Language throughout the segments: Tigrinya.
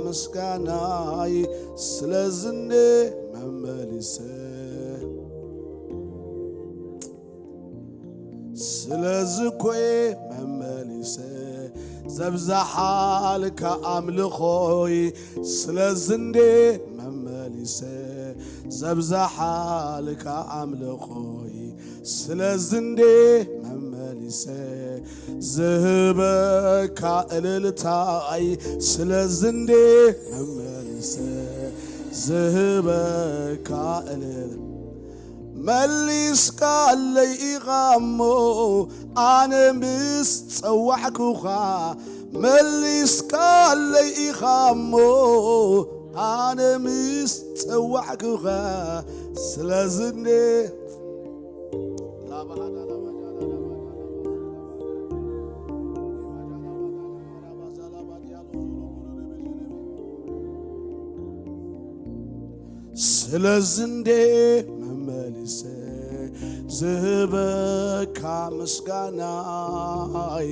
ምስጋናይ ስለዝኔ መመሊሰ ስለዝኮይ መመሊሰ ዘብዛሓልካ ኣምልኾይ ስለዝንዴ መመሊሰ ዘብዛሓልካ ኣምልኾይ ስለዝንዴ መመሊሰ ዝህበካ እልልታይ ስለዝንዴ መመሊሰ ዝህበካ እልል መሊስካለይ ኢኻ እሞ ኣነ ምስ ጸዋዕኩኻ መሊስካለይ ኢኻ እሞ ኣነ ምስ ጸዋዕኩኻ ስለዝኔ ስለዝንዴ መመሊሰ ዝህበካ ምስጋናይ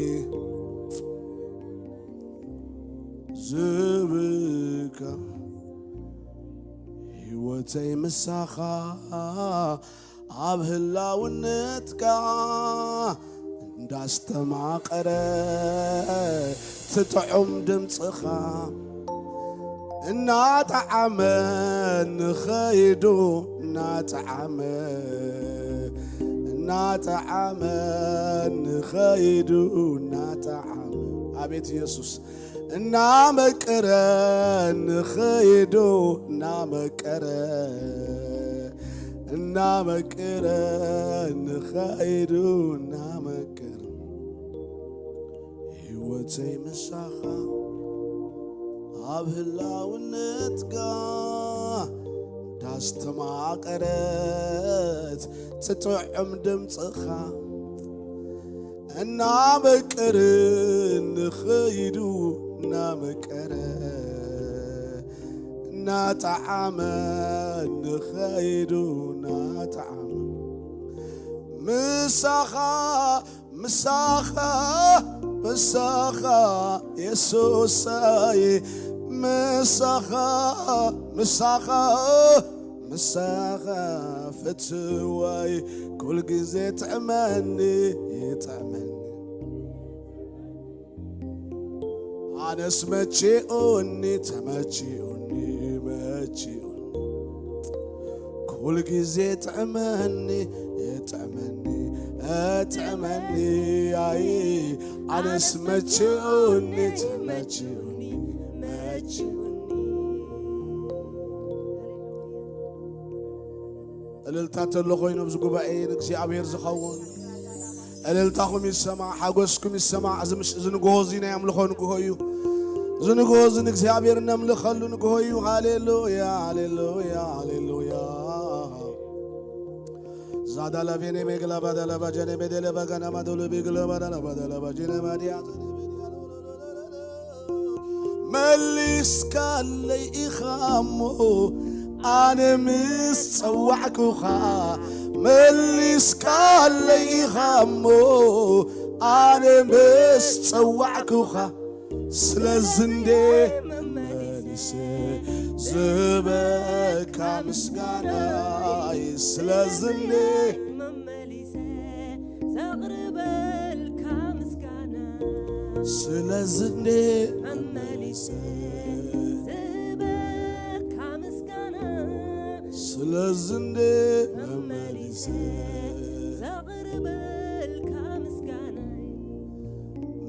ዝህበካ ህይወተይ ምሳኻ ኣብ ህላውነትካ እንዳስተማቐረ ትጥዑም ድምፅኻ እናጠዓመ ንኸይዱ እናጠዓመ እናጠዓመ ንኸይዱ እናጠዓመ ኣቤት ኢየሱስ እናመቀረ ንኸይዱ እናመቀረ እናመቀረ ንኸይዱ እናመቀረ ህይወተይ ምሳኻ ኣብ ህላውነትካ ዳስተማቐረት ትጥዕም ድምፅኻ እናመቀረ ንኸይዱ እናመቀረ እናጠዓመ ንኸይዱ እናጠዓመ ምሳኻ ምሳኻ ምሳኻ የሱሰይ ምሳኻ ምሳኻ ምሳኻ ፍትወይ ኩል ግዜ ጥዕመኒ ይጥዕመኒ ኣነስ መቺኡኒ ተመቺኡኒ መቺኡኒ ኩል ግዜ ጥዕመኒ ጥዕመኒ ጥዕመኒ ኣይ ኣነስ መቺኡኒ ተመቺኡኒ መቺኡኒ እልልታ ተሎ ኮይኑ ኣብዚ ጉባኤ ንእግዚኣብሔር ዝኸውን እልልታኹም ይሰማዕ ሓጎስኩም ይሰማዕ እዚ ንግሆ እዚ ናይ ኣምልኾ ንግሆ እዩ እዚ ንግሆ እዚ ንእግዚኣብሔር ነምልኸሉ ንግሆ እዩ ሃሌሉያ ሃሌሉያ ሃሌሉያ ዛዳላቬኔ ሜግላባዳላባጀኔ ቤዴለባጋናማዶሎቤግሎባዳላባዳላባጀኔ ማዲያ መሊስካለይ ኢኻ እሞ ኣነ ምስ ጸዋዕኩኻ መሊስካለይ ኢኻ እሞ ኣነ ምስ ጸዋዕኩኻ ስለዝንዴ መመሊሰ ዝበካ ምስጋናይ ስለዝንዴ መመሊሰ ዘቕርበልካ ምስጋና ስለዝንዴ መመሊሰ ዝበካ ምስጋና ስለዝንዴ መመሊሰ ዘቕርበልካ ምስጋና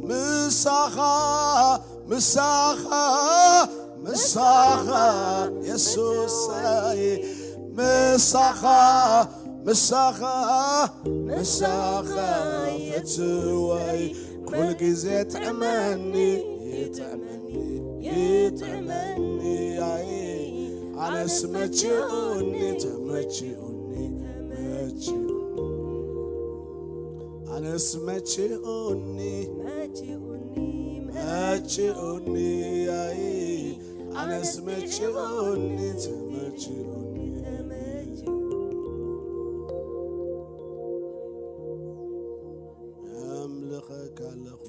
ምሳኻ ምሳኻ ምሳኻ የሱሰይ ምሳኻ ምሳኻ ምሳኻ ፍትወይ ኩል ግዜ ጥዕመኒ ይጥዕመኒ ይጥዕመኒ ኣይ ኣነስ መችኡኒ ተመችኡኒ ተመችኡኒ ኣነስ መችኡኒ መችኡኒ ኣይ ኣነስ መችኡኒ ተመችኡኒ ኣምልኸካ ኣለኹ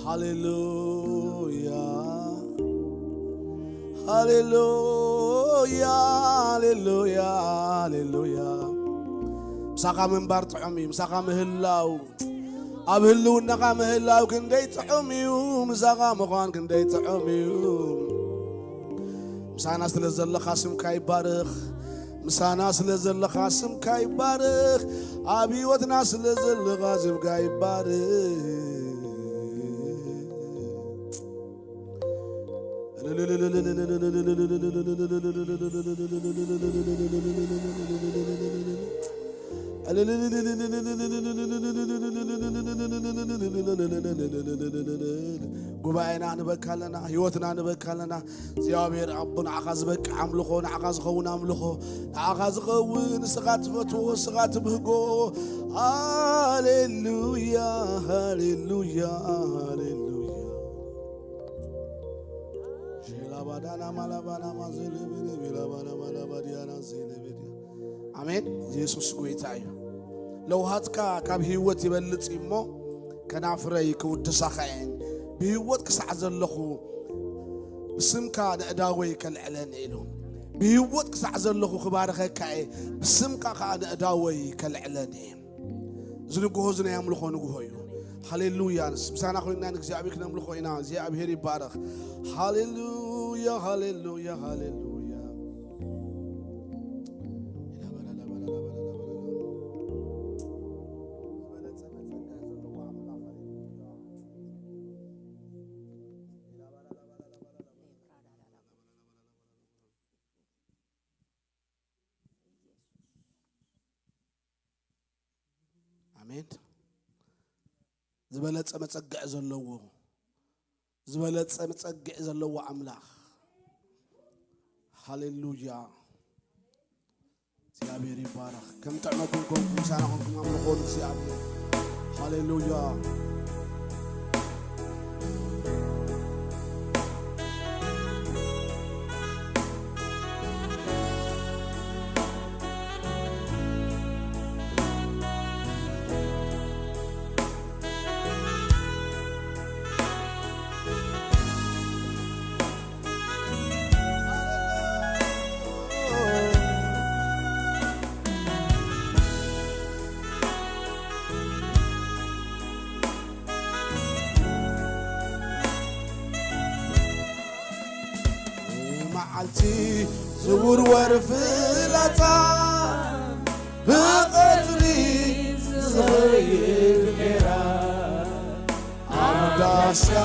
ሃሌሉያ ሃሌሉያ፣ ሃሌሉያ፣ ሃሌሉያ። ምሳኻ ምንባር ጥዑም እዩ። ምሳኻ ምህላው፣ ኣብ ህልውናኻ ምህላው ክንደይ ጥዑም እዩ። ምሳኻ ምዃን ክንደይ ጥዑም እዩ። ምሳና ስለ ዘለኻ ስምካ ይባረኽ። ምሳና ስለ ዘለኻ ስምካ ይባረኽ። ኣብ ህይወትና ስለ ዘለኻ ስምካ ይባረኽ። ጉባኤና ንበካ ኣለና፣ ህይወትና ንበካ ኣለና። እግዚኣብሔር ኣቦ፣ ንዓኻ ዝበቅዕ ኣምልኾ፣ ንዓኻ ዝኸውን ኣምልኾ፣ ንዓኻ ዝኸውን ንስኻ ትፈትዎ፣ ንስኻ ትብህጎ። ሃሌሉያ፣ ሃሌሉያ፣ ሃሌሉያ። ሼላባዳና ማላባና ማዘለበነ ቤላባና ማላባዲያና ዜለበዲያ። ኣሜን። ኢየሱስ ጎይታ እዩ። ለውሃትካ ካብ ህይወት ይበልጽ እዩ እሞ፣ ከናፍረይ ክውድሳኻ እየን። ብህይወት ክሳዕ ዘለኹ ብስምካ ንእዳወይ ከልዕለን ኢሉ። ብህይወት ክሳዕ ዘለኹ ክባርኸካ እየ፣ ብስምካ ከኣ ንእዳወይ ከልዕለን እየ። እዚ ንግሆ እዚ ናይ ኣምልኾ ንግሆ እዩ። ሃሌሉያ። ንስ-፣ ምሳና ኮይንና ንእግዚኣብሔር ክነምልኾ ኢና። እግዚኣብሔር ይባረኽ። ሃሌሉያ፣ ሃሌሉያ፣ ሃሌሉያ። ኣሜን። ዝበለጸ መጸግዕ ዘለዎ፣ ዝበለጸ መጸግዕ ዘለዎ ኣምላኽ። ሃሌሉያ። እግዚኣብሔር ይባረኽ። ከም ጥዕመኩም ኮንኩም፣ ምሳና ኮንኩም ኣምልኾ ንእግዚኣብሔር። ሃሌሉያ። መዓልቲ ዝውርወር ፍላጻ፣ ብቐትሪ ዝኸይድ ጌራ፣ ኣብ ዳስካ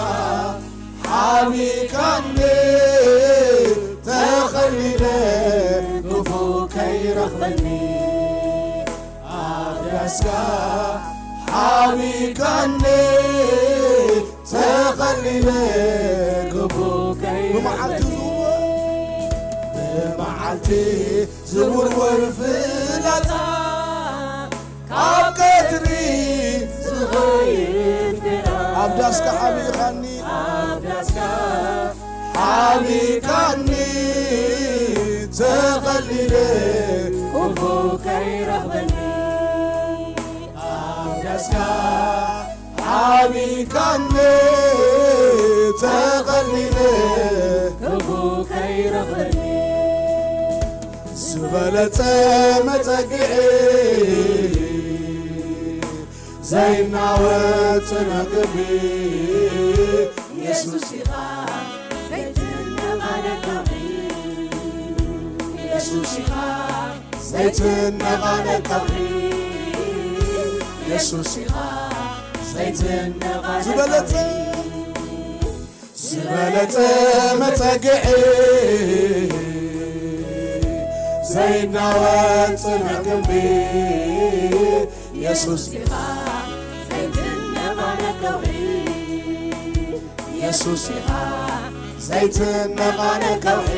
ሓቢእካኒ፣ ተኸሊለ ክፉ ከይረኽበኒ። ኣብ ዳስካ ሓቢእካኒ፣ ተኸሊለ ክፉ ከይረኽበኒ። ብመዓልቲ ዝውር-፣ ብመዓልቲ ዝውርወር ፍላጻ፣ ካብ ቀትሪ ዝኸይድ ፍራ፣ ኣብ ዳስካ ሓቢእኻኒ፣ ኣብ ዳስካ ሓቢእካኒ፣ ተኸሊለ ክፉ ከይረኽበኒ። ኣብ ዳስካ ሓቢእካኒ፣ ተኸሊለ ክፉ ከይረኽበኒ። ዝበለጸ መጸግዒ ዘይናወጽ ጽኑዕ ግቢ፣ የሱስ ኢኻ ዘይትነቓነቕ ከውሒ። የሱስ ኢኻ ዘይትነቓነቕ ከውሒ። የሱስ ኢኻ ዘይትነቓነቕ ዝበለጸ ከውሒ። ዝበለጸ መጸግዒ ዘይናወጽ ጽኑዕ ግንቢ፣ የሱስ ኢኻ ዘይትነቓነቕ ከውሒ። የሱስ ኢኻ ዘይትነቓነቕ ከውሒ።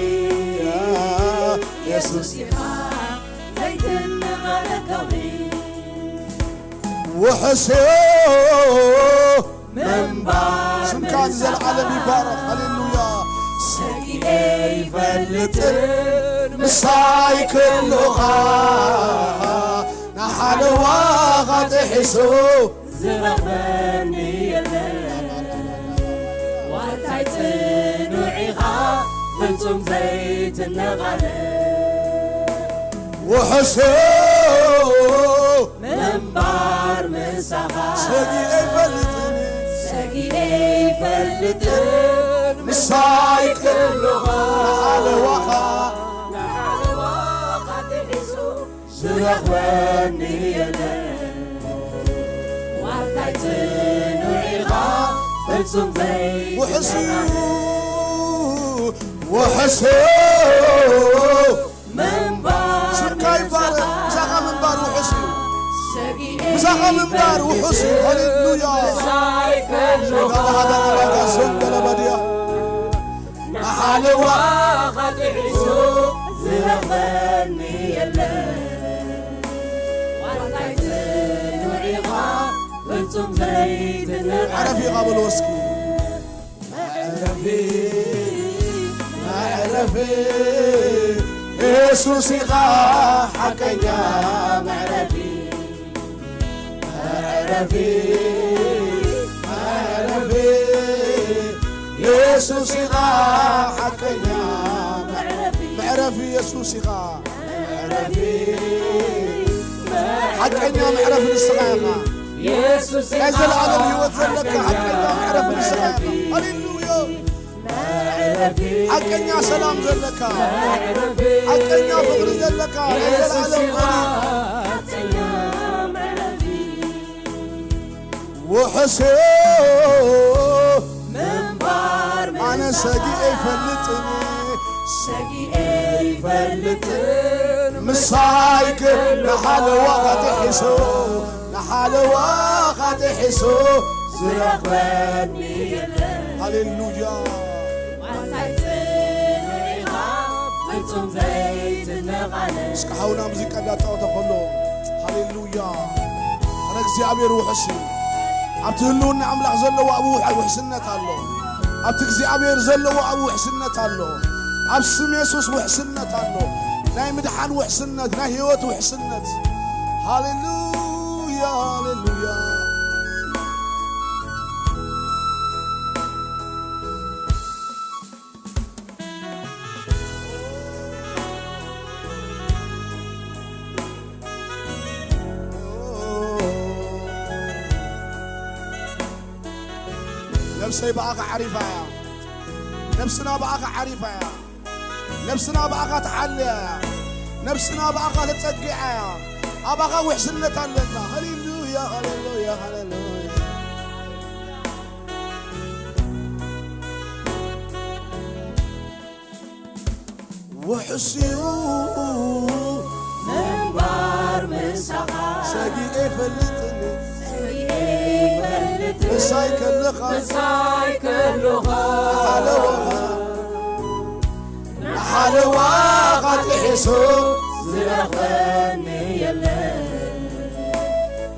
የሱስ ኢኻ ዘይትነቓነቕ ከውሒ። ውሕስዮ ምንባር ስምካ ንዘለዓለም ይባረኽ። ሃሌሉያ። ሰጊኤ ይፈልጥን ምሳይ ክልኡኻ ንሓለዋኻ ጥሒሱ ዝረኽበኒ የለን። ዋልታይ ጽኑዕ ኢኻ ፍጹም ዘይትነቓነ ውሕሱ ምንባር ምሳኻ ሰጊኤ ይፈልጥን ሰጊኤ ይፈልጥን ምሳይ ከሎኻ ንሓለዋኻ ንሓለዋኻ ጥሒሱ ዝረኽበኒ የለን። ዋርታይ ጽኑዕ ኢኻ፣ ፍጹም ዘይትነቓነቕ። ውሕስ እዩ፣ ውሕስ እዩ። ምንባር ስምካ ይባረክ። ምሳኻ ምንባር ውሕስ እዩ። ሰጊኤ ምሳኻ ምንባር ውሕስ እዩ። ሃሌሉያ። ምሳይ ከሎኻ ሸጋባሃዳ ባጋ ዘንደለ ባድያ። ንሓለዋ ኻጥሒሱ ዝረኽበኒ የለን። ዋርታይ ጽኑዕ ኢኻ፣ ፍጹም ዘይትነቓነቕ። ዕረፊ ኢኻ በልዎ እስኪ። መዕረፊ፣ መዕረፊ፣ የሱስ ኢኻ ሓቀኛ መዕረፊ። መዕረፊ፣ መዕረፊ፣ የሱስ ኢኻ ሓቀኛ መዕረፊ። መዕረፊ የሱስ ኢኻ። መዕረፊ፣ ሓቀኛ መዕረፊ ንስኻ ኢኻ። የሱስ ናይ ኢኻ ዘለኣለም ህይወት ዘለካ ሓቀኛ መዕረፊ ንስኻ ኢኻ። መዕረፊ። ሃሌሉያ። መዕረፊ፣ ሓቀኛ ሰላም ዘለካ፣ መዕረፊ፣ ሓቀኛ ፍቕሪ ዘለካ ናይ የሱስ ዘለኣለም ኢኻ። መዕረፊ። ሓቀኛ መዕረፊ። ውሕስ ምንባር ኣነ ምሳኻ ሰጊኤ ይፈልጥን ሰጊኤ ይፈልጥን ምሳይክ ንሓለዋ ኻጥሒሱ ንሓለዋ ኻጥሒሱ ዝረኽበኒ የለን። ሃሌሉያ። ዋርታይ ጽኑዕ ኢኻ፣ ፍጹም ዘይትነቓነቕ። እስኪ ሓውና ሙዚቃ እንዳተጻወተ ከሎ፣ ሃሌሉያ። ኣረ እግዚኣብሔር ውሑስ እዩ። ኣብቲ ህልውና ኣምላኽ ዘለዎ ኣብኡ ውሕ-፣ ውሕስነት ኣሎ። ኣብቲ እግዚኣብሔር ዘለዎ ኣብኡ ውሕስነት ኣሎ። ኣብ ስም የሱስ ውሕስነት ኣሎ። ናይ ምድሓን ውሕስነት፣ ናይ ህይወት ውሕስነት። ሃሌሉያ፣ ሃሌሉያ። ነብሰይ ብኣኻ ዓሪፋ እያ። ነብስና ብኣኻ ዓሪፋ እያ። ነብስና ብኣኻ ተሓልያ እያ። ነብስና ብኣኻ ተጸጊዓ እያ። ኣባኻ ውሕስነት ኣለና። ሃሌሉያ፣ ሃሌሉያ፣ ሃሌሉያ። ውሕስ እዩ ምንባር ምሳኻ። ሰጊኤ ይፈልጥን ሰጊኤ ይፈልጥን ምሳይ ከለኻ ምሳይ ከሎኻ ሓለዋኻ ንሓለዋኻ ጥሒሱ ዝረኽበኒ የለን።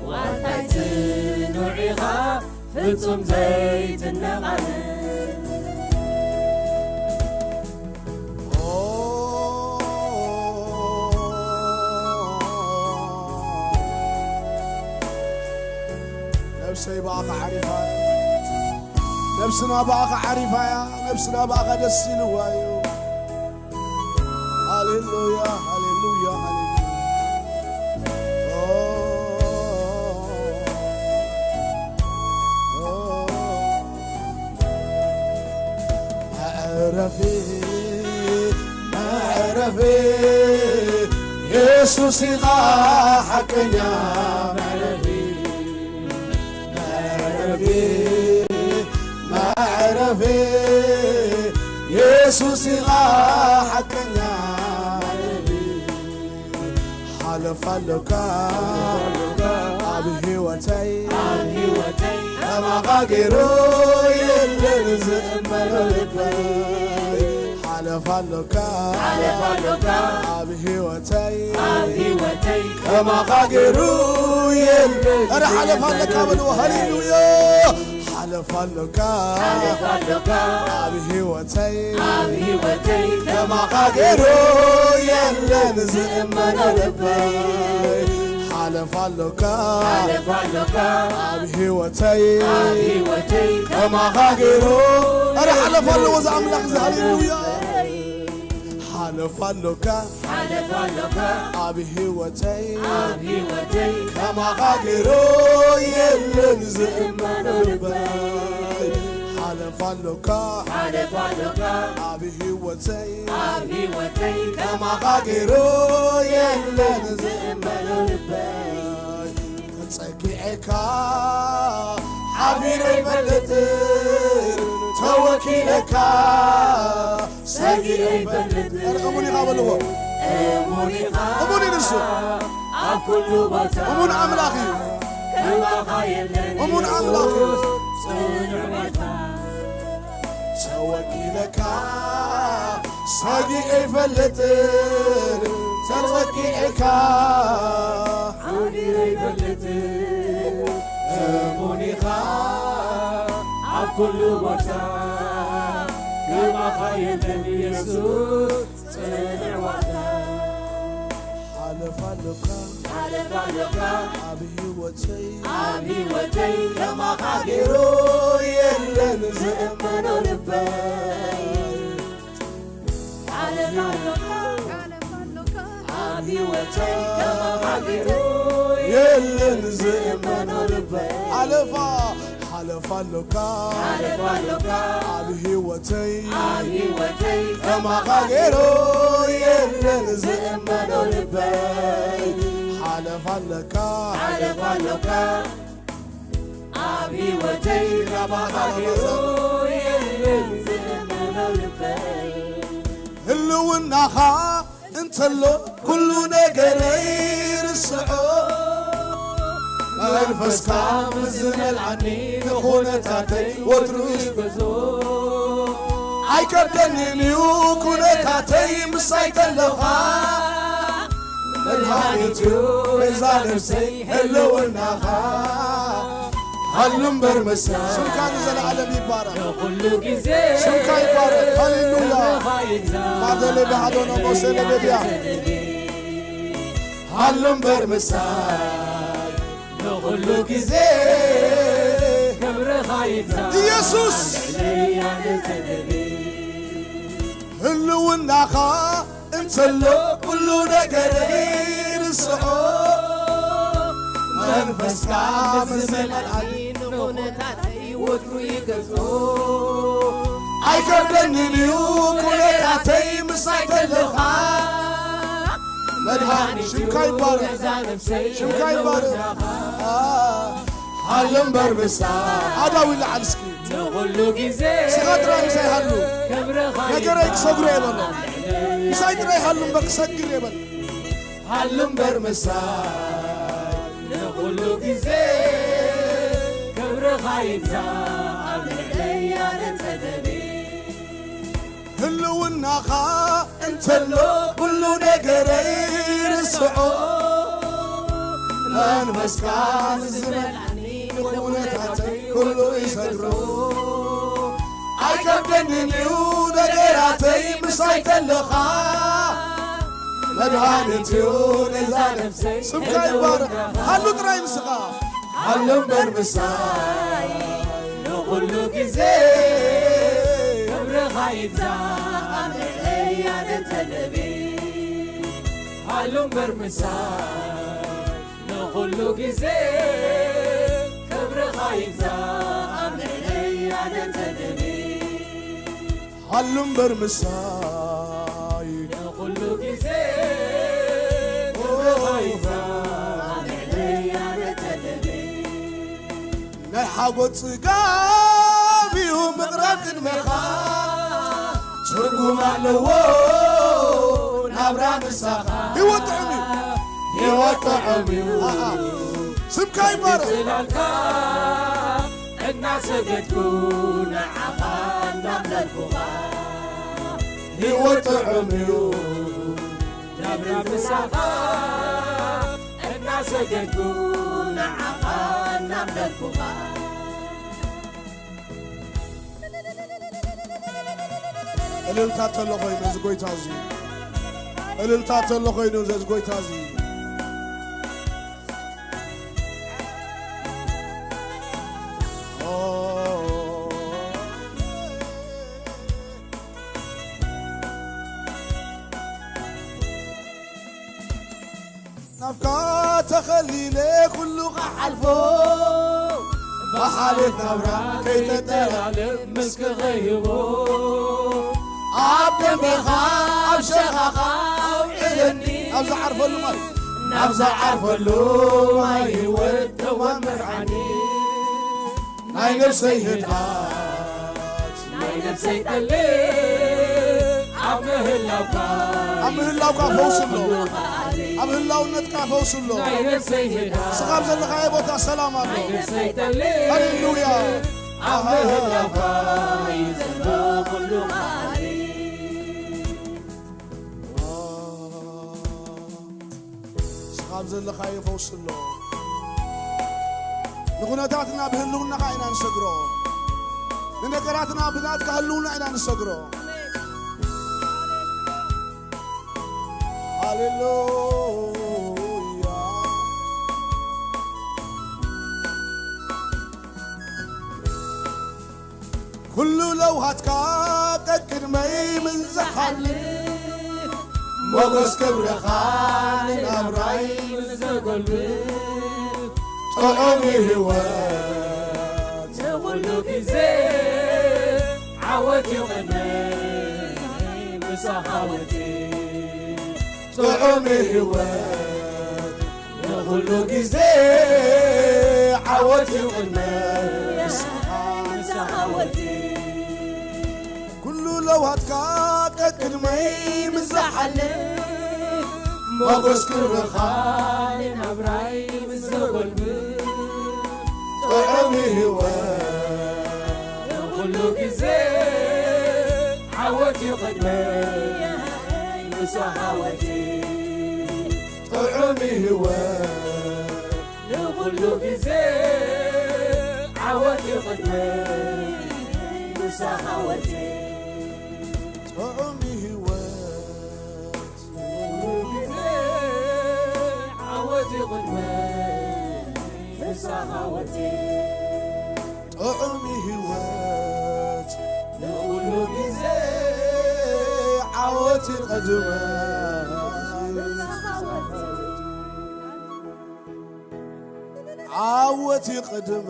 ዋርታይ ጽኑዕ ኢኻ ፍጹም ዘይትነቓነቕ። ነብሰይ ብኣኻ ዓሪፋ እያ። ነብስና ብኣኻ ዓሪፋ እያ። ነብስና ብኣኻ ደስ ኢልዋ እዩ። ሃሌሉያ፣ ሃሌሉያ፣ ሃሌሉያ። ኦ፣ ኦ፣ ኦ። መዕረፊ፣ መዕረፊ፣ የሱስ ኢኻ ሓቀኛ መዕረፊ። መዕረፊ፣ መዕረፊ፣ የሱስ ኢኻ ሓቀኛ መዕረፊ። ሓለፋ ኣሎካ ኣብ ህይወተይ፣ ከማኻ ገይሩ የለን ዝእመኖ ልበይ። ሓለፋ ኣሎካ፣ ሓለፋ ኣሎካ ኣብ ህይወተይ፣ ኣብ ህይወተይ ከማኻ ገይሩ የለን። ኧረ ሓለፋ ኣለካ በልዎ። ሃሌሉያ። ሓለፋ ኣሎካ፣ ሓለፋ ኣሎካ ኣብ ህይወተይ፣ ኣብ ህይወተይ ከማኻ ገይሩ የለን ዝእመኖ ልበይ። ሓለፋ ኣሎካ፣ ሓለፋ ኣሎካ ኣብ ህይወተይ፣ ኣብ ህይወተይ ከማኻ ገይሩ። ኧረ ሓለፋ ኣለዎ እዚ ኣምላኽ እዚ። ሃሌሉያ። ሓለፋ ኣሎካ ሓለፋ ኣሎካ ኣብ ህይወተይ ኣብ ህይወተይ ከማኻ ገይሩ የለን ዝእመኖ ልበይ። ሓለፋ ኣሎካ ሓለፋ ኣሎካ ኣብ ህይወተይ ኣብ ህይወተይ ከማኻ ገይሩ የለን ዝእመኖ ልበይ። ጸጊዐካ ሓፊረ ይፈልጥ ተወኪለካ ሰጊረ ይፈልጥ። እሙን ኢኻ በልዎ። እሙን ኢኻ እሙን እዩ ንሱ። ኣብ ኩሉ ቦታ እሙን ኣምላኽ እዩ። ከማኻ የለን እሙን ኣምላኽ እዩ። ጽኑዕ ጌታ። ተወኪለካ ሰጊረ ይፈልጥ ተወኪለካ ሓፊረ ይፈልጥ። እሙን ኢኻ ኣብ ኩሉ ቦታ ከማኻ የለን ኢየሱስ ጽንዕ ዋልታ። ሓለፋ ኣሎካ ሓለፋ ኣሎካ ኣብ ህይወተይ ኣብ ህይወተይ ከማኻ ገይሩ የለን ዝእመኖ ልበይ። ሓለፋ ኣሎካ ኣብ ህይወተይ ከማኻ ገይሩ የለን ዝእመኖ ልበይ። ሓለፋ ሓለፋ ኣሎካ ሓለፋ ኣሎካ ኣብ ህይወተይ ኣብ ህይወተይ ከማኻ ገይሩ የለን ዝእመኖ ልበይ። ሓለፋ ኣለካ ሓለፋ ኣሎካ ኣብ ህይወተይ ከማኻ ገይሩ የለን ዝእመኖ ልበይ። ህልውናኻ እንተሎ ኩሉ ነገረይ ርስዖ። መንፈስካ ምስ ዝመልኣኒ ንኹነታተይ ወትሩ ይገዝኦ። ኣይከብደንን እዩ ኩነታተይ ምሳይ ተለኻ። መድሃኒት እዩ ቤዛ ነፍሰይ ህልውናኻ። ሃሉ እምበር ምሳይ ስምካ ንዘለዓለም ይባረኽ። ኩሉ ግዜ ስምካ ይባረኽ። ሃሌሉያ። ክብርኻ ይብዛሕ። ማደለ ባህዶ ነው ሞሴ ለገቢያ። ሃሉ እምበር ምሳይ ንኹሉ ግዜ ክብርኻ ይብዛሕ። ኢየሱስ። ልዕለይ ኣነ ተደሊ። ህልውናኻ እንተሎ ኩሉ ነገር ይርስዖ። መንፈስካ ምስ ዝመልኣኒ ንኹነታተይ ወትሩ ይገዝኦ። ኣይከብደንን እዩ ኩነታተይ ምሳይ ተለኻ። መድሃኒ ሽምካ ይባረኽ። ሽምካ ይባረኽ። ሃሎ እምበር ምሳይ። ኣዳው ይለዓል እስኪ። ንኹሉ ግዜ ስኻ ጥራይ ምሳይ ሃሉ። ክብርኻ ነገረይ ክሰግሮ እየ በሎ። ምሳይ ጥራይ ሃሉ እምበር ክሰግር እየ በሎ። ሃሉ እምበር ምሳይ። ንኹሉ ግዜ ክብርኻ ይብዛሕ ኣብ ልዕለይ ኣነ ተደሊ። ህልውናኻ እንተሎ ኩሉ ነገረይ ርስዖ። መንፈስካ ዝመልኣኒ ንኹነታተይ ኩሉ ይሰድሮ። ኣይከብደንን እዩ ነገራተይ ምሳይ ተለኻ። መድሃኒት እዩ ነዛ ነፍሰይ ስምካ ይባረኽ። ሃሉ ጥራይ ንስኻ። ሃሉ እምበር ምሳይ ንኹሉ ግዜ ክብርኻ ይብዛሕ ኣብ ልዕለይ ኣነ ተደሊ። ሃሉ እምበር ምሳይ ንኹሉ ግዜ ክብርኻ ይብዛሕ ኣብ ልዕለይ ኣነ ተደሊ። ሃሉ እምበር ምሳይ። ንኹሉ ግዜ ክብርኻ ይብዛሕ ኣብ ልዕለይ ኣነ ተደሊ። ናይ ሓጎስ ጽጋብ እዩ ምቕራብ ቅድሜኻ። ትርጉም ኣለዎ ናብራ ምሳኻ። ህይወት ጥዑም እዩ። ህይወት ጥዑም እዩ። ኣሃ። ስምካ ይባረኽ። ጽላልካ እናሰገድኩ ንዓኻ እናምለልኩኻ። ህይወት ጥዑም እዩ። ናብራ ምሳኻ እናሰገድኩ ንዓኻ እናምለልኩኻ። እልልታ ተሎ ኮይኑ እዚ ጎይታ እዚ። እልልታ ተሎ ኮይኑ እዚ ጎይታ እዚ። ኦ። ናብካ ተኸሊለ ኩሉ ክሓልፎ፣ ብሓልየት ናብራ ከይተጠላለም ምስኪ ከይህቦ፣ ኣብ ደምበኻ ኣብ ሸኻኻ ኣውዕለኒ፣ ናብ ዝዓርፈሉ ማይ፣ ናብ ዝዓርፈሉ ማይ ህይወት ተዋን ምርዓኒ። ናይ ነፍሰይ ህድኣት፣ ናይ ነፍሰይ ጠሊ፣ ኣብ ምህላውካ፣ ኣብ ምህላውካ ፈውሲ ኣሎ። ኣብ ህላውነትካ ፈውሲ ኣሎ። ናይ ነፍሰይ ህድኣት፣ ስኻ ኣብ ዘለኻዮ ቦታ ሰላም ኣሎ። ናይ ነፍሰይ ጠሊ፣ ሃሌሉያ። ኣብ ምህላውካ እዩ ዘሎ ኩሉ ቃሊ። ስኻ ኣብ ዘለኻዮ ፈውሲ ኣሎ። ንኹነታትና ብህልውናኻ ኢና ንሰግሮ። ንነገራትና ብናትካ ህልውና ኢና ንሰግሮ። ሃሌሉያ። ኩሉ ለውሃትካ ቀቅድመይ ምንዝሓልፍ፣ ሞጎስ ክብርኻ ንናብራይ ምዘጎልብት፣ ጥዑም ህይወት ንኹሉ ግዜ ዓወት እዩ ቅድመይ ምሳኻ ወጺ። ጥዑም ህይወት ንኹሉ ግዜ ዓወት እዩ ቅድመ ንስኻ። ዓወት እዩ። ኩሉ ለውሃትካ ቀቅድመይ ምዝሓልፍ፣ ሞጎስ ክብርኻ ንናብራይ ምዘጎልብት፣ ጥዑም ህይወት ንኹሉ ግዜ ዓወት እዩ ቅድመይ ምሳኻ ወጺ። ጥዑም ህይወት ንኹሉ ግዜ ዓወት እዩ ቅድመይ ምሳኻ ወጺ። ጥዑም ህይወት ንኹሉ ግዜ ዓወት እዩ ቅድመይ ምሳኻ ወጺ። ጥዑም ህይወት ንኹሉ ግዜ ዓወት ይቕድመ። ዓወት ይቕድመ።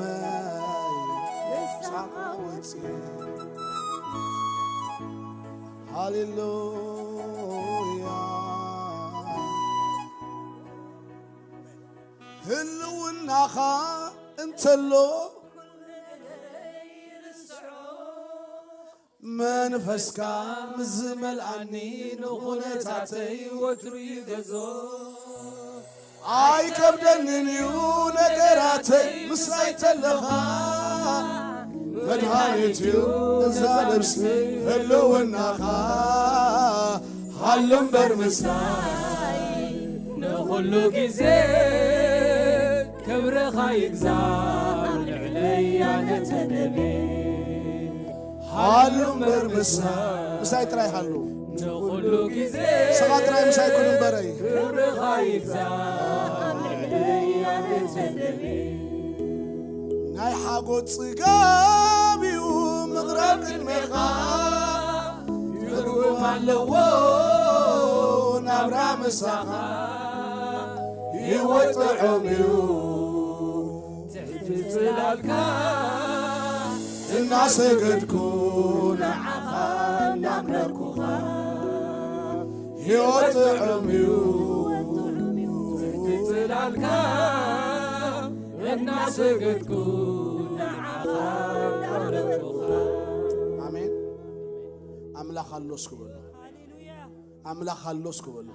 ሃሌሉያ። ህልውናኻ እንተሎ መንፈስካ ምስ ዝመልኣኒ ንኹነታተይ ወትሩ ይገዞ። ኣይከብደንን እዩ ነገራተይ ምሳይ ተለኻ። መድሃኒት እዩ እዛ ነብሲ ህልውናኻ። ሃሉ እምበር ምሳይ ንኹሉ ግዜ ክብርኻ ይግዛእ ልዕለይ ኣነ ተደልየ። ሃሉ እምበር ምሳይ፣ ምሳይ ጥራይ ሃሉ። ንኹሉ ግዜ ንስኻ ጥራይ ምሳይ ኩን እምበረይ። ክብርኻ ይግዛእ ልዕለይ ኣነ ተደልየ። ናይ ሓጎስ ጽጋብ እዩ ምቕራብ ቅድሜኻ። ትርጉም ኣለዎ ናብራ ምሳኻ። ህይወት ጥዑም እዩ ትሕቲ ጽላልካ። እናሰገድኩ ንዓኻ እናምለኩኻ። ህይወት ጥዑም እዩ ትሕቲ ጽላልካ። እናሰገድኩ ንዓኻ እናምለኩኻ። ኣሜን። ኣምላኽ ኣሎ እስኪ በሉ። ኣምላኽ ኣሎ እስኪ በሉ።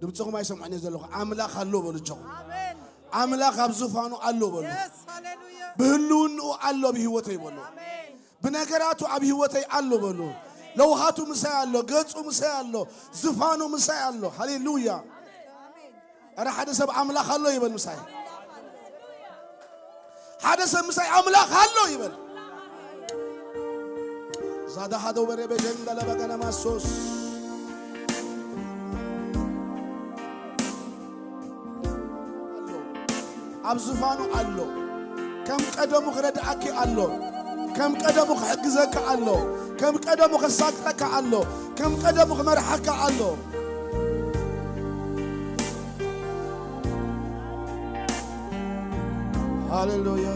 ድምፅኹም ኣይሰምዖን እየ ዘለኹ። ኣምላኽ ኣሎ በሉ እጆኹም። ኣምላኽ ኣብ ዙፋኑ ኣሎ በሉ። የስ፣ ሃሌሉያ። ብህልውንኡ ኣሎ ኣብ ህይወተይ በሉ። ኣሜን። ብነገራቱ ኣብ ህይወተይ ኣሎ በሉ። ለውሃቱ ምሳይ ኣሎ፣ ገጹ ምሳይ ኣሎ፣ ዝፋኑ ምሳይ ኣሎ። ሃሌሉያ። ኣረ ሓደ ሰብ ኣምላኽ ኣሎ ይበል ምሳይ። ሓደ ሰብ ምሳይ ኣምላኽ ኣሎ ይበል። ዛዳ ሃዶ በሬ በጀንዳ ለበገነ ማሶስ። ኣብ ዝፋኑ ኣሎ። ከም ቀደሙ ክረድኣኪ ኣሎ። ከም ቀደሙ ክሕግዘካ ኣሎ። ከም ቀደሙ ከሳግረካ ኣሎ። ከም ቀደሙ ክመርሓካ ኣሎ። ሃሌሉያ።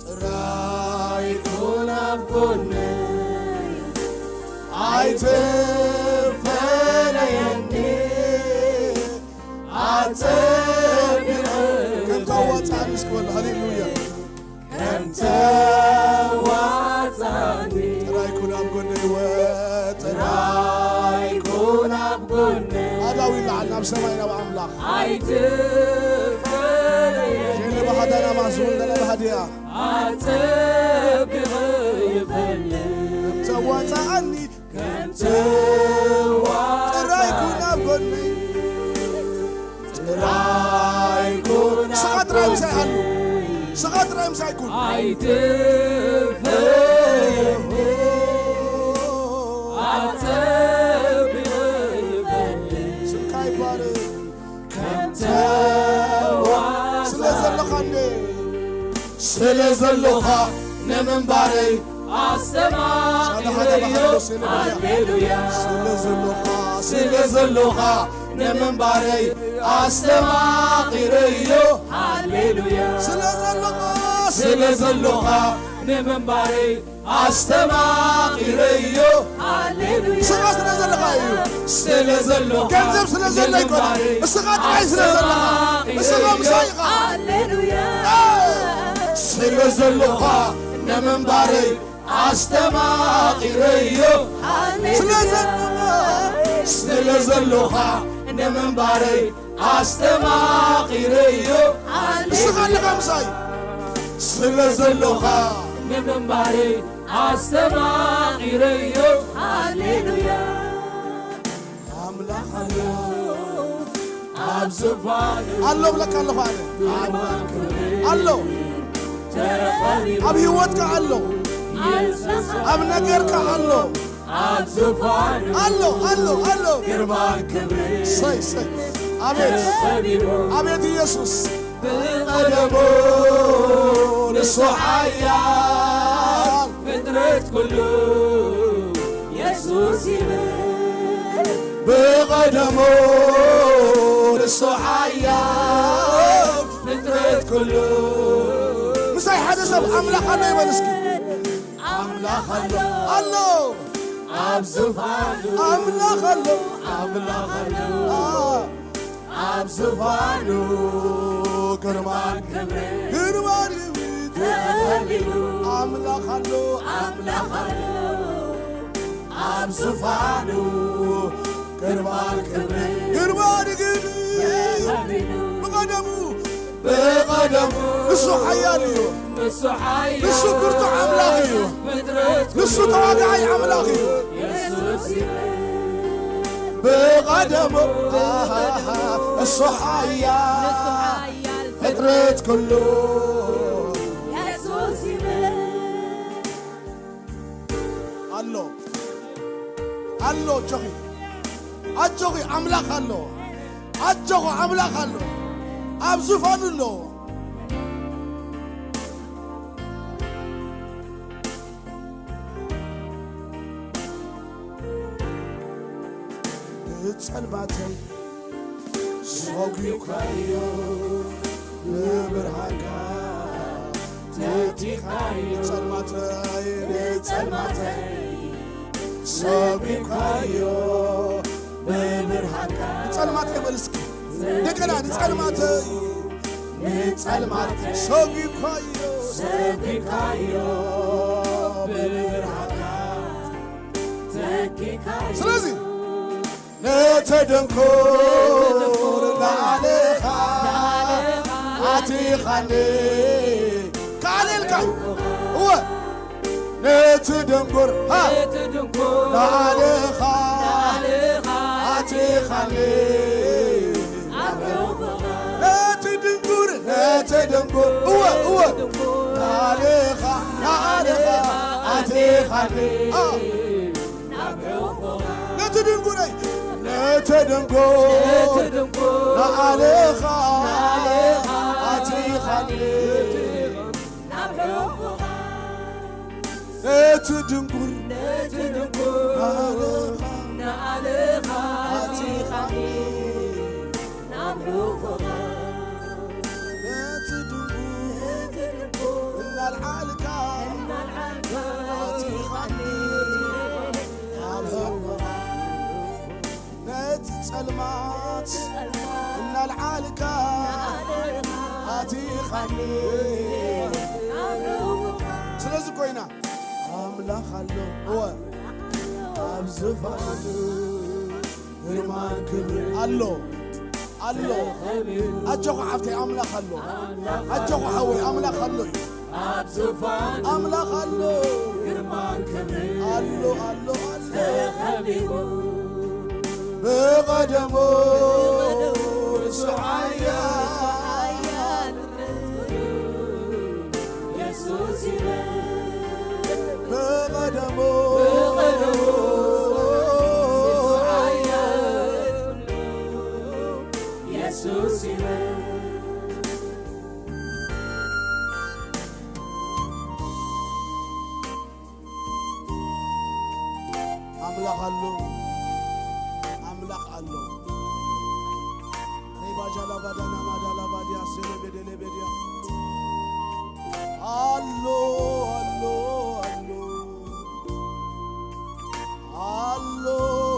ጥራይ ኩን ኣብ ጎነይ፣ ኣይትፈለየኒ፣ ኣጸቢቕ ከም ተዋጻእኒ እስኪ በሉ። ሃሌሉያ። ከም ተዋጻእኒ። ጥራይ ኩን ኣብ ጎነይ ወ-፣ ጥራይ ኩን ኣብ ጎነይ። ኣዳው ይለዓል ናብ ሰማይ ናብ ኣምላኽ። ኣይትፈለየኒ። ጀነ ባህዳና ማስወንደለ ባህድያ። ኣጸቢቐ ይፈልጥ። ከም ተዋጻኣኒ። ከም ተዋጻኣኒ። ጥራይ ኩን ኣብ ጎነይ። ጥራይ ኩን ስኻ ጥራይ ምሳይ ሃሉ። ስኻ ጥራይ ምሳይ ኩን። ኣይትፈለየኒ። ኣጸቢቐ ይፈልጥ። ስምካ ይባረክ። ከም ተዋ-፣ ስለ ዘለኻ እንዴ፣ ስለ ዘለኻ ንምንባረይ ኣስተማቒረዮ። ሃሌሉያ። ስለ ዘለኻ፣ ስለ ዘለኻ ንምንባረይ ኣስተማቒረዮ። ሃሌሉያ። ስለ ዘለኻ፣ ስለ ዘለኻ ንምንባረይ ኣስተማቒረዮ። ሃሌሉያ። ስኻ ስለ ዘለኻ እዩ። ስለ ዘለኻ ገንዘብ ስለ ዘሎ ኣይኮነን። እስኻ ጥራይ ስለ ዘለኻ። እስኻ ምሳይ ኢኻ። ሃሌሉያ። ስለ ዘለኻ ንምንባረይ ኣስተማቒረዮ። ሃሌሉያ። ስለ ዘለኻ፣ ስለ ዘለኻ ንምንባረይ ኣስተማቒረዮ። እስኻ ኣለኻ ምሳይ። ስለ ዘለኻ ንምንባረይ ኣስተማቒረዮ። ሃሌሉያ። ኣምላኽ ኣሎ ኣብ ዝፋኑ። ኣሎ ብለካ ኣለኹ ኣነ። ኣሎ። ተረኸቢቡ። ኣብ ህይወትካ ኣሎ። ኣብ ነገርካ ኣሎ። ኣብ ዝፋኑ ኣሎ፣ ኣሎ፣ ኣሎ። ግርማን ክብርን ሰይ፣ ሰይ። ኣቤት፣ ተኸቢቡ። ኣቤት ኢየሱስ። ብቐደሙ ንሱ ሓያል ፍጥረት ኩሉ የሱስ ይብል። ብቐደሙ ንሱ ሓያል ፍጥረት ኩሉ። ምሳይ ሓደ ሰብ ኣምላኽ ኣሎ ይበል እስኪ። ኣምላኽ ኣሎ፣ ኣሎ። ኣብ ዝፋኑ ኣምላኽ ኣሎ፣ ኣምላኽ ኣሎ። ኣብ ዝፋኑ ግርማን ክብርን፣ ግርማን ክብርን ተኸቢቡ። ኣምላኽ ኣሎ፣ ኣምላኽ ኣሎ። ኣብ ዝፋኑ ግርማን ክብርን፣ ግርማን ክብርን ተኸቢቡ። ብቐደሙ ብቐደሙ ንሱ ሓያል እዩ። ንሱ ሓያል ንሱ ብርቱዕ ኣምላኽ እዩ። ፍጥረት ንሱ ተዋጋዓይ ኣምላኽ እዩ። የሱስ ይበል። ብቐደሙ ንሱ ሓያል ንሱ ሓያል ፍጥረት ኩሉ የሱስ ይበል። ኣሎ፣ ኣሎ፣ ኣጆኺ፣ ኣጆኺ፣ ኣምላኽ ኣሎ። ኣጆኹ፣ ኣምላኽ ኣሎ። ኣብ ዙፋኑ ኣሎ። ብጸልማተይ ሰጒካዮ፣ ብብርሃንካ ተኪኻዮ። ንጸልማተይ፣ ንጸልማተይ ሰጒካዮ፣ ብብርሃንካ። ንጸልማተይ በል እስኪ እንደገና፣ ንጸልማተይ፣ ንጸልማተይ ሰጒካዮ፣ ሰጒካዮ፣ ብብርሃንካ ተኪኻዮ። ስለዚ ነቲ ድንቁር ንዓለኻ ኣቲኻኒ። ከዓልልካ። እወ። ነቲ ድንቁር፣ ሃ። ነቲ ድንቁር ንዓለኻ ንዓለኻ ኣቲኻኒ። ኣብ ሕቑፍኻ። ነቲ ድንቁር ነቲ ድንጉር እወ እወ ናልኻ ናልኻ ኣቲኻኒ። ኣ፣ ነቲ ድንጉረይ ነቲ ድንጉር ናልኻ ኣቲኻኒ። ነቲ ድንጉር ናልኻ ኣቲኻኒ። ነቲ ድንጉር እናልዓልካ ኣቲኻኒ። ነቲ ጸልማት እናልዓልካ ኣቲኻኒ። ስለዚ ኮይና ኣምላኽ ኣሎ እወ ኣብ ዝፋኑ ግርማን ክብርን ኣሎ ኣሎ። ኣጆኹ ሓፍተይ ኣምላኽ ኣሎ። ኣጆኹ ሓወይ ኣምላኽ ኣሎ እዩ። ኣብ ዙፋን ኣምላኽ ኣሎ። ግርማን ክብርን ኣሎ ኣሎ ኣሎ። ተኸቢቡ ብቐደሙ ንሱ ሓያል የሱስ ይበል። ብቐደሙ ብቐደሙ ንሱ ሓያል የሱስ ይበል። ኣምላኽ ኣሎ፣ ኣምላኽ ኣሎ። ሬባጃ ላባዳና ማዳ ላባዲያ ሴሌ ቤዴሌ ቤድያ። ኣሎ፣ ኣሎ፣ ኣሎ። ኣሎ፣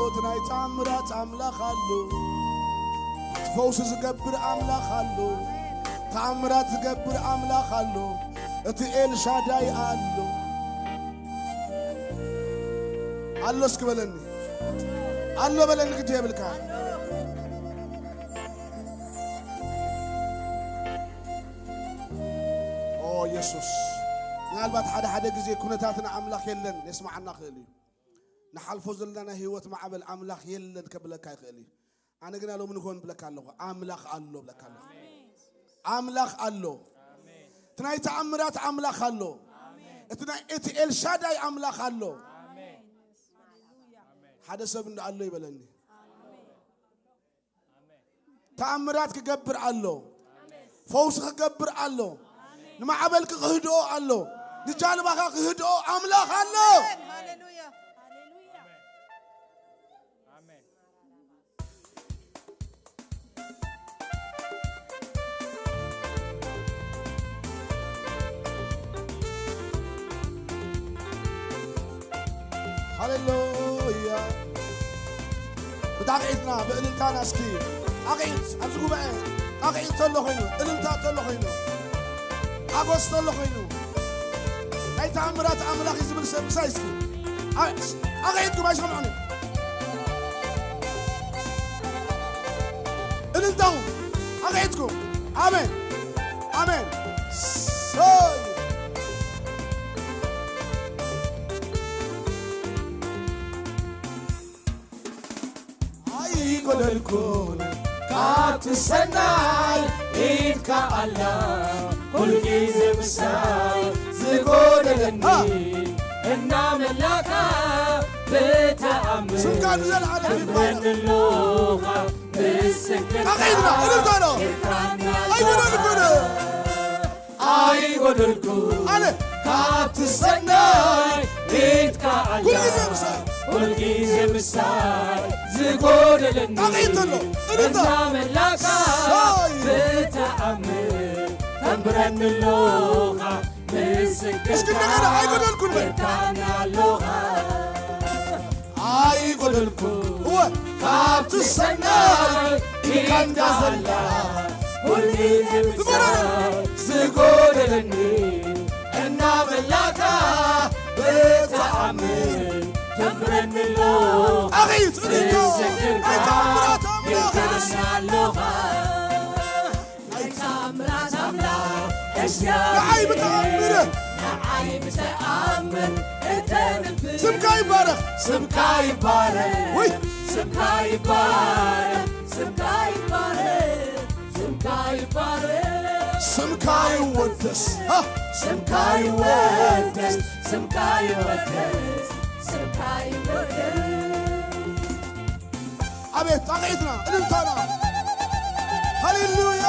እቲ ናይ ተኣምራት ኣምላኽ ኣሎ። እቲ ፈውሲ ዝገብር ኣምላኽ ኣሎ። ተኣምራት ዝገብር ኣምላኽ ኣሎ። እቲ ኤልሻዳይ ኣሎ። ኣሎ እስኪ በለኒ። ኣሎ በለኒ፣ ግዲ የብልካ። ኦ የሱስ፣ ምናልባት ሓደ ሓደ ግዜ ኩነታትና ኣምላኽ የለን የስምዓና ይኽእል እዩ። ንሓልፎ ዘለና ናይ ህይወት ማዕበል ኣምላኽ የለን ከብለካ ይኽእል እዩ። ኣነ ግና ሎሚ ንኮን ብለካ ኣለኹ፣ ኣምላኽ ኣሎ ብለካ ኣለኹ። ኣምላኽ ኣሎ። እቲ ናይ ተኣምራት ኣምላኽ ኣሎ። እቲ ናይ፣ እቲ ኤልሻዳይ ኣምላኽ ኣሎ። ሓደ ሰብ እንዶ ኣሎ ይበለኒ። ተኣምራት ክገብር ኣሎ። ፈውሲ ክገብር ኣሎ። ንማዕበልኪ ክህድኦ ኣሎ። ንጃልባኻ ክህድኦ ኣምላኽ ኣሎ። ሃሌሉያ፣ ሃሌሉያ። ሃሌሉያ። ብጣቕዒትና፣ ብእልልታና እስኪ ኣቕዒት፣ ኣብዚ ጉባኤ ኣቕዒት ተሎ ኮይኑ፣ እልልታ ተሎ ኮይኑ፣ ሓጎስ ተሎ ኮይኑ፣ ናይ ተኣምራት ኣምላኽ እዩ ዝብል ሰብ ምሳይ እስኪ። ኣ-፣ ኣቕዒትኩም ኣይሰምዑን እዮም። እልልታኹም ኣቕዒትኩም። ኣሜን፣ ኣሜን። ሰይ። ኣይጎደልኩን ካብቲ ሰናይ ኢድካ ኣላ፣ ኩሉ ግዜ ምሳይ ዝጎደለኒ ሃ! እናመላእካ ብተኣምር ስምካ ንዘለዓለም ይባረኽ። ተንብረኒ ኣለኻ ምስክርካ ካቐ ኢድና እልልታ ነው። ኢድካ እናላ ኣይጎደልኩን። ኣይጎደልኩ ኣነ ካብቲ ሰናይ ኢድካ ኣላ። ኩልግዜ ምሳይ። ኩልግዜ ምሳይ ዝጎደለኒ ኣቕዒት ኣሎ። እልልታ። እናመላእካ ሳይ። ብተኣምር ተንብረኒ ኣለኻ። ምስክርካ እስኪ እንደገና ኣይጎደልኩን በል። ኢድካ ኣላ። ኣይጎደልኩ እወ። ካብቲ ሰናይ ኢድካ እንዳዘላ። ኩሉ ግዜ ምሳይ ዝጎደለኒ እናመላእካ ብተኣምር ተንብረኒ ኣሎ። ኣኺ ጽኒቶ ኣይተኣምራት ኣምላኽ። ኢድካ ኣላ። ናይ ተኣምራት ኣምላኽ እግዚኣብሔር ንዓይ ብተኣምር ንዓይ ብተኣምር እተንብር ስምካ ይባረኽ። ስምካ ይባረኽ። ውይ። ስምካ ይባረኽ። ስምካ ይባረኽ። ስምካ ይባረኽ። ስምካ ይወደስ። ሃ! ስምካ ይወደስ፣ ስምካ ይወደስ፣ ስምካ ይወደስ። ኣቤት ጣቕዒትና፣ እልልታና። ሃሌሉያ።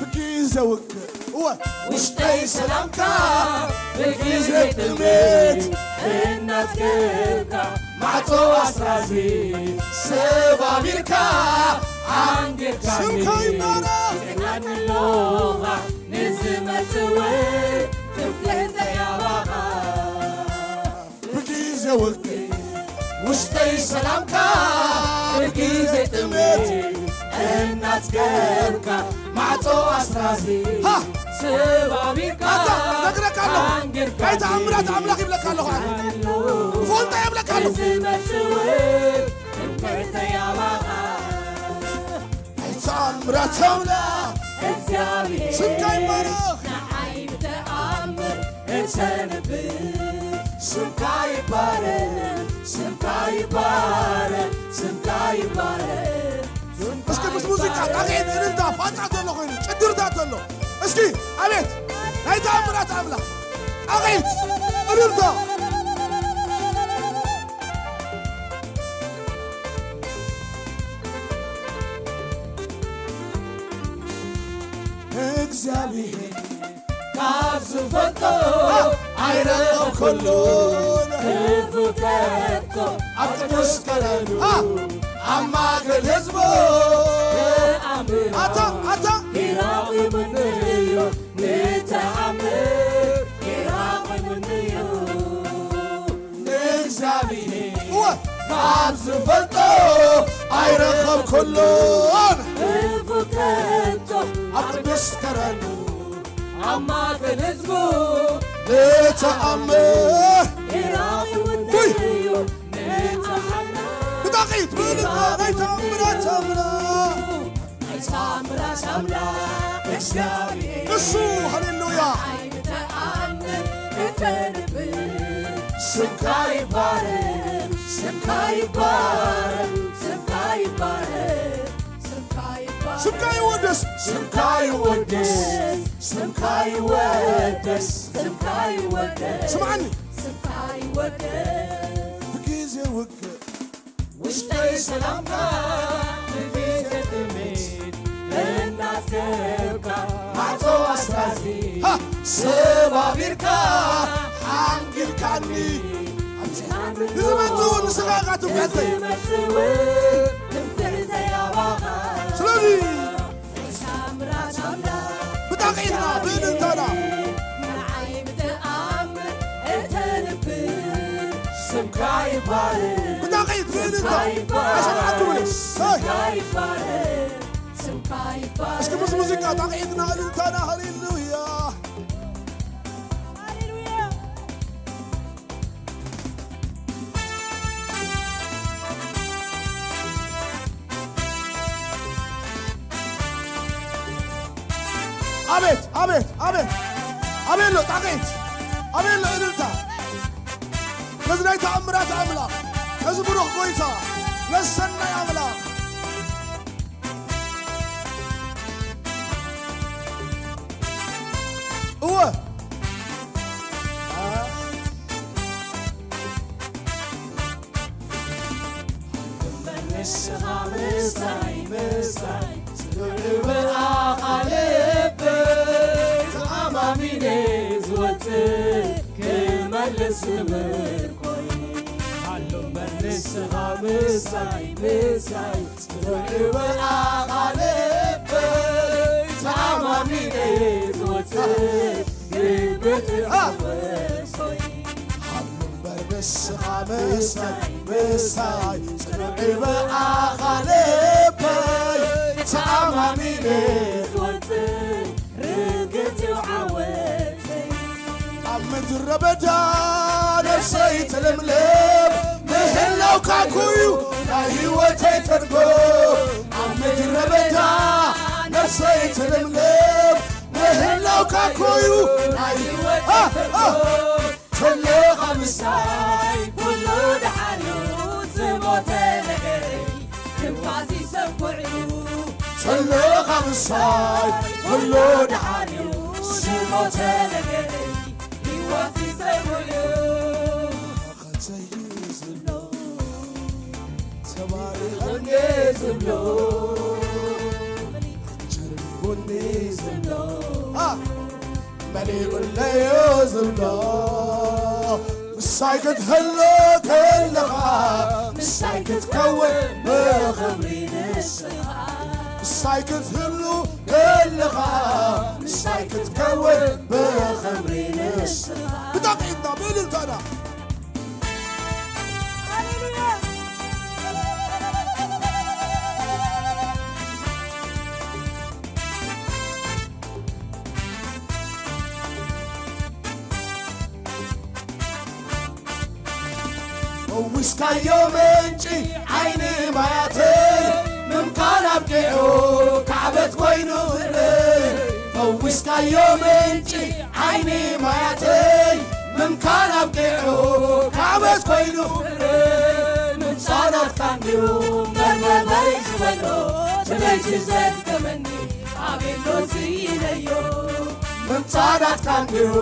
ብግዜ ውግእ እወ ውሽጠይ ሰላምካ ብግዜ ጥሜት እናትከብካ ማዕጾ ኣስራዚ ሰባቢርካ ዓንዲርካኒ ስምካ ይባረኽ። ዜናኒ ኣለኻ ንዝመጽእ ትምክሕተይ ኣባኻ። ብግዜ ውግእ ውሽጠይ ሰላምካ ብግዜ ጥሜት እናጽገብካ ማዕጾ ኣስራዚ ሃ! ሰባቢርካ ኣታ ነግረካ ኣለኹ። ኣንጊርካ ናይ ተኣምራት ኣምላኽ ይብለካ ኣለኹ ኣነ። ብፎንታ የብለካ ኣለኹ። ዝመጽእ ትምክሕተይ ኣባኻ። ናይ ተኣምራት ኣምላኽ እግዚኣብሔር ስምካ ይባረኽ። ንዓይ ብተኣምር እተንብር ስምካ ይባረኽ፣ ስምካ ይባረኽ፣ ስምካ ይባረኽ። እስኪ ምስ ሙዚቃ ጣቕዒት፣ እልልታ፣ ፋጻ ዘሎ ኮይኑ፣ ጭድርታት ዘሎ። እስኪ ኣቤት ናይ ተኣምራት ኣምላኽ ጣቕዒት፣ እልልታ። እግዚኣብሔር ካብ ዝፈልጦ ኣይረኸብኩሉን ክፉተቶ ኣብ ቅዱስ ከረኑ ኣብ ማእከል ህዝቡ ኣታ ኣታ ይራቑምንዩ ንተኣምር ይራቑምንዩ ንእግዚኣብሔር እወ ካብ ዝፈልጦ ኣይረኸብኩሉን ክፉተቶ ኣብ ቅዱስ ከረኑ ኣብ ማእከል ህዝቡ ንተኣምር ይራቑምንዩ ንተኣምር ብጣቂት ብልካ ናይ ተኣምራት ኣምላኽ ናይ ተኣምራት ኣምላኽ እግዚኣብሔር ንሱ ሃሌሉያ ኣይተኣምን እተንብር ስምካ ይባረክ ስምካ ይባረክ ስምካ ይባረክ ስምካ ይባረክ ስምካ ይወደስ ስምካ ይወደስ ስምካ ይወደስ ስምካ ይወደስ ስምዓኒ ስምካ ይወደስ ብግዜ ውግእ ውሽጠይ ሰላምካ ብግዜ ጥሜት እናትከብካ ማዕጾ ኣስራዚ ሃ! ሰባቢርካ ሓንጊርካኒ ንዝመጽኡ ንስኻ ኢኻ ትምክሕተይ ዝመጽእ እውን ትምክሕተይ ኣባኻ ስለዚ ናይ ሳምራት ኣምላኽ ብጣቂትና ብእልልታና ንዓይ ብተኣምር እተንብር ስምካ ይባረክ ብጣቂት ብእልልታ ስምካ ይባረክ ኣይሰምዓኩምን። ስምካ ይባረክ ስምካ ይባረክ እስኪ ምስ ሙዚቃ ጣቂትና እልልታና ሃሌሉያ ኣቤት ኣቤት ኣቤት ኣቤሎ ጣቂት ኣቤሎ እልልታ ነዚ ናይ ተኣምራት ኣምላኽ ነዚ ብሩኽ ጎይታ ነዚ ሰናይ ኣምላኽ እወ ንስኻ ምሳይ ምሳይ ጽኑዕ ብኣኻ ልበይ ተኣማሚነ ዝወጽእ ክመልስ ንምርኮይ ሃሎ እምበር ንስኻ ምሳይ ምሳይ ጽኑዕ ብኣኻ ልበይ ተኣማሚነ ዝወጽእ ግብትኻ ወርሶይ ሃሎ እምበር ንስኻ ምሳይ ምሳይ ጽኑዕ ብኣኻ ልበይ ተኣማሚነ ዝወጽእ ርግጽ እዩ ዓወተይ ኣብ ምድረ በዳ ነፍሰይ ትልምልም ምህላውካ ኩዩ ናይ ህይወተይ ትርጉም ኣብ ምድረ በዳ ነፍሰይ ትልምልም ምህላው ካኮዩ ናይ ሃ፣ ሃ። ከለኻ ምሳይ ኩሉ ደሓን እዩ። ዝሞተ ነገረይ ትንፋስ ይሰኩዕ እዩ። ከለኻ ምሳይ ኩሉ ደሓን እዩ። ዝሞተ ነገረይ ትንፋስ ይሰኩዕ እዩ። ኸተይ ዝብሎ ተባሪኸ እንዴ ዝብሎ ቸር ጎኔ ዝብሎ ኣ መሊኡለዮ ዝብሎ ምሳይ ክትህሉ ከለኻ ምሳይ ክትከውን ብኽብሪ ንስኻ ምሳይ ክትህሉ ከለኻ ምሳይ ክትከውን ብኽብሪ ንስኻ ብጣዕሚ ኢድና ብእልልታና ፈዊስካዮ ምንጪ ዓይኒ ማያተይ ምምካን ኣብቂዑ ካዕበት ኮይኑ ፍቅረይ ፈዊስካዮ ምንጪ ዓይኒ ማያተይ ምምካን ኣብቂዑ ካዕበት ኮይኑ ፍቅረይ ምምጻእ ናትካ እንድዩ መርበበይ ዝበሎ ትለይቲ ዘድከመኒ ኣቤሎ ስኢነዮ ምምጻእ ናትካ እንድዩ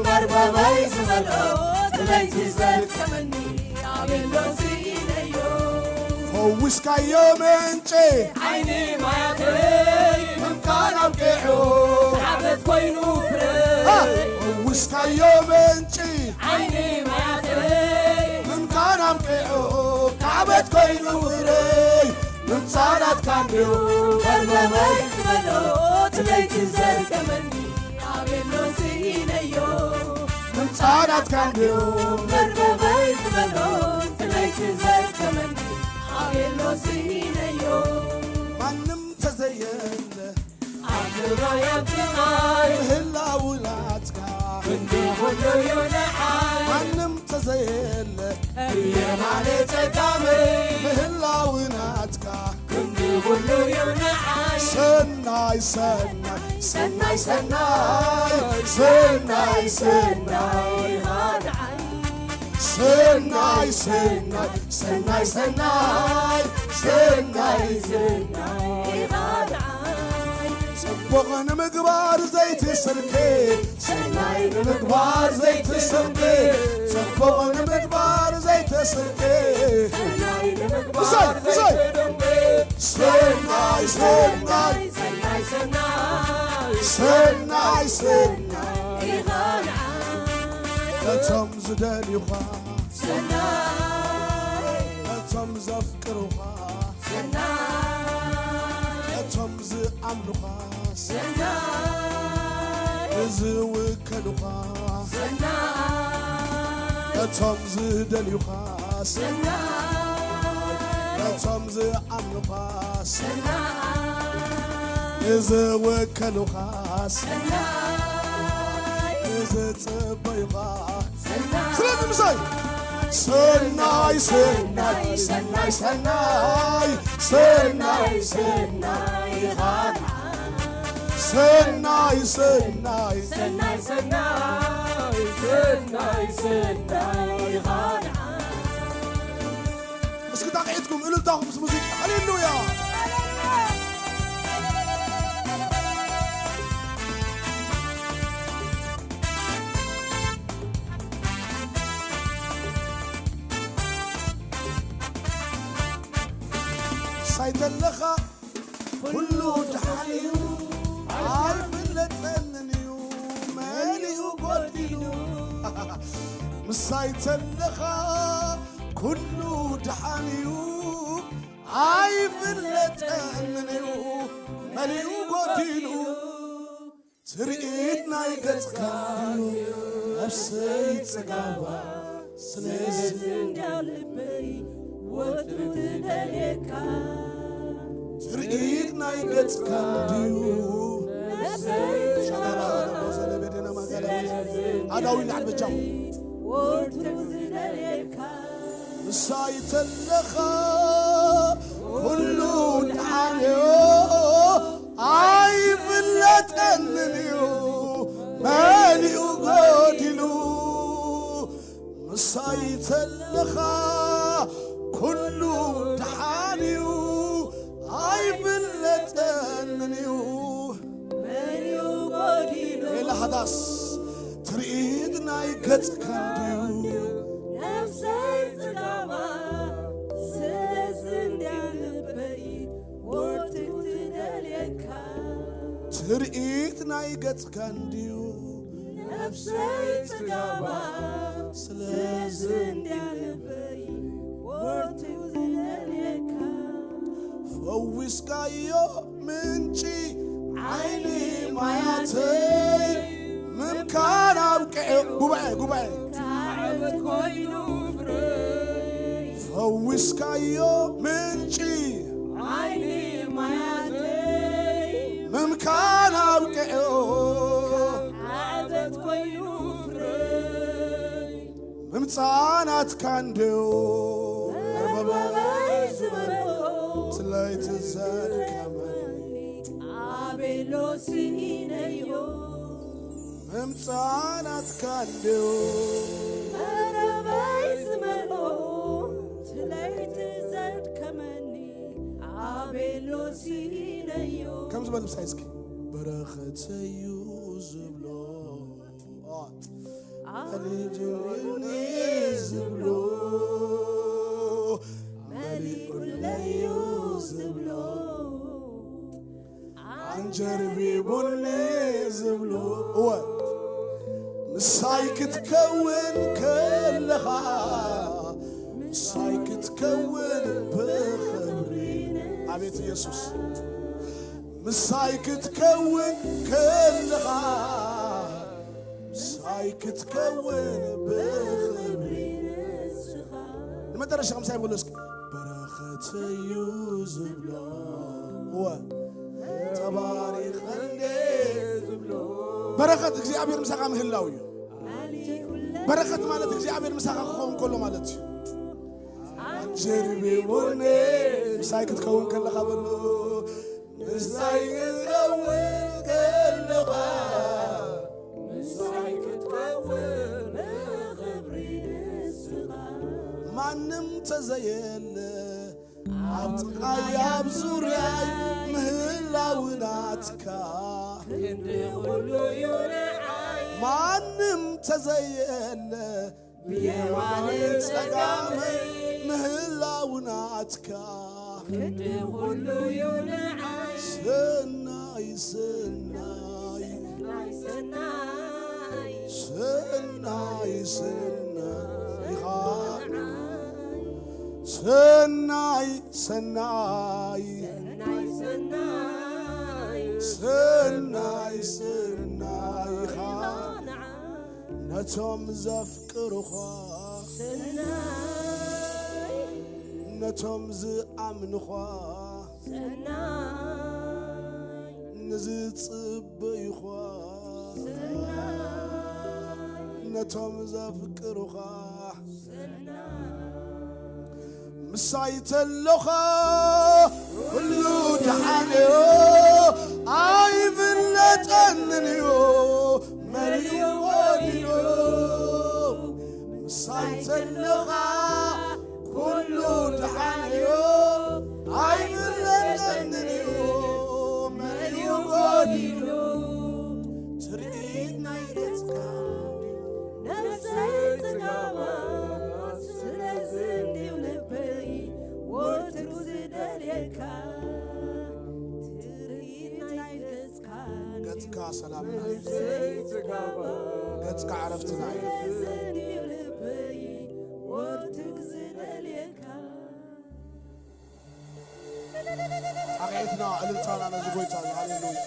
መርበበይ ዝበሎ ትለይቲ ዘድከመኒ ኣቤሎ ስኢነዮ ፈዊስካዮ ምንጪ ዓይኒ ማያተይ ምምካን ኣብቂዑ ዓበት ኮይኑ ፍረ ፈዊስካዮ ምንጪ ዓይኒ ማያተይ ምምካን ኣብቂዑ ካዕበት ኮይኑ ፍረይ ምምጻእ ናትካ እንድዩ መርበበይ ዝበሎ ትለይቲ ዘድከመኒ ኣቤሎ ስኢነዮ ምምጻእ ናትካ እንድዩ መርበበይ ዝበሎ ትለይቲ ዘድከመኒ ኣቤሎ ስኢነዮ ማንም ተዘየለ ኣብ ትግራይ ኣብ ትግራይ ምህላው ናትካ ክንዲ ኩሉ እዩ ንዓይ ማንም ተዘየለ ብየማነ ጸጋመይ ምህላው ናትካ ክንዲ ኩሉ እዩ ንዓይ ሰናይ ሰናይ ሰናይ ሰናይ ሰናይ ሰናይ ሰናይ ሰናይ ሰናይ ሰናይ ሰናይ ሰናይ ጽቡቕ ንምግባር ዘይትስርቂ ሰናይ ንምግባር ዘይትስርቂ ጽቡቕ ንምግባር ዘይትስርቂ ብዘይ ብዘይ ሰናይ ሰናይ ሰናይ ሰናይ እቶም ዝደልዩኻ ሰናይ እቶም ዘፍቅሩኻ ሰናይ እቶም ዝኣምኑኻ ሰናይ ዝውከሉኻ ሰናይ እቶም ዝደልዩኻ ሰናይ እቶም ዝኣምኑኻ ሰናይ ዝውከሉኻ ሰናይ ዝጽበዩኻ ስለዚ ምሳይ ሰናይ ሰናይ ሰናይ ሰናይ ሰናይ ሰናይ ኢኻ ሰናይ ሰናይ ሰናይ ሰናይ ሰናይ ሰናይ ኢኻ እስኪ ጣቕዒትኩም እልልታኹም ምስ ሙዚቃ ሃሌሉያ ሳይተለኻ ኩሉ ደሓን እዩ ኣይፍለጠንን እዩ መሊኡ ጎዲሉ ምሳይ ተለኻ ኩሉ ደሓን እዩ ኣይፍለጠንን እዩ መሊኡ ጎዲሉ ትርኢት ናይ ገጽካ እዩ ነፍሰይ ጽጋባ ስለዚ እንዳልበይ ወትሩ ትደልየካ ትርኢት ናይ ገጽካ ድዩ ነፍሰይ ሸጋራ ዘለበደና ማዘለቤ ኣዳዊ ናዕበጃው ወትሩ ዝደልየካ ምሳይ ተለኻ ኩሉ ደሓንዮ ኣይፍለጠንን እዩ መሊኡ ጎዲሉ ምሳይ ተለኻ ኩሉ ደሓን እዩ፣ ኣይፍለጠንን እዩ። መሊኡ ጎዲሉ ኤልሃዳስ ትርኢት ናይ ገጽካ እንድዩ። ነፍሰይ ጽጋባ ስለዚ እንድያ ልበይ ወትሩ ትደልየካ። ትርኢት ናይ ገጽካ እንድዩ። ነፍሰይ ጽጋባ ስለዚ እንድያ ልበይ ወትሩ ትደልየካ። ፈዊስካዮ ምንጪ ዓይኒ ማያተይ ምምካን ኣብቅዑ። ጉባኤ፣ ጉባኤ። ታዕበት ኮይኑ ፍረይ። ፈዊስካዮ ምንጪ ዓይኒ ማያተይ ምምካን ኣብቅዑ። ታዕበት ኮይኑ ፍረይ። ምምጻእ ናትካ እንድዩ። መርበበይ ዝበልኦ ስለይቲ ዘድከመኒ ኣቤሎ ስኢነዮ። ምምጻእ ናትካ እንድዩ። መርበበይ ዝበልኦ ስለይቲ ዘድከመኒ ኣቤሎ ስኢነዮ። ከም ዝበል ምሳይ እስኪ። በረኸተዩ ዝብሎ ኣልጅኒ ዝብሎ መሊኡለዩ ዝብሎ ኣንጀርቢቡኒ ዝብሎ። እወ ምሳይ ክትከውን ከለኻ ምሳይ ክትከውን ብኽብሪ። ኣቤት ኢየሱስ ምሳይ ክትከውን ከለኻ ምሳይ ክትከውን ብኽብሪ ንስኻ። ንመጨረሻ ምሳይ በሉ እስኪ። በረኸተዩ ዝብሎ እወ ተባሪኸ እንዴ ዝብሎ። በረኸት እግዚኣብሔር ምሳኻ ምህላው እዩ። በረኸት ማለት እግዚኣብሔር ምሳኻ ክኸውን ከሎ ማለት እዩ። ኣጀርቢቡኒ ምሳይ ክትከውን ከለኻ በሉ ምሳይ ክትከውን ከለኻ ምሳይ ክትከውን ብኽብሪ ንስኻ። ማንም ተዘየለ ኣብ ጥቓይ ኣብ ዙርያይ ምህላው ናትካ ክንዲ ኩሉ እዩ ንዓይ። ማንም ተዘየለ ብየማነ ጸጋመይ ምህላው ናትካ ክንዲ ኩሉ እዩ ንዓይ። ሰናይ ሰናይ ሰናይ ሰናይ ሰናይ ሰናይ ኢኻ። ሰናይ ሰናይ ሰናይ ሰናይ ሰናይ ሰናይ ኢኻ። ንዓይ ነቶም ዘፍቅሩኻ ሰናይ ነቶም ዝኣምኑኻ ሰናይ ንዝጽበዩኻ ሰናይ ነቶም ዘፍቅሩኻ ሰናይ ምሳይ ተሎኻ ኩሉ ደሓን እዩ ኣይፍለጠንን እዩ መሊኡ ጎዲሉ ምሳይ ተሎኻ ኩሉ ደሓን እዩ ኣይፍለጠንን እዩ መሊኡ ጎዲሉ ትርኢት ናይ ገጽካ ነፍሰይ ጽጋባ ስለዚ እንድዩ ልበይ ወትሩ ዝደልየካ ትርኢት ናይ ገጽካ ገጽካ ሰላምና እዩ። ነፍሰይ ጽጋባ ገጽካ ዕረፍትና እዩ። ስለዚ እንድዩ ልበይ ወትሩ ዝደልየካ ጣቕዒትና እልልታና ነዚ ጎይታ እዩ። ሃሌሉያ።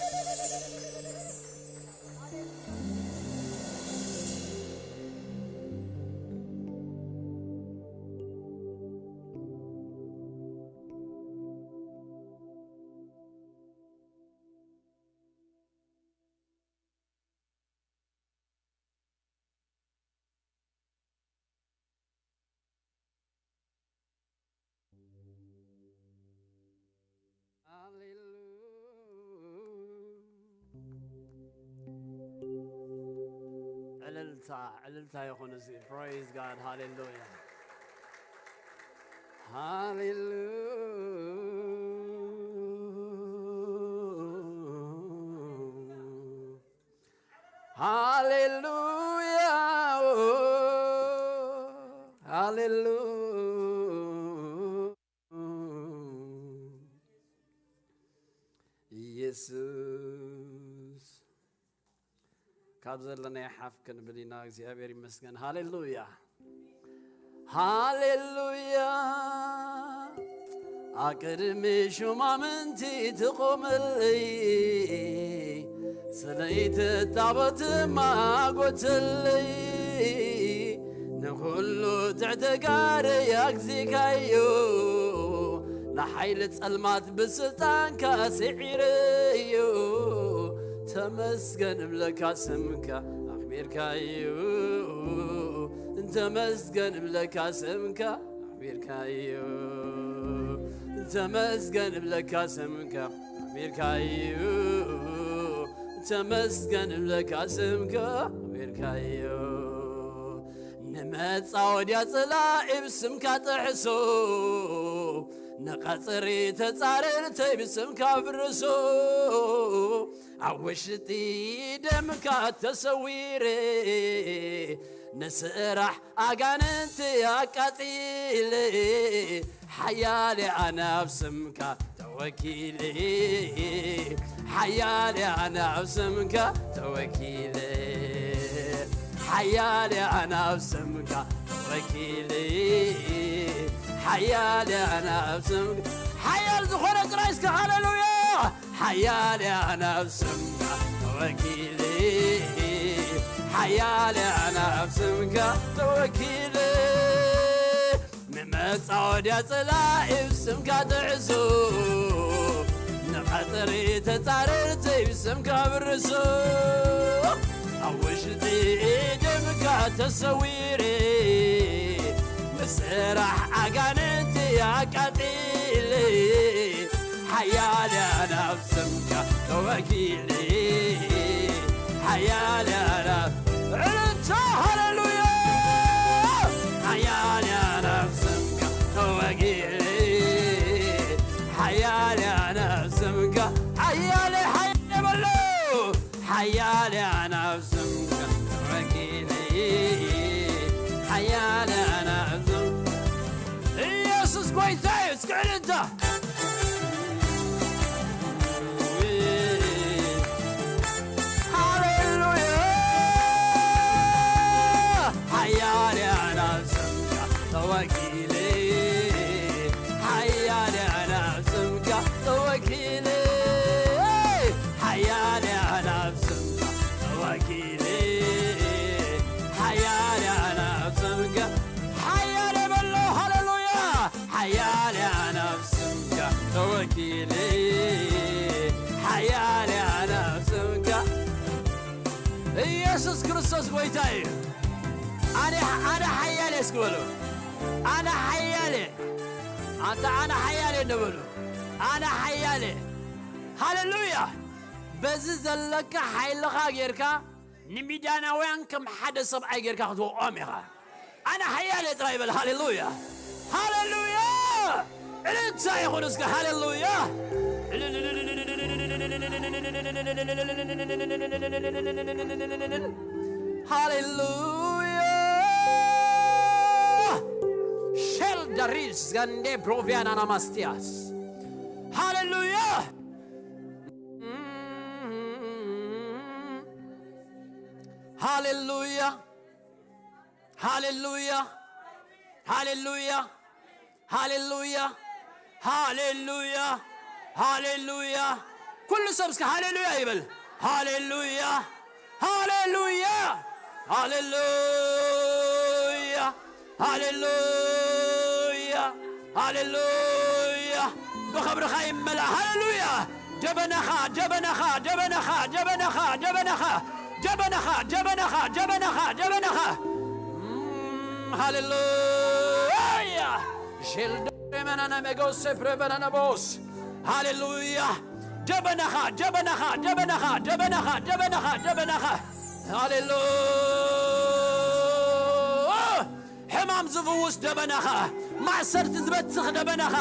እልልታ፣ እልልታ ይኹን እዚ። Praise God. ሃሌሉያ። ሃሌሉያ። ሃሌሉያ። ሃሌሉያ። ኢየሱስ። ካብ ዘለናዮ ሓፍ ክንብል ኢና። እግዚኣብሔር ይመስገን። ሃሌሉያ፣ ሃሌሉያ። ኣቅድሚ ሹማምንቲ ትቆመለይ፣ ስለይቲ ታቦት ማጎተለይ፣ ንኹሉ ትዕተጋሪ ኣግዚካዮ፣ ንሓይሊ ጸልማት ብስልጣንካ ስዒረዮ። ተመስገን እብለካ ስምካ ኣኽቢርካዮ። ተመስገን እብለካ ስምካ ኣኽቢርካዮ። ተመስገን እብለካ ስምካ ኣኽቢርካዮ። ተመስገን እብለካ ስምካ ኣኽቢርካዮ። ንመጻወድያ ጸላኢ ብስምካ ጥሕሶ፣ ንቐጽሪ ተጻረርተይ ብስምካ ፍርሶ። ኣብ ውሽጢ ደምካ ተሰዊረ፣ ንስራሕ ኣጋንንቲ ኣቃጺለ፣ ሓያል ኣነ ኣብ ስምካ ተወኪለ። ሓያል ኣነ ኣብ ስምካ ተወኪለ። ሓያል ኣነ ኣብ ስምካ ተወኪለ። ሓያል ኣነ ኣብ ስምካ፣ ሓያል ዝኾነ ጥራይ እስከ ሃሌሉያ። ሓያል ኣነ ኣብ ስምካ ተወኪለ። ሓያል ኣነ ኣብ ስምካ ተወኪለ። ንመጻወድያ ጸላኢ ብስምካ ትሕዞ፣ ንቐጽሪ ተጻረርተይ ብስምካ ብርሶ። ኣብ ውሽጢ ደምካ ተሰዊረ፣ ንስራሕ ኣጋንንቲ ኣቃጺለ። ሓያል ኣነ ኣብ ስምካ ተወኪለ። ሓያል ኣነ ኣብ፣ እልልታ፣ ሃሌሉያ። ሓያል ኣነ ኣብ ስምካ ተወኪለ። ሓያል ኣነ ኣብ ስምካ፣ ሓያል፣ ሓያል በሎ። ሓያል ኣነ ኣብ ስምካ ተወኪለ። ሓያል ኣነ ኣብ ስምካ፣ ኢየሱስ ጎይታ እዩ። እስኪ እልልታ። ሃሌሉያ። ሓያል ኣነ ኣብ ስምካ ተወኪለ። ሓያል ኣነ ኣብ ስምካ ተወኪለ። ሓያል ኣነ ኣብ ስምካ ተወኪለ። ሓያል ኣነ ኣብ ስምካ፣ ሓያል በሎ። ሃሌሉያ። ሓያል ኣነ ኣብ ስምካ ተወኪለ። ሓያል ኣነ ኣብ ስምካ። ኢየሱስ ክርስቶስ ጎይታ እዩ። ኣነ፣ ኣነ ሓያል እየ እስኪ በሉ። ኣነ ሓያል እየ። ኣንታ ኣነ ሓያል እየ እንደ በሉ። ኣነ ሓያል እየ። ሃሌሉያ። በዚ ዘለካ ሓይልኻ ጌርካ ንሚዳናውያን ከም ሓደ ሰብኣይ ጌርካ ክትወቕዖም ኢኻ። ኣነ ሓያል እየ ጥራይ በል። ሃሌሉያ፣ ሃሌሉያ። እልልታ ይኹን እስከ። ሃሌሉያ፣ ሃሌሉያ። ሼል ዳሪስ ጋንዴ ብሮቪያን ኣናማስቲያስ። ሃሌሉያ፣ ሃሌሉያ፣ ሃሌሉያ፣ ሃሌሉያ፣ ሃሌሉያ፣ ሃሌሉያ፣ ሃሌሉያ። ኩሉ ሰብ እስከ ሃሌሉያ ይበል። ሃሌሉያ፣ ሃሌሉያ፣ ሃሌሉያ፣ ሃሌሉያ፣ ሃሌሉያ። ብኽብርኻ ይመላእ። ሃሌሉያ። ደበናኻ፣ ደበናኻ፣ ደበናኻ፣ ደበናኻ፣ ደበናኻ፣ ደበናኻ፣ ደበናኻ፣ ደበናኻ፣ ደበናኻ። እም፣ ሃሌሉያ። ሼልዶ መናና መጎሴ ፕሬቨናና ቦስ። ሃሌሉያ። ደበናኻ፣ ደበናኻ፣ ደበናኻ፣ ደበናኻ፣ ደበናኻ፣ ደበናኻ። ሃሌሉያ። ሕማም ዝፍውስ ደበናኻ፣ ማእሰርቲ ዝበትኽ ደበናኻ፣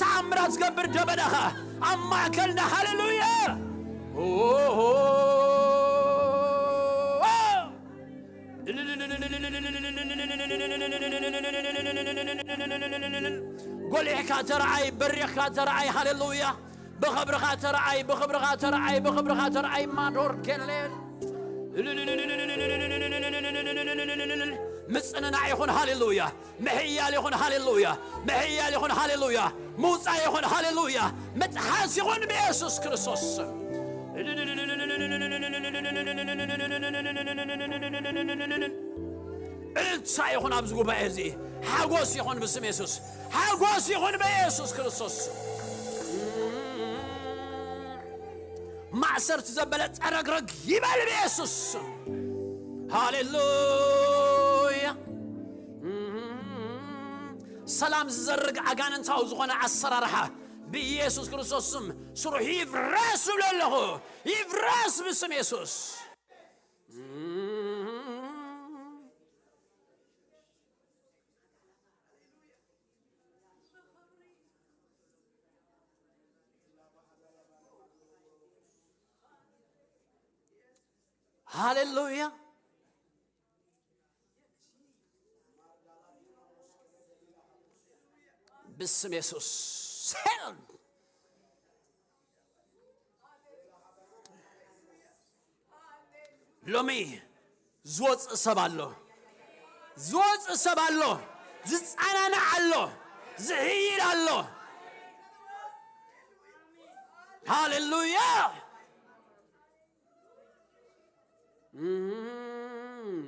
ተኣምራት ዝገብር ደበናኻ ኣብ ማእከልና። ሃሌሉያ! ጎሊሕካ ተረኣይ፣ በሪኽካ ተረኣይ። ሃሌሉያ! ብኽብርኻ ተረኣይ፣ ብኽብርኻ ተረኣይ፣ ብኽብርኻ ተረኣይ። ማዶር ኬሌል ምጽንናዕ ይኹን። ሃሌሉያ! ምሕያል ይኹን። ሃሌሉያ! ምሕያል ይኹን። ሃሌሉያ! ምውጻእ ይኹን። ሃሌሉያ! ምጥሓስ ይኹን ብኢየሱስ ክርስቶስ ስም። እልልታ ይኹን ኣብዚ ጉባኤ እዚ። ሓጎስ ይኹን ብስም የሱስ። ሓጎስ ይኹን ብኢየሱስ ክርስቶስ ስም። ማእሰርቲ ዘበለ ጠረግረግ ይበል ብኢየሱስ ስም። ሃሌሉያ! ሰላም ዝዘርግ ኣጋንንታዊ ዝኾነ ኣሰራርሓ ብኢየሱስ ክርስቶስ ስም ስሩሕ ይፍረስ እብሎ ኣለኹ። ይፍረስ ብስም የሱስ። ሃሌሉያ። ብስም የሱስ። ሄል ሎሚ ዝወፅእ ሰብ ኣሎ። ዝወፅእ ሰብ ኣሎ። ዝፀናናዕ ኣሎ። ዝሕይል ኣሎ። ሃሌሉያ። እም።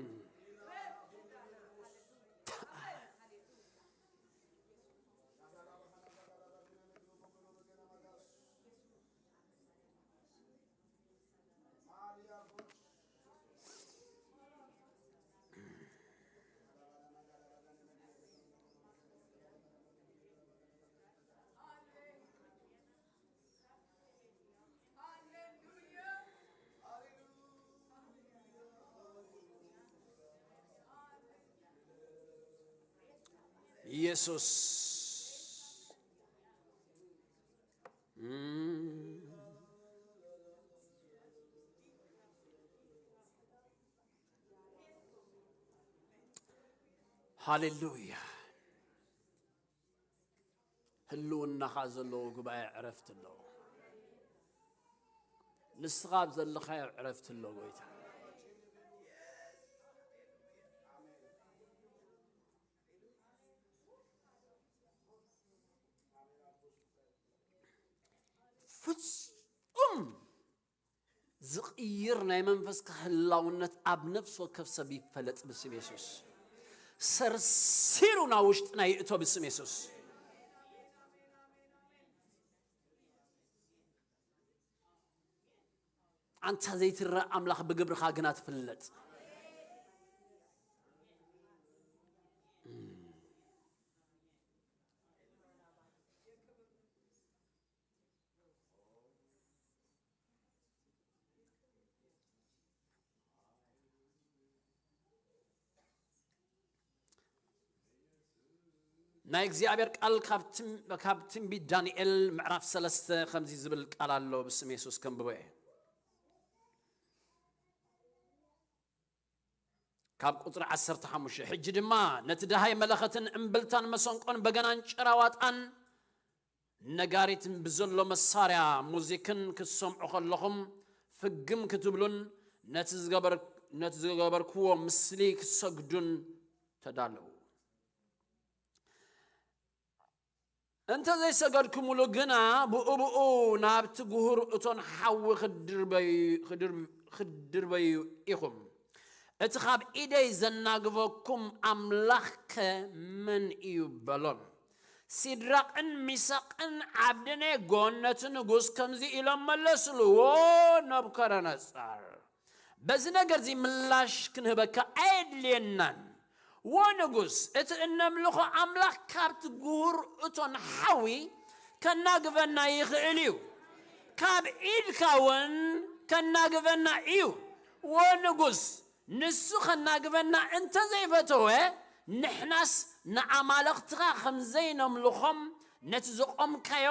ኢየሱስ። እም። ሃሌሉያ። ህልውናኻ ዘለዎ ጉባኤ ዕረፍቲ ኣለዎ። ንስኻ ኣብ ዘለኻዮ ዕረፍቲ ኣሎ፣ ጎይታ። ፍጹም ዝቕይር ናይ መንፈስካ ህላውነት ኣብ ነፍሲ ወከፍ ሰብ ይፈለጥ ብስም የሱስ። ሰርሲሩ ናብ ውሽጥና ይእቶ ብስም የሱስ። ኣንታ ዘይትረእ ኣምላኽ ብግብርኻ ግና ትፍለጥ። ናይ እግዚኣብሔር ቃል ካብ ትም-፣ ካብ ትንቢት ዳንኤል ምዕራፍ ሰለስተ ከምዚ ዝብል ቃል ኣሎ፣ ብስም የሱስ ከንብቦ እየ። ካብ ቁጽሪ ዓሰርተ ሓሙሽተ፣ ሕጂ ድማ ነቲ ደሃይ መለኸትን እምብልታን መሰንቆን በገናን ጭራዋጣን ነጋሪትን ብዘሎ መሳርያ ሙዚክን ክትሰምዑ ከለኹም፣ ፍግም ክትብሉን ነቲ ዝገበር-፣ ነቲ ዝገበርክዎ ምስሊ ክትሰግዱን ተዳለዉ። እንተ ዘይሰገድኩምሉ ግና፣ ብኡ ብኡ ናብቲ ጉሁር እቶን ሓዊ ክድርበዩ-፣ ክድር-፣ ክድርበዩ ኢኹም። እቲ ኻብ ኢደይ ዘናግፈኩም ኣምላኽከ መን እዩ? በሎም። ሲድራቕን ሚሳቕን ዓብደኔጎን ነቲ ንጉስ ከምዚ ኢሎም መለስሉ፣ ዎ ነቡከደነጻር፣ በዚ ነገር እዚ ምላሽ ክንህበካ ኣየድልየናን። ዎ ንጉስ፣ እቲ እነምልኾ ኣምላኽ ካብቲ ጉሁር እቶን ሓዊ ከናግፈና ይኽእል እዩ። ካብ ኢድካ እውን ከናግፈና እዩ። ዎ ንጉስ፣ ንሱ ከናግፈና እንተ ዘይፈተወ፣ ንሕናስ ንኣማልኽትኻ ከም ዘይነምልኾም፣ ነቲ ዘቖምካዮ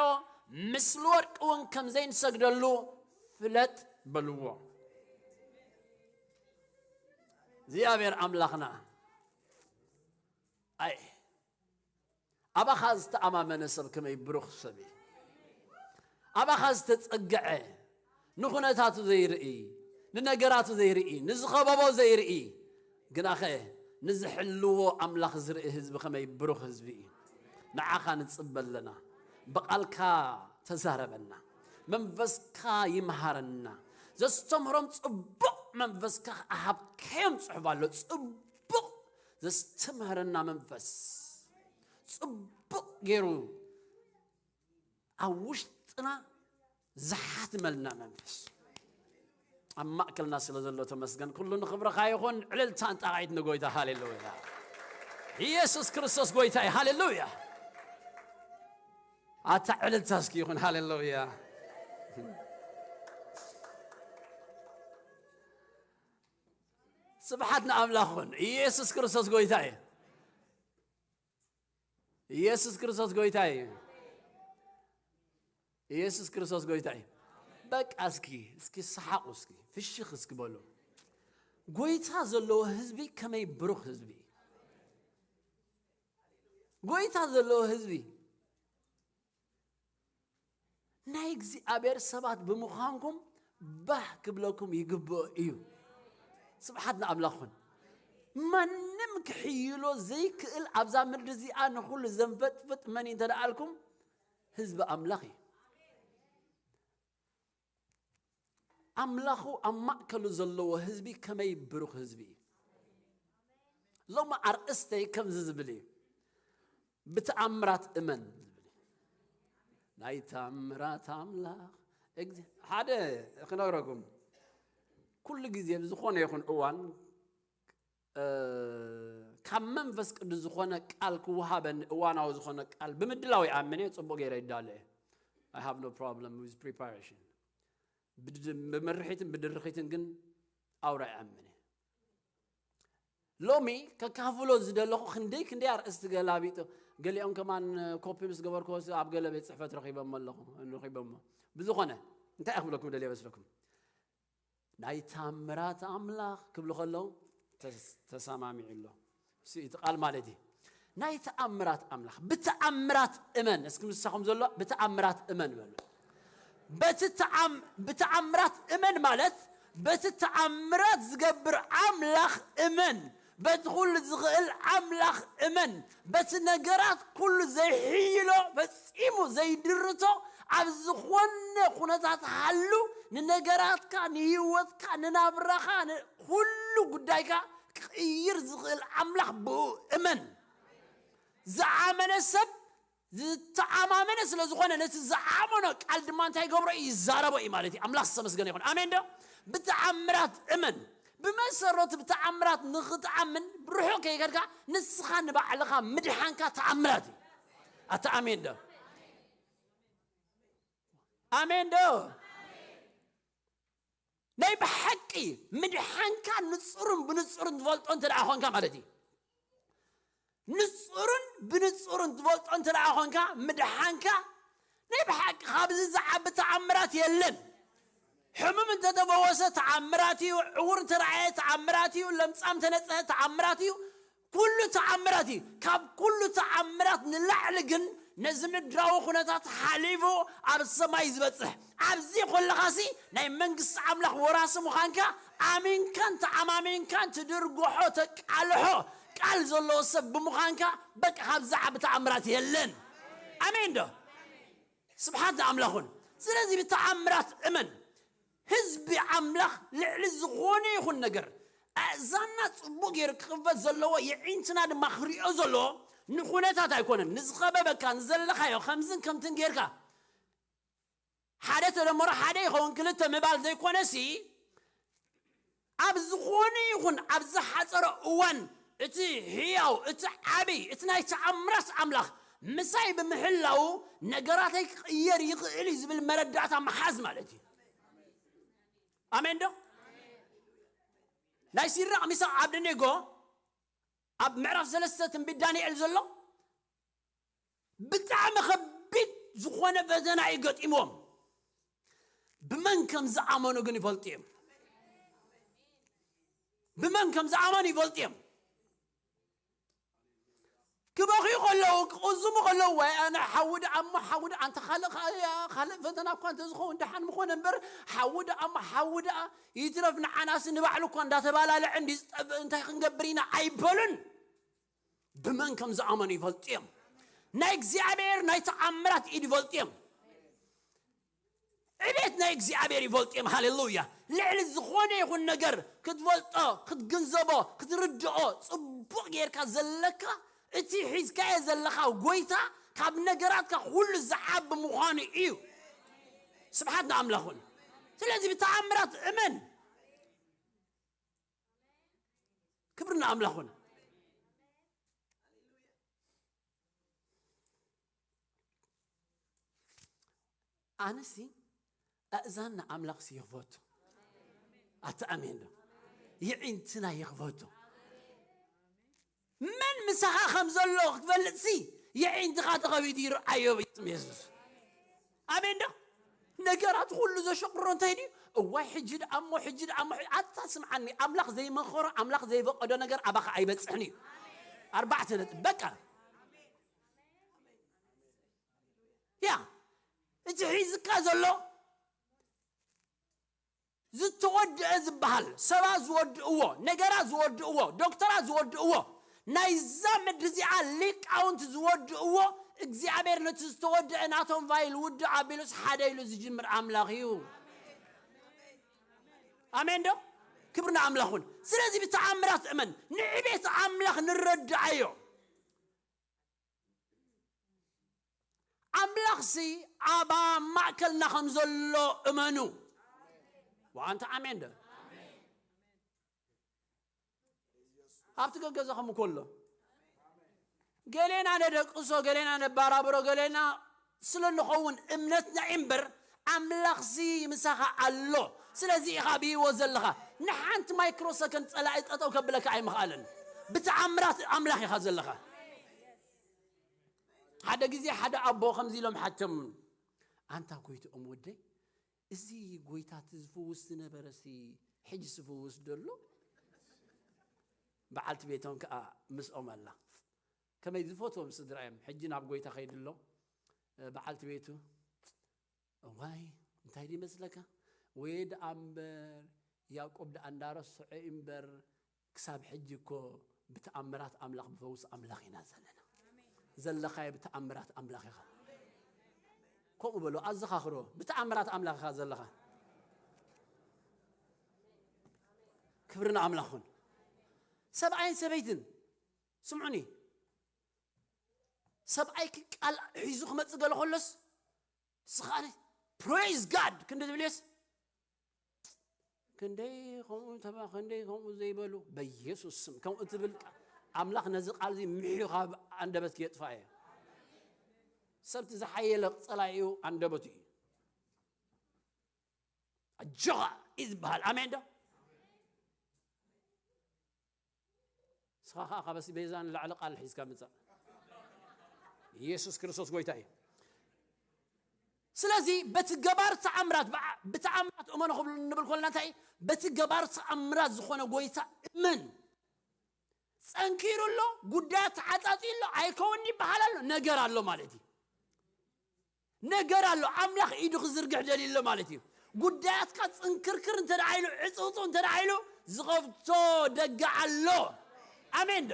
ምስሊ ወርቂ እውን ከም ዘይንሰግደሉ ፍለጥ በልዎ። እግዚኣብሔር ኣምላኽና ኣይ ኣባኻ ዝተኣማመነ ሰብ ከመይ ብሩኽ ሰብ እዩ። ኣባኻ ዝተጸግዐ ንኹነታቱ ዘይርኢ፣ ንነገራቱ ዘይርኢ፣ ንዝኸበቦ ዘይርኢ፣ ግናኸ ንዝሕልዎ ኣምላኽ ዝርኢ ህዝቢ ከመይ ብሩኽ ህዝቢ እዩ። ንዓኻ ንጽበ ኣለና። ብቓልካ ተዛረበና። መንፈስካ ይምሃረና። ዘስተምህሮም ጽቡቕ መንፈስካ ሃብካዮም ጽሑፍ ኣሎ። ጽቡቕ ዘስተምህረና መንፈስ፣ ጽቡቕ ገይሩ ኣብ ውሽጥና ዝሓትመልና መንፈስ ኣብ ማእከልና ስለ ዘሎ ተመስገን። ኩሉ ንኽብርኻ ይኹን። ዕልልታን ጣቓይት ንጎይታ። ሃሌሉያ። ኢየሱስ ክርስቶስ ጎይታ እዩ። ሃሌሉያ። ኣታ ዕልልታ እስኪ ይኹን። ሃሌሉያ። ስብሓት ንኣምላኽ ይኹን። ኢየሱስ ክርስቶስ ጎይታ እዩ። ኢየሱስ ክርስቶስ ጎይታ እዩ። ኢየሱስ ክርስቶስ ጎይታ እዩ። በቃ እስኪ፣ እስኪ ሰሓቑ፣ እስኪ ፍሽኽ እስኪ በሉ። ጎይታ ዘለዎ ህዝቢ ከመይ ብሩኽ ህዝቢ እዩ። ጎይታ ዘለዎ ህዝቢ ናይ እግዚኣብሔር ሰባት ብምዃንኩም ባህ ክብለኩም ይግብኦ እዩ። ስብሓት ንኣምላኽ ይኹን። ማንም ክሕይሎ ዘይክእል ኣብዛ ምድሪ እዚኣ ንኹሉ ዘንፈጥፍጥ መን እዩ እንተ ደኣልኩም፣ ህዝቢ ኣምላኽ እዩ። ኣምላኹ ኣብ ማእከሉ ዘለዎ ህዝቢ ከመይ ብሩኽ ህዝቢ እዩ። ሎሚ ኣርእስተይ ከምዚ ዝብል እዩ። ብተኣምራት እመን ዝብል እዩ። ናይ ተኣምራት ኣምላኽ። እግዚ-፣ ሓደ ክነግረኩም። ኩሉ ግዜ ብዝኾነ ይኹን እዋን፣ እ፣ ካብ መንፈስ ቅዱስ ዝኾነ ቃል ክወሃበኒ፣ እዋናዊ ዝኾነ ቃል ብምድላው ይኣምን እየ፣ ጽቡቕ ገይረ ይዳለ እየ። I have no problem with preparation። ብድ-፣ ብምርሒትን ብድርኺትን ግን ኣውራ ይኣምን እየ። ሎሚ ከካፍሎ ዝደለኹ ክንደይ ክንደይ ኣርእስቲ ገላቢጡ፣ ገሊኦም ከማን ኮፒ ምስ ገበርኩ ኣብ ገለ ቤት ጽሕፈት ረኺቦሞ ኣለኹ፣ ረኺቦሞ። ብዝኾነ እንታይ ክብለኩም ደልየ መስለኩም? ናይ ተኣምራት ኣምላኽ ክብሉ ከለዉ ተስ-፣ ተሰማሚዑ ኣሎ። እሱ እቲ ቃል ማለት እዩ። ናይ ተኣምራት ኣምላኽ፣ ብተኣምራት እመን። እስኪ ምሳኹም ዘሎ ብተኣምራት እመን በሉ። በቲ ተኣም-፣ ብተኣምራት እመን ማለት በቲ ተኣምራት ዝገብር ኣምላኽ እመን። በቲ ኩሉ ዝኽእል ኣምላኽ እመን። በቲ ነገራት ኩሉ ዘይሕይሎ፣ ፈጺሙ ዘይድርቶ፣ ኣብ ዝኾነ ኩነታት ሃሉ፣ ንነገራትካ፣ ንህይወትካ፣ ንናብራኻ፣ ን-፣ ኩሉ ጉዳይካ ክቕይር ዝኽእል ኣምላኽ ብኡ እመን። ዝኣመነ ሰብ ዝተኣማመነ ስለ ዝኾነ፣ ነቲ ዝኣመኖ ቃል ድማ እንታይ ይገብሮ? ይዛረቦ እዩ ማለት እዩ። ኣምላኽ ዝተመስገነ ይኹን። ኣሜን ዶ? ብተኣምራት እመን። ብመሰረቱ ብተኣምራት ንኽትኣምን ርሑቕ ከይከድካ ንስኻ ንባዕልኻ ምድሓንካ ተኣምራት እዩ። ኣታ ኣሜን ዶ? ኣሜን ዶ? ናይ ብሓቂ ምድሓንካ ንጹርን ብንጹርን ትፈልጦ እንተ ደኣ ኾንካ ማለት እዩ። ንጹርን ብንጹርን ትፈልጦ እንተ ደኣ ኾንካ፣ ምድሓንካ ናይ ብሓቂ ካብዚ ዝዓቢ ተኣምራት የለን። ሕሙም እንተተፈወሰ ተኣምራት እዩ፣ ዕውር እንተረኣየ ተኣምራት እዩ፣ ለምጻም እንተነጽሀ ተኣምራት እዩ፣ ኩሉ ተኣምራት እዩ። ካብ ኩሉ ተኣምራት ንላዕሊ ግን ነዚ ምድራዊ ኩነታት ሓሊፉ ኣብ ሰማይ ዝበጽሕ፣ ኣብዚ ኮለኻሲ ናይ መንግስቲ ኣምላኽ ወራሲ ምዃንካ ኣሚንካን ተኣማሚንካን ትድርግሖ፣ ተቃልሖ ቃል ዘለዎ ሰብ ብምዃንካ፣ በቃ ካብዚ ዓቢ ተኣምራት የለን። ኣሜን ዶ? ስብሓት ንኣምላኽ ይኹን። ስለዚ ብተኣምራት እመን። ህዝቢ ኣምላኽ ልዕሊ ዝኾነ ይኹን ነገር ኣእዛንና ጽቡቕ ገይሩ ክኽፈት ዘለዎ፣ የዒንትና ድማ ክሪኦ ዘለዎ ንኹነታት ኣይኮነን። ንዝኸበበካ፣ ንዘለኻዮ ከምዝን ከምትን ጌርካ ሓደ ተደመሮ ሓደ ይኸውን ክልተ ምባል ዘይኮነሲ፣ ኣብ ዝኾነ ይኹን ኣብ ዝሓጸረ እዋን እቲ ህያው፣ እቲ ዓቢ፣ እቲ ናይ ተኣምራት ኣምላኽ ምሳይ ብምሕላው ነገራተይ ክቕየር ይኽእል እዩ ዝብል መረዳእታ ምሓዝ ማለት እዩ። ኣሜን ዶ? ናይ ሲድራቕ፣ ሚሳቕ፣ ኣብደኔጎ ኣብ ምዕራፍ ሰለስተ ትንቢት ዳንኤል ዘሎ ብጣዕሚ ከቢድ ዝኾነ ፈተና እዩ ገጢሞም። ብመን ከም ዝኣመኑ ግን ይፈልጡ እዮም። ብመን ከም ዝኣመኑ ይፈልጡ እዮም። ክበኽዩ ከለዉ፣ ክቕዝሙ ከለዉ፣ "ዋይ፣ ኣነ ሓዊ ደኣ እሞ፣ ሓዊ ደኣ፣ ኣንተ ካልእ፣ ካልእ፣ ካልእ ፈተና እኳ እንተዝኸውን ደሓን ምኾነ እምበር፣ ሓዊ ደኣ እሞ፣ ሓዊ ደኣ ይትረፍ፣ ንዓናስ ንባዕሉ እኳ እንዳተባላለዐ እንዲ ዝጠፍእ እንታይ ክንገብር ኢና?" ኣይበሉን። ብመን ከም ዝኣመኑ ይፈልጡ እዮም። ናይ እግዚኣብሔር ናይ ተኣምራት ኢድ ይፈልጡ እዮም። ዕቤት ናይ እግዚኣብሔር ይፈልጡ እዮም። ሃሌሉያ። ልዕሊ ዝኾነ ይኹን ነገር ክትፈልጦ፣ ክትግንዘቦ፣ ክትርድኦ ጽቡቕ ጌርካ ዘለካ፣ እቲ ሒዝካዮ ዘለኻ ጎይታ ካብ ነገራትካ ኩሉ ዝዓቢ ምዃኑ እዩ። ስብሓት ንኣምላኹን። ስለዚ ብተኣምራት እመን። ክብሪ ንኣምላኹን። ኣነሲ ኣእዛን ንኣምላኽ ሲ ይኽፈቱ። ኣቲ ኣሜን ዶ? የዒንትና ይኽፈቱ። መን ምሳኻ ከም ዘሎ ክትፈልጥሲ የዒንትኻ ተኸፊቱ ይርኣዮ ብስም የሱስ። ኣሜን ዶ? ነገራት ኩሉ ዘሸቅሮ እንታይ ድዩ? እዋይ፣ ሕጂ ደኣ እሞ፣ ሕጂ ደኣ እሞ፣ ኣታ ስምዓኒ፣ ኣምላኽ ዘይመኸሮ፣ ኣምላኽ ዘይፈቀዶ ነገር ኣባኻ ኣይበጽሕን እዩ። ኣርባዕተ ነጥብ፣ በቃ። ያ፣ እቲ ሒዝካ ዘሎ ዝተወድአ ዝበሃል፣ ሰባት ዝወድእዎ፣ ነገራት ዝወድእዎ፣ ዶክተራት ዝወድእዎ፣ ናይዛ ምድሪ እዚኣ ሊቃውንት ዝወድእዎ፣ እግዚኣብሔር ነቲ ዝተወድአ ናቶም ፋይል ውድእ ኣቢሉስ ሓደ ኢሉ ዝጅምር ኣምላኽ እዩ። ኣሜን ዶ? ክብሪ ንኣምላኽ ይኹን። ስለዚ ብተኣምራት እመን፣ ንዕቤት ኣምላኽ ንረድኣዮ። ኣምላኽሲ ኣብ ማእከልና ከም ዘሎ እመኑ። ወኣንተ ኣሜን ዶ? ኣብቲ ገገዛኹም እኮ ኣሎ። ገሌና ነደቅሶ፣ ገሌና ነባራብሮ፣ ገሌና ስለ ንኸውን እምነትና እምበር ኣምላኽሲ ምሳኻ ኣሎ። ስለዚ ኢኻ ብህይወት ዘለኻ። ንሓንቲ ማይክሮ ሰከንድ ጸላኢ ጠጠው ከብለካ ኣይምኽኣልን። ብተኣምራት ኣምላኽ ኢኻ ዘለኻ። ሓደ ግዜ ሓደ ኣቦ ከምዚ ኢሎም ሓተሙን፣ "ኣንታ ጎይትኦም ወደይ፣ እዚ ጎይታ እቲ ዝፍውስ ዝነበረሲ ሕጂ ዝፍውስ ዶ ኣሎ?" በዓልቲ ቤቶም ከኣ ምስኦም ኣላ። ከመይ ዝፈትዎም ስድራ እዮም። ሕጂ ናብ ጎይታ ከይዱ ኣሎ። በዓልቲ ቤቱ፣ "እዋይ፣ እንታይ ድዩ መስለካ? ወይ ደኣ እምበር፣ ያዕቆብ ደኣ እንዳረስዖ እዩ እምበር፣ ክሳብ ሕጂ እኮ ብተኣምራት ኣምላኽ፣ ብፈውስ ኣምላኽ ኢና ዘለና። ዘለኻዮ ብተኣምራት ኣምላኽ ኢኻ." ከምኡ በሎ፣ ኣዘኻኽሮ፣ ብተኣምራት ኣምላኽ ኢኻ ዘለኻ። ክብሪ ንኣምላኽ ይኹን። ሰብኣይን ሰበይትን፣ ስምዑኒ፣ ሰብኣይኪ ቃል ሒዙ ክመጽእ ገለ ከሎስ፣ ንስኻ ኣነ፣ "Praise God" ክንዲ ትብልዮስ፣ ክንደይ ከምኡ ተባ-፣ ክንደይ ከምኡ ዘይበሉ፣ በኢየሱስ ስም ከምኡ ትብል ቃል፣ ኣምላኽ ነዚ ቃል እዚ ምሒዩ ካብ ኣንደበትኪ የጥፋእ እየ። ሰብቲ ዝሓየለ ጸላኢኡ ኣንደበቱ እዩ። ኣጆኻ እዩ ዝበሃል። ኣሜን ዶ? ንስኻ ኸዓ ካብ ኣስቤዛ ንላዕሊ ቃል ሒዝካ ምጻእ። ኢየሱስ ክርስቶስ ጎይታ እዩ። ስለዚ በቲ ገባር ተኣምራት፣ ብዓ-፣ ብተኣምራት እመኑ ክብል ንብል ኮለና እንታይ እዩ? በቲ ገባር ተኣምራት ዝኾነ ጎይታ እመን። ጸንኪሩ ኣሎ፣ ጉዳያት ተዓጻጺ ኣሎ፣ ኣይከውን ይበሃል ኣሎ፣ ነገር ኣሎ ማለት እዩ። ነገር ኣሎ፣ ኣምላኽ ኢዱ ክዝርግሕ ደልዩ ኣሎ ማለት እዩ። ጉዳያትካ ጽንክርክር እንተ ደኣ ኢሉ፣ ዕጽውጽው እንተ ደኣ ኢሉ፣ ዝኸፍቶ ደገ ኣሎ። ኣሜን ዶ?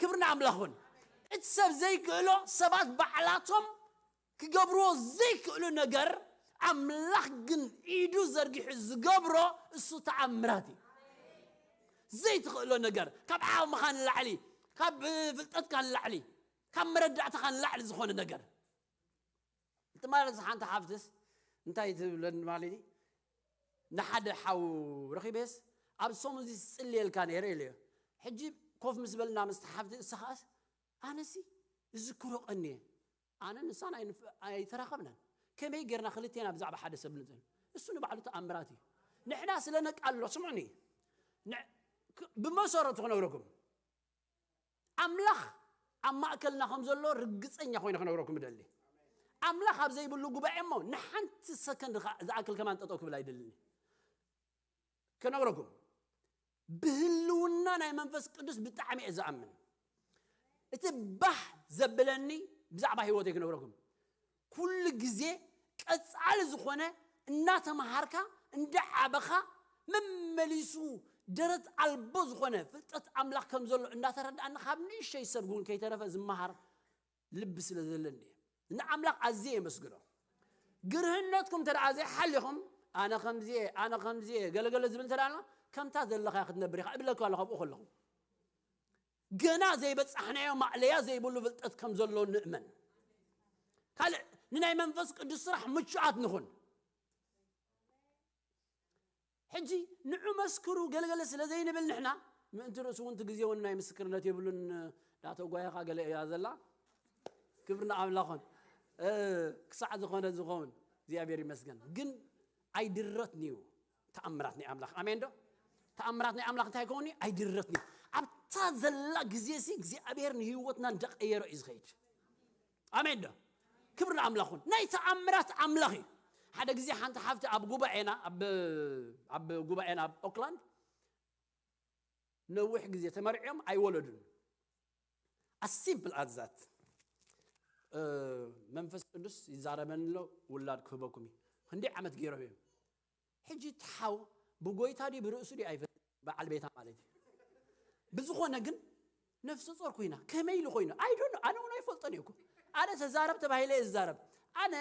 ክብሪ ንኣምላኽ ይኹን። እቲ ሰብ ዘይክእሎ፣ ሰባት ባዕላቶም ክገብርዎ ዘይክእሉ ነገር፣ ኣምላኽ ግን ኢዱ ዘርጊሑ ዝገብሮ፣ እሱ ተኣምራት እዩ። ዘይትኽእሎ ነገር፣ ካብ ዓቕምኻ ንላዕሊ፣ ካብ ፍልጠትካ ንላዕሊ፣ ካብ መረዳእታኻ ንላዕሊ ዝኾነ ነገር። እቲ ማለት ሓንቲ ሓፍትስ እንታይ ትብለኒ ማለት እዩ? ንሓደ ሓው ረኺበስ፣ "ኣብ ሰሙን እዚ ዝጽልየልካ ነይረ" ኢለዮ። ሕጂ ኮፍ ምስ በልና ምስቲ ሓፍቲ፣ እሳ ኸኣስ፣ "ኣነሲ እዝክሮ ቀንየ፣ ኣነ ንሳን ኣይንፍ-፣ ኣይተራኸብናን። ከመይ ጌርና ክልቴና ብዛዕባ ሓደ ሰብ ንጽል?" እሱ ንባዕሉ ተኣምራት እዩ። ንሕና ስለ ነቃሎ፣ ስምዑኒ፣ ን-፣ ክ-፣ ብመሰረቱ ክነግረኩም፣ ኣምላኽ ኣብ ማእከልና ከም ዘሎ ርግጸኛ ኮይነ ክነግረኩም እደሊ። ኣምላኽ ኣብ ዘይብሉ ጉባኤ እሞ ንሓንቲ ሰከንድ ዝኣክል ከማን ጠጠው ክብል ኣይደልን። ክነግረኩም፣ ብህልውና ናይ መንፈስ ቅዱስ ብጣዕሚ እየ ዝኣምን። እቲ ባህ ዘብለኒ ብዛዕባ ህይወተይ ክነግረኩም፣ ኩሉ ግዜ ቀጻሊ ዝኾነ እናተምሃርካ እንዳዓበኻ መመሊሱ ደረት ኣልቦ ዝኾነ ፍልጠት ኣምላኽ ከም ዘሎ እናተረዳእኒ፣ ካብ ንእሽተይ ሰብ እውን ከይተረፈ ዝመሃር ልቢ ስለ ዘለኒ ንኣምላኽ ኣዝየ የመስግኖ። ግርህነትኩም እንተ ደኣ ዘይሓሊኹም፣ ኣነ ከምዚ እየ፣ ኣነ ከምዚ እየ፣ ገለገለ ዝብል እንተ ደኣ ኣሎ፣ ከምታ ዘለኻያ ክትነብር ኢኻ እብለካ ኣለኹ። ኣብኡ ከለኹ ገና ዘይበጻሕናዮ ማእለያ ዘይብሉ ፍልጠት ከም ዘሎ ንእመን። ካልእ ንናይ መንፈስ ቅዱስ ስራሕ ምቹኣት ንኹን። ሕጂ ንዑ መስክሩ ገለገለ ስለ ዘይንብል ንሕና፣ ምእንቲ ርእሱ እውን እቲ ግዜ እውን ናይ ምስክርነት የብሉን። ዳተጓየኻ ገለ እያ ዘላ። ክብሪ ንኣምላኾን ክሳዕ ዝኾነ ዝኸውን እግዚኣብሔር ይመስገን። ግን ኣይድረትንዩ ተኣምራት ናይ ኣምላኽ። ኣሜን ዶ? ተኣምራት ናይ ኣምላኽ እንታይ ይኸውን እዩ? ኣይድረትንዩ። ኣብታ ዘላ ግዜ ሲ እግዚኣብሔር ንህይወትና እንዳቀየሮ እዩ ዝኸይድ። ኣሜን ዶ? ክብሪ ንኣምላኹን። ናይ ተኣምራት ኣምላኽ እዩ። ሓደ ግዜ ሓንቲ ሓፍቲ ኣብ ጉባኤና፣ ኣብ፣ ኣብ ጉባኤና ኣብ ኦክላንድ ነዊሕ ግዜ ተመርዕዮም ኣይወለዱን። As simple as that። እ፣ መንፈስ ቅዱስ ይዛረበኒ ኣሎ፣ ውላድ ክህበኩም እዩ። ክንደይ ዓመት ገይሮም እዮም። ሕጂ እቲ ሓው ብጎይታ ድዩ ብርእሱ ድዩ ኣይፈልጥ፣ በዓል ቤታ ማለት እዩ። ብዝኾነ ግን ነፍሰ ጾር ኮይና፣ ከመይ ኢሉ ኮይኑ? I don't know፣ ኣነ እውን ኣይፈልጦን እየ እኮ። ኣነ ተዛረብ ተባሂለ እየ ዝዛረብ። ኣነ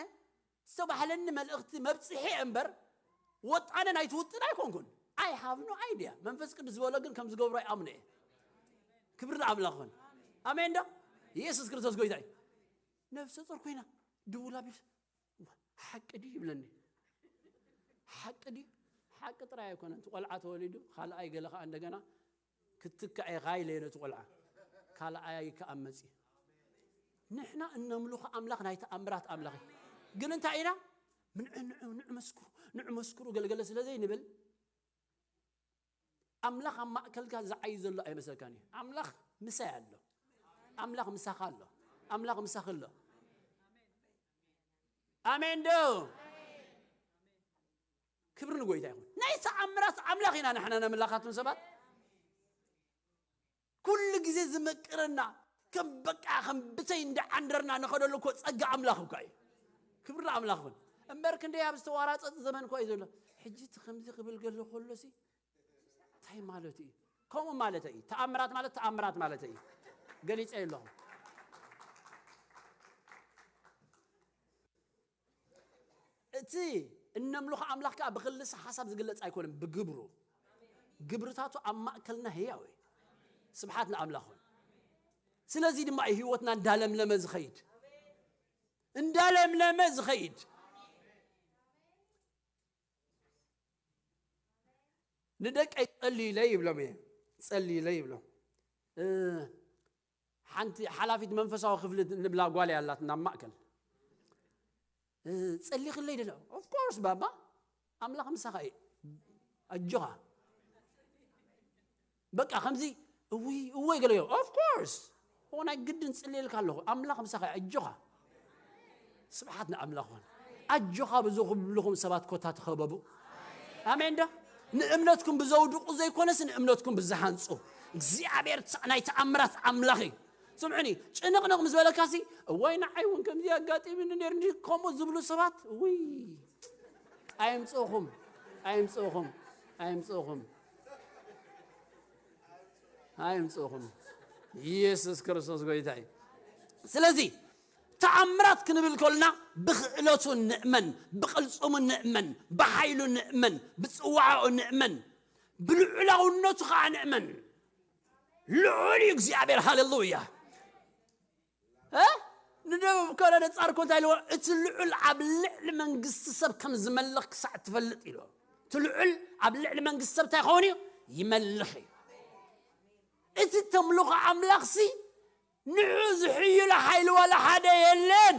ዝተባህለኒ መልእኽቲ መብጽሒ እየ እምበር፣ ወጣነ ናይቲ ውጥን ኣይኮንኩን። I have no idea። መንፈስ ቅዱስ ዝበሎ ግን ከም ዝገብሮ ይኣምኖ እየ። ክብሪ ንኣምላኽ ይኹን። ኣሜን ዶ? ኢየሱስ ክርስቶስ ጎይታ እዩ። ነፍሰ ጾር ኮይና፣ ድውል ኣቢሉ፣ "ሓቂ ድዩ?" ይብለኒ። ሓቂ ድዩ? ሓቂ ጥራይ ኣይኮነን። እቲ ቆልዓ ተወሊዱ፣ ካልኣይ ገለ ኸኣ እንደገና ክትትካእ ኢኻ ኢለ ነቲ ቆልዓ። ካልኣይ ከኣ መጺኡ። ንሕና እነምልኾ ኣምላኽ ናይ ተኣምራት ኣምላኽ እዩ። ግን እንታይ ኢና? ንዑ፣ ንዑ፣ ንዑ መስክሩ፣ ንዑ መስክሩ ገለገለ ስለ ዘይንብል፣ ኣምላኽ ኣብ ማእከልካ ዝዓዪ ዘሎ ኣይመስለካን እዩ። ኣምላኽ ምሳይ ኣሎ። ኣምላኽ ምሳኻ ኣሎ። ኣምላኽ ምሳኺ ኣሎ። ኣሜን ዶ? ክብሪ ንጎይታ ይኹን። ናይ ተኣምራት ኣምላኽ ኢና ንሕና ነምልኻትም ሰባት። ኩሉ ግዜ ዝመቅረና፣ ከም በቃ ከም ብተይ እንዳዓንደርና ንኸደሉ እኮ ጸጋ ኣምላኽ እኳ እዩ። ክብሪ ንኣምላኽ ይኹን። እምበር ክንደይ ኣብ ዝተዋራጸጸ ዘመን እኳ እዩ ዘሎ። ሕጂ እቲ ከምዚ ክብል ገሎ ከሎሲ እንታይ ማለት እዩ? ከምኡ ማለት እዩ። ተኣምራት ማለት ተኣምራት ማለት እዩ። ገሊጸ ኣለኹ። እቲ እነምልኾ ኣምላኽ ከኣ ብክልሰ ሓሳብ ዝግለጽ ኣይኮነን፣ ብግብሩ። ግብርታቱ ኣብ ማእከልና ህያው እዩ። ስብሓት ንኣምላኽ ይኹን። ስለዚ ድማ እዩ ህይወትና እንዳለምለመ ዝኸይድ። እንዳለምለመ ዝኸይድ። ንደቀይ ጸልዩለይ ይብሎም እየ። ጸልዩለይ ይብሎም። እ፣ ሓንቲ ሓላፊት መንፈሳዊ ክፍሊ ንብላ ጓል እያ ኣላትና ኣብ ማእከል። እ፣ ጸሊኽለይ ደለ? Of course ባባ፣ ኣምላኽ ምሳኻ እዩ። ኣጆኻ። በቃ ከምዚ፣ እውይ፣ እወ ገለ እዮም። Of course። ኦ፣ ናይ ግድን ጽልየልካ ኣለኹ። ኣምላኽ ምሳኻ እዩ። ኣጆኻ። ስብሓት ንኣምላኽ ይኹን። ኣጆኻ ብዝብልኹም ሰባት ኮታ ተኸበቡ። ኣሜን ዶ? ንእምነትኩም ብዘውድቑ ዘይኮነስ ንእምነትኩም ብዝሃንጹ። እግዚኣብሔር ተ-፣ ናይ ተኣምራት ኣምላኽ እዩ። ስምዑኒ፣ ጭንቕንቕ ምስ በለካሲ፣ "እዋይ ንዓይ እውን ከምዚ ኣጋጢሙኒ ነይሩ እንዲ" ከምኡ ዝብሉ ሰባት፣ ውይ፣ ኣይምጽእኹም፣ ኣይምጽእኹም፣ ኣይምጽእኹም፣ ኣይምጽእኹም። ኢየሱስ ክርስቶስ ጎይታ እዩ። ስለዚ ተኣምራት ክንብል ከልና ብኽእለቱ ንእመን፣ ብቕልጽሙ ንእመን፣ ብሓይሉ ንእመን፣ ብጽዋዕኡ ንእመን፣ ብልዑላውነቱ ኸዓ ንእመን። ልዑል እዩ እግዚኣብሔር። ሃሌሉያ። እ? ንነቡከደነጻር እኮ እንታይ ኢልዎ? "እቲ ልዑል ኣብ ልዕሊ መንግስቲ ሰብ ከም ዝመልኽ ክሳዕ ትፈልጥ" ኢልዎ። "እቲ ልዑል ኣብ ልዕሊ መንግስቲ ሰብ እንታይ ይኸውን እዩ? ይመልኽ እዩ።" እቲ ተምልኾ ኣምላኽሲ ንዑ ዝሕይሎ ሓይሊ ዋላ ሓደ የለን።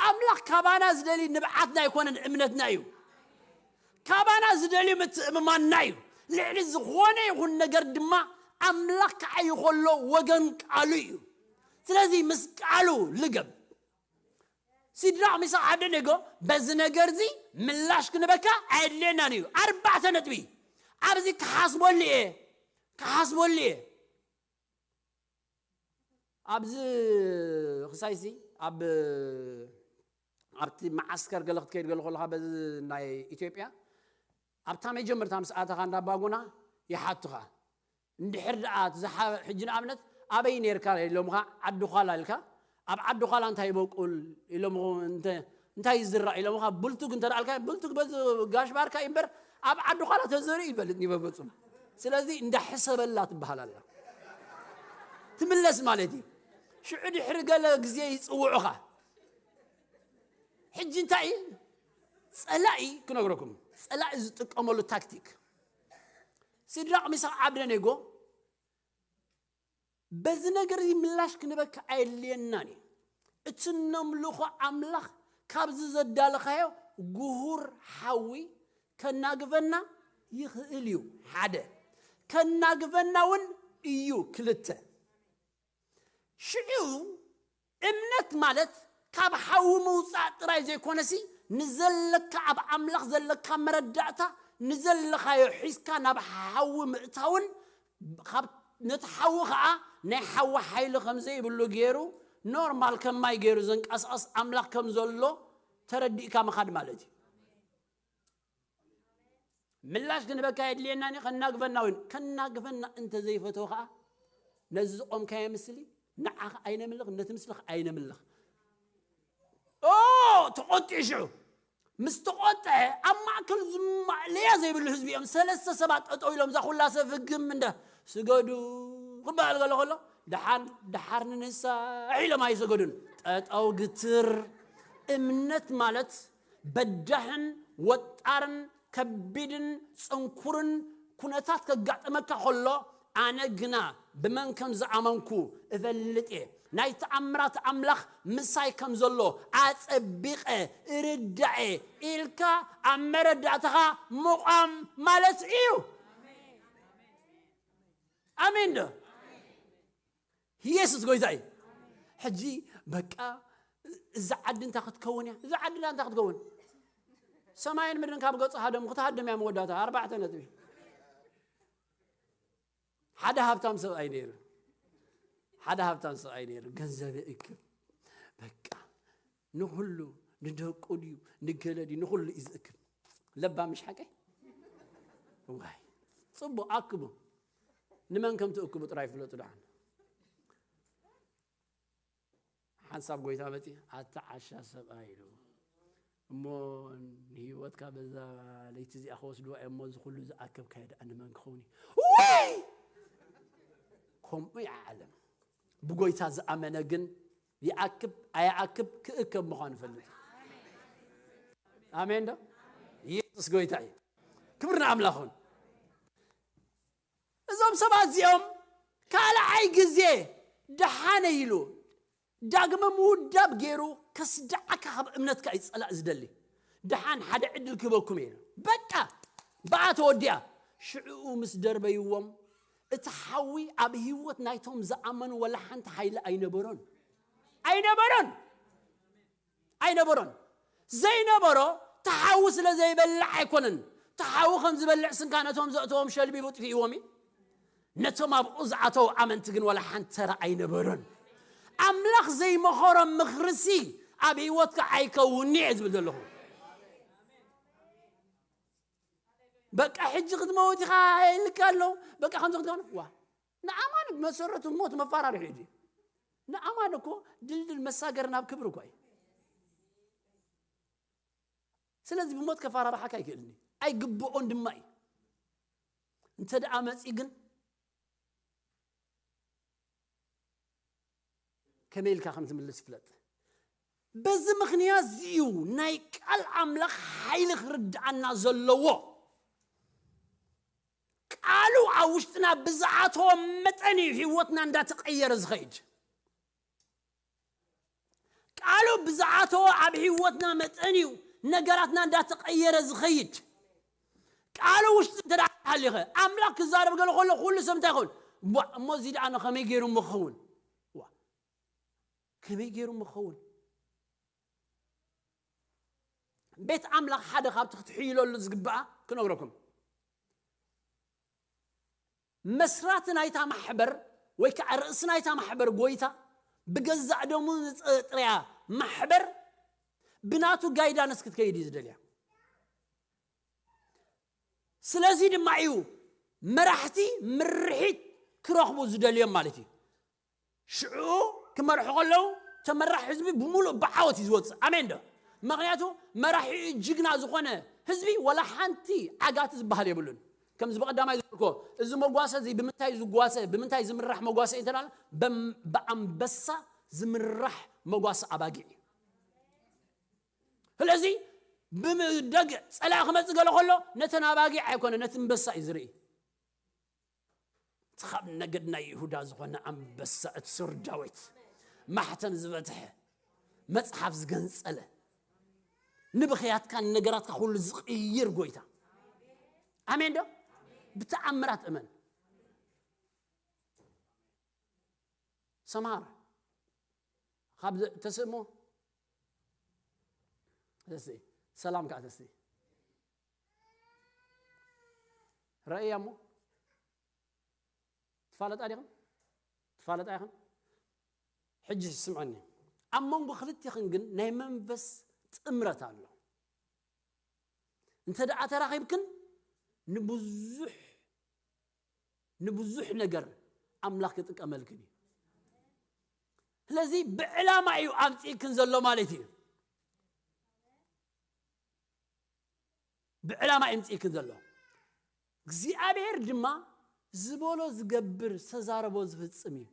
ኣምላኽ ካባና ዝደሊ ንብዓትና ኣይኮነን፣ እምነትና እዩ። ካባና ዝደልዩ ምትእምማንና እዩ። ልዕሊ ዝኾነ ይኹን ነገር ድማ ኣምላኽ ክዓይ ከሎ ወገን ቃሉ እዩ። ስለዚ ምስ ቃሉ ልገብ። ሲድራቕ፣ ሚሳቕ፣ ዓብደኔጎ፣ በዚ ነገር እዚ ምላሽ ክንበካ ኣየድልየናን እዩ። ኣርባዕተ ነጥቢ። ኣብዚ ክሓስበሉ እየ፣ ክሓስበሉ እየ። ኣብዚ ክሳይሲ ኣብ ኣብቲ መዓስከር ገለ ክትከይድ ገለ ከለኻ፣ በዚ ናይ ኢትዮጵያ ኣብታ መጀመርታ ምስ ኣተኻ እንዳባጉና ይሓቱኻ። እንድሕር ደኣ እቲ ዝሓ-፣ ሕጂ ንኣብነት ኣበይ ነርካ ኢሎምኻ፣ ዓዲ ዃላ ኢልካ፣ ኣብ ዓዲ ዃላ እንታይ ይበቁል ኢሎም፣ እንተ-፣ እንታይ ይዝራእ ኢሎምኻ፣ ብልቱግ እንተ ደኣ ኣልካ፣ ብልቱግ በዚ ጋሽ ባርካ እዩ እምበር ኣብ ዓዲ ዃላ ተዘሪኡ ይፈልጥ ይበበጹም። ስለዚ እንዳሕሰበላ ትበሃል ኣላ። ትምለስ ማለት እዩ። ሽዑ ድሕሪ ገለ ግዜ ይጽውዑኻ። ሕጂ እንታይ እዩ? ጸላኢ ክነግረኩም። ጸላኢ ዝጥቀመሉ ታክቲክ። ሲድራቕ፣ ሚሳቕ፣ ዓብደኔጎ በዚ ነገር እዚ ምላሽ ክንበካ ኣየድልየናን እዩ። እቲ ነምልኾ ኣምላኽ ካብዚ ዘዳለኻዮ ጉሁር ሓዊ ከናግፈና ይኽእል እዩ፣ ሓደ። ከናግፈና እውን እዩ፣ ክልተ። ሽዑ እምነት ማለት ካብ ሓዊ ምውጻእ ጥራይ ዘይኮነሲ፣ ንዘለካ ኣብ ኣምላኽ ዘለካ መረዳእታ፣ ንዘለኻዮ ሒዝካ ናብ ሓዊ ምእታውን፣ ካብ፣ ነቲ ሓዊ ኸኣ ናይ ሓዊ ሓይሊ ከም ዘይብሉ ገይሩ፣ ኖርማል ከም ማይ ገይሩ ዘንቀሳቕስ ኣምላኽ ከም ዘሎ ተረዲእካ ምኻድ ማለት እዩ። ምላሽ ክንበካ የድልየና፣ ከናግፈና እውን፣ ከናግፈና እንተ ዘይፈተወ ኸኣ፣ ነዚ ዝቖምካዮ ምስሊ ንዓኻ ኣይነምልኽ፣ ነቲ ምስልኻ ኣይነምልኽ። ኦ፣ ተቖጢዑ ሽዑ። ምስ ተቖጥዐ፣ ኣብ ማእከል ዝማእለያ ዘይብሉ ህዝቢ እዮም። ሰለስተ ሰባት ጠጠው ኢሎም፣ እዛ ኩላ ሰብ ፍግም እንደ ስገዱ ክበሃል ገለ ከሎ፣ ደሓን፣ ደሓር ንንሳሕ ኢሎም ኣይሰገዱን። ጠጠው ግትር። እምነት ማለት በዳህን ወጣርን ከቢድን ጽንኩርን ኩነታት ከጋጥመካ ከሎ፣ ኣነ ግና ብመን ከም ዝኣመንኩ እፈልጥ እየ። ናይ ተኣምራት ኣምላኽ ምሳይ ከም ዘሎ ኣጸቢቐ እርዳእ እየ ኢልካ ኣብ መረዳእታኻ ምቋም ማለት እዩ። ኣሜን ዶ? ኢየሱስ ጎይታ እዩ። ሕጂ በቃ እዛ ዓዲ እንታይ ክትከውን እያ? እዛ ዓዲ እንታይ ክትከውን? ሰማይን ምድርን ካብ ገጹ ሃደሙ፣ ክትሃድም እያ መወዳእታ። ኣርባዕተ ነጥቢ። ሓደ ሃብታም ሰብኣይ ነይሩ። ሓደ ሃብታም ሰብኣይ ነይሩ። ገንዘብ ይእክብ። በቃ ንኹሉ፣ ንደቁ ድዩ፣ ንገለ ድዩ፣ ንኹሉ እዩ ዝእክብ። ለባም ምሽ ሓቀይ? ዋይ፣ ጽቡቕ ኣክቡ። ንመን ከም ትእክቡ ጥራይ ፍለጡ ደሓን። ሓንሳብ ጎይታ መጺ፣ "ኣታ ዓሻ ሰብኣይ" ኢሉ። "እሞ ንህይወትካ በዛ ለይቲ እዚኣ ክወስድዋ እዮም እሞ፣ እዚ ኩሉ ዝኣከብካዮ ደኣ ንመን ክኸውን እዩ?" ወይ! ከምኡ እዩ ዓለም። ብጎይታ ዝኣመነ ግን ይኣክብ ኣይኣክብ ክእከብ ምዃኑ ይፈልጥ። ኣሜን ዶ? ኢየሱስ ጎይታ እዩ። ክብሪ ንኣምላኽ ይኹን። እዞም ሰባት እዚኦም ካልኣይ ግዜ ደሓነ ኢሉ ዳግመ ምውዳብ ገይሩ ከስድዓካ ካብ እምነትካ እዩ ጸላእ ዝደሊ። ደሓን ሓደ ዕድል ክህበኩም እየ ኢሉ። በቃ ብኣ ተወዲኣ። ሽዕኡ ምስ ደርበይዎም እቲ ሓዊ ኣብ ህይወት ናይቶም ዝኣመኑ ወላ ሓንቲ ሓይሊ ኣይነበሮን። ኣይነበሮን። ኣይነበሮን። ዘይነበሮ ተሓዊ ስለ ዘይበልዕ ኣይኮነን። ተሓዊ ከም ዝበልዕ ስንካ ነቶም ዘእተዎም ሸልቢቡ ጥፊእዎም እዩ። ነቶም ኣብኡ ዝኣተው ኣመንቲ ግን ወላ ሓንቲ ተራ ኣይነበሮን። ኣምላኽ ዘይመኸሮ ምኽርሲ ኣብ ህይወትካ ኣይከውን'የ ዝብል ዘለኹ። በቃ ሕጂ ክትመውት ኢኻ ኢልካ ኣሎ። በቃ ከምዚ ክትኮን ዋ። ንኣማን መሰረቱ ሞት መፋራርሒ እዩ። ንኣማን እኮ ድልድል መሳገር ናብ ክብሪ እኮ እዩ። ስለዚ ብሞት ከፋራርሓካ ኣይክእልን እዩ። ኣይግብኦን ድማ እዩ። እንተ ደኣ መጺ ግን ከመይ ኢልካ ከም ትምልስ ፍለጥ። በዚ ምኽንያት እዚ እዩ ናይ ቃል ኣምላኽ ሓይሊ ክርድኣና ዘለዎ። ቃሉ ኣብ ውሽጥና ብዝኣተወ መጠን እዩ ህይወትና እንዳተቐየረ ዝኸይድ። ቃሉ ብዝኣተወ ኣብ ህይወትና መጠን እዩ ነገራትና እንዳተቐየረ ዝኸይድ። ቃሉ ውሽጢ እንተ ደኣ ሃሊኸ፣ ኣምላኽ ክዛረብ ገለ ከሎ ኩሉ ሰብ እንታይ ይኸውን? ዋ እሞ እዚ ደኣ ከመይ ገይሩ ምኸውን? ዋ ከመይ ገይሩ ምኸውን? ቤት ኣምላኽ ሓደ ካብቲ ክትሕይለሉ ዝግባኣ ክነግረኩም። መስራቲ ናይታ ማሕበር ወይ ከዓ ርእሲ ናይታ ማሕበር ጎይታ ብገዛእ ደሙ ዝጥርያ ማሕበር ብናቱ ጋይዳንስ ክትከይድ እዩ ዝደልያ። ስለዚ ድማ እዩ መራሕቲ ምርሒት ክረኽቡ ዝደልዮም ማለት እዩ። ሽዑ ክመርሑ ከለዉ ተመራሕ ህዝቢ ብምሉእ ብዓወት እዩ ዝወፅእ። ኣሜን ዶ? ምክንያቱ መራሒኡ ጅግና ዝኾነ ህዝቢ ወላ ሓንቲ ዓጋቲ ዝበሃል የብሉን። ከምዚ ብቐዳማይ ዝበልኮ እዚ መጓሰ እዚ ብምንታይ ዝጓሰ ብምንታይ ዝምራሕ መጓሰ እዩ እንተና ብኣንበሳ ዝምራሕ መጓሰ ኣባጊዕ እዩ። ስለዚ ብደግ ፀላኢ ክመፅእ ገለ ከሎ ነተን ኣባጊዕ ኣይኮነ ነቲ ኣንበሳ እዩ ዝርኢ። እቲ ካብ ነገድ ናይ ይሁዳ ዝኾነ ኣንበሳ እቲ ሱር ዳዊት ማሕተም ዝበትሐ መፅሓፍ ዝገንፀለ ንብኽያትካ ነገራትካ ኩሉ ዝቕይር ጎይታ። ኣሜን ዶ? ብተኣምራት እመን። ሰምሃር ካብ ተስእሞ ተስእ ሰላም ከዓ ተስእ ረእያ እሞ ትፋለጣ ዲኽን ትፋለጣ ኢኽን። ሕጂ ስምዐኒ፣ ኣብ መንጎ ክልቲኽን ግን ናይ መንፈስ ጥምረት ኣሎ። እንተ ደኣ ተራኺብክን ንብዙሕ ንብዙሕ ነገር ኣምላኽ ክጥቀመልክን እዩ። ስለዚ ብዕላማ እዩ ኣምፂእክን ዘሎ ማለት እዩ። ብዕላማ እዩ ኣምፂእክን ዘሎ። እግዚኣብሔር ድማ ዝበሎ ዝገብር ዝተዛረቦ ዝፍፅም እዩ።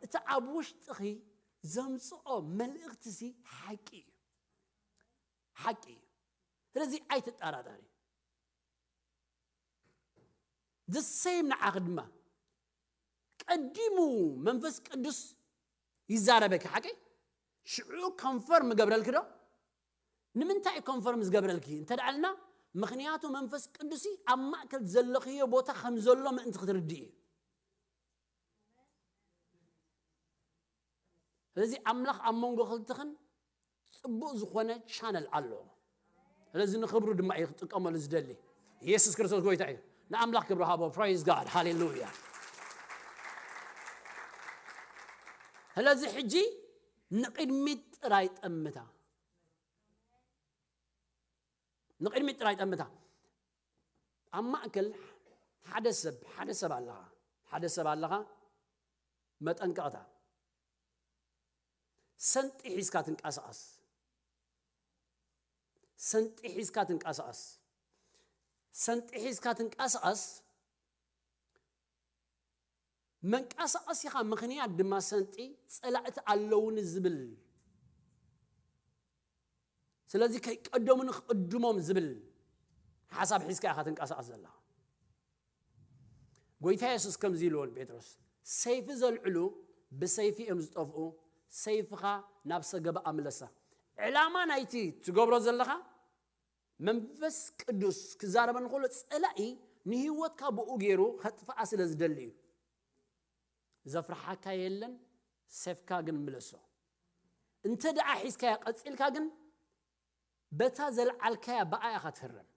እቲ ኣብ ውሽጥኺ ዘምፅኦ መልእኽቲ ሲ ሓቂ እዩ። ሓቂ እዩ። ስለዚ ኣይትጠራጠሪ። The same ንዓኺ ድማ ቀዲሙ መንፈስ ቅዱስ ይዛረበኪ ሓቂ። ሽዑ ኮንፈርም ገብረልኪ ዶ? ንምንታይ እዩ ኮንፈርም ዝገብረልኪ እንተ ደኣልና፣ ምክንያቱ መንፈስ ቅዱስ ኣብ ማእከል ዘለኽዮ ቦታ ከም ዘሎ ምእንቲ ክትርድእ እዩ። ስለዚ ኣምላኽ ኣብ መንጎ ክልትኽን ፅቡቕ ዝኾነ ቻነል ኣለዎ። ስለዚ ንኽብሩ ድማ እዩ ክጥቀመሉ ዝደሊ። ኢየሱስ ክርስቶስ ጎይታ እዩ። ንኣምላኽ ክብሪ ሃቦ። ፕሬዝ ጋድ ሃሌሉያ። ስለዚ ሕጂ ንቕድሚት ጥራይ ጠምታ። ንቕድሚት ጥራይ ጠምታ። ኣብ ማእከል ሓደ ሰብ ሓደ ሰብ ኣለኻ ሓደ ሰብ ኣለኻ። መጠንቀቕታ። ሰንጢ ሒዝካ ትንቀሳቐስ። ሰንጢ ሒዝካ ትንቀሳቐስ። ሰንጢ ሒዝካ ትንቀሳቐስ። መንቀሳቐሲኻ ምኽንያት ድማ ሰንጢ ጸላእቲ ኣለውኒ ዝብል። ስለዚ ከይቀደሙኒ ክቕድሞም ዝብል ሓሳብ ሒዝካ ኢኻ ትንቀሳቐስ ዘለኻ። ጎይታ የሱስ ከምዚ ኢልዎ ንጴጥሮስ፣ ሰይፊ ዘልዕሉ ብሰይፊ እዮም ዝጠፍኡ፣ ሰይፍኻ ናብ ሰገባኣ ምለሳ። ዕላማ ናይቲ ትገብሮ ዘለኻ መንፈስ ቅዱስ ክዛረበ እንከሎ ጸላኢ ንህይወትካ ብኡ ገይሩ ከጥፍኣ ስለ ዝደሊ እዩ። ዘፍርሓካ የለን፣ ሰይፍካ ግን ምለሶ። እንተ ደኣ ሒዝካያ ቀጺልካ ግን በታ ዘልዓልካያ ብኣ ኢኻ ትህረም።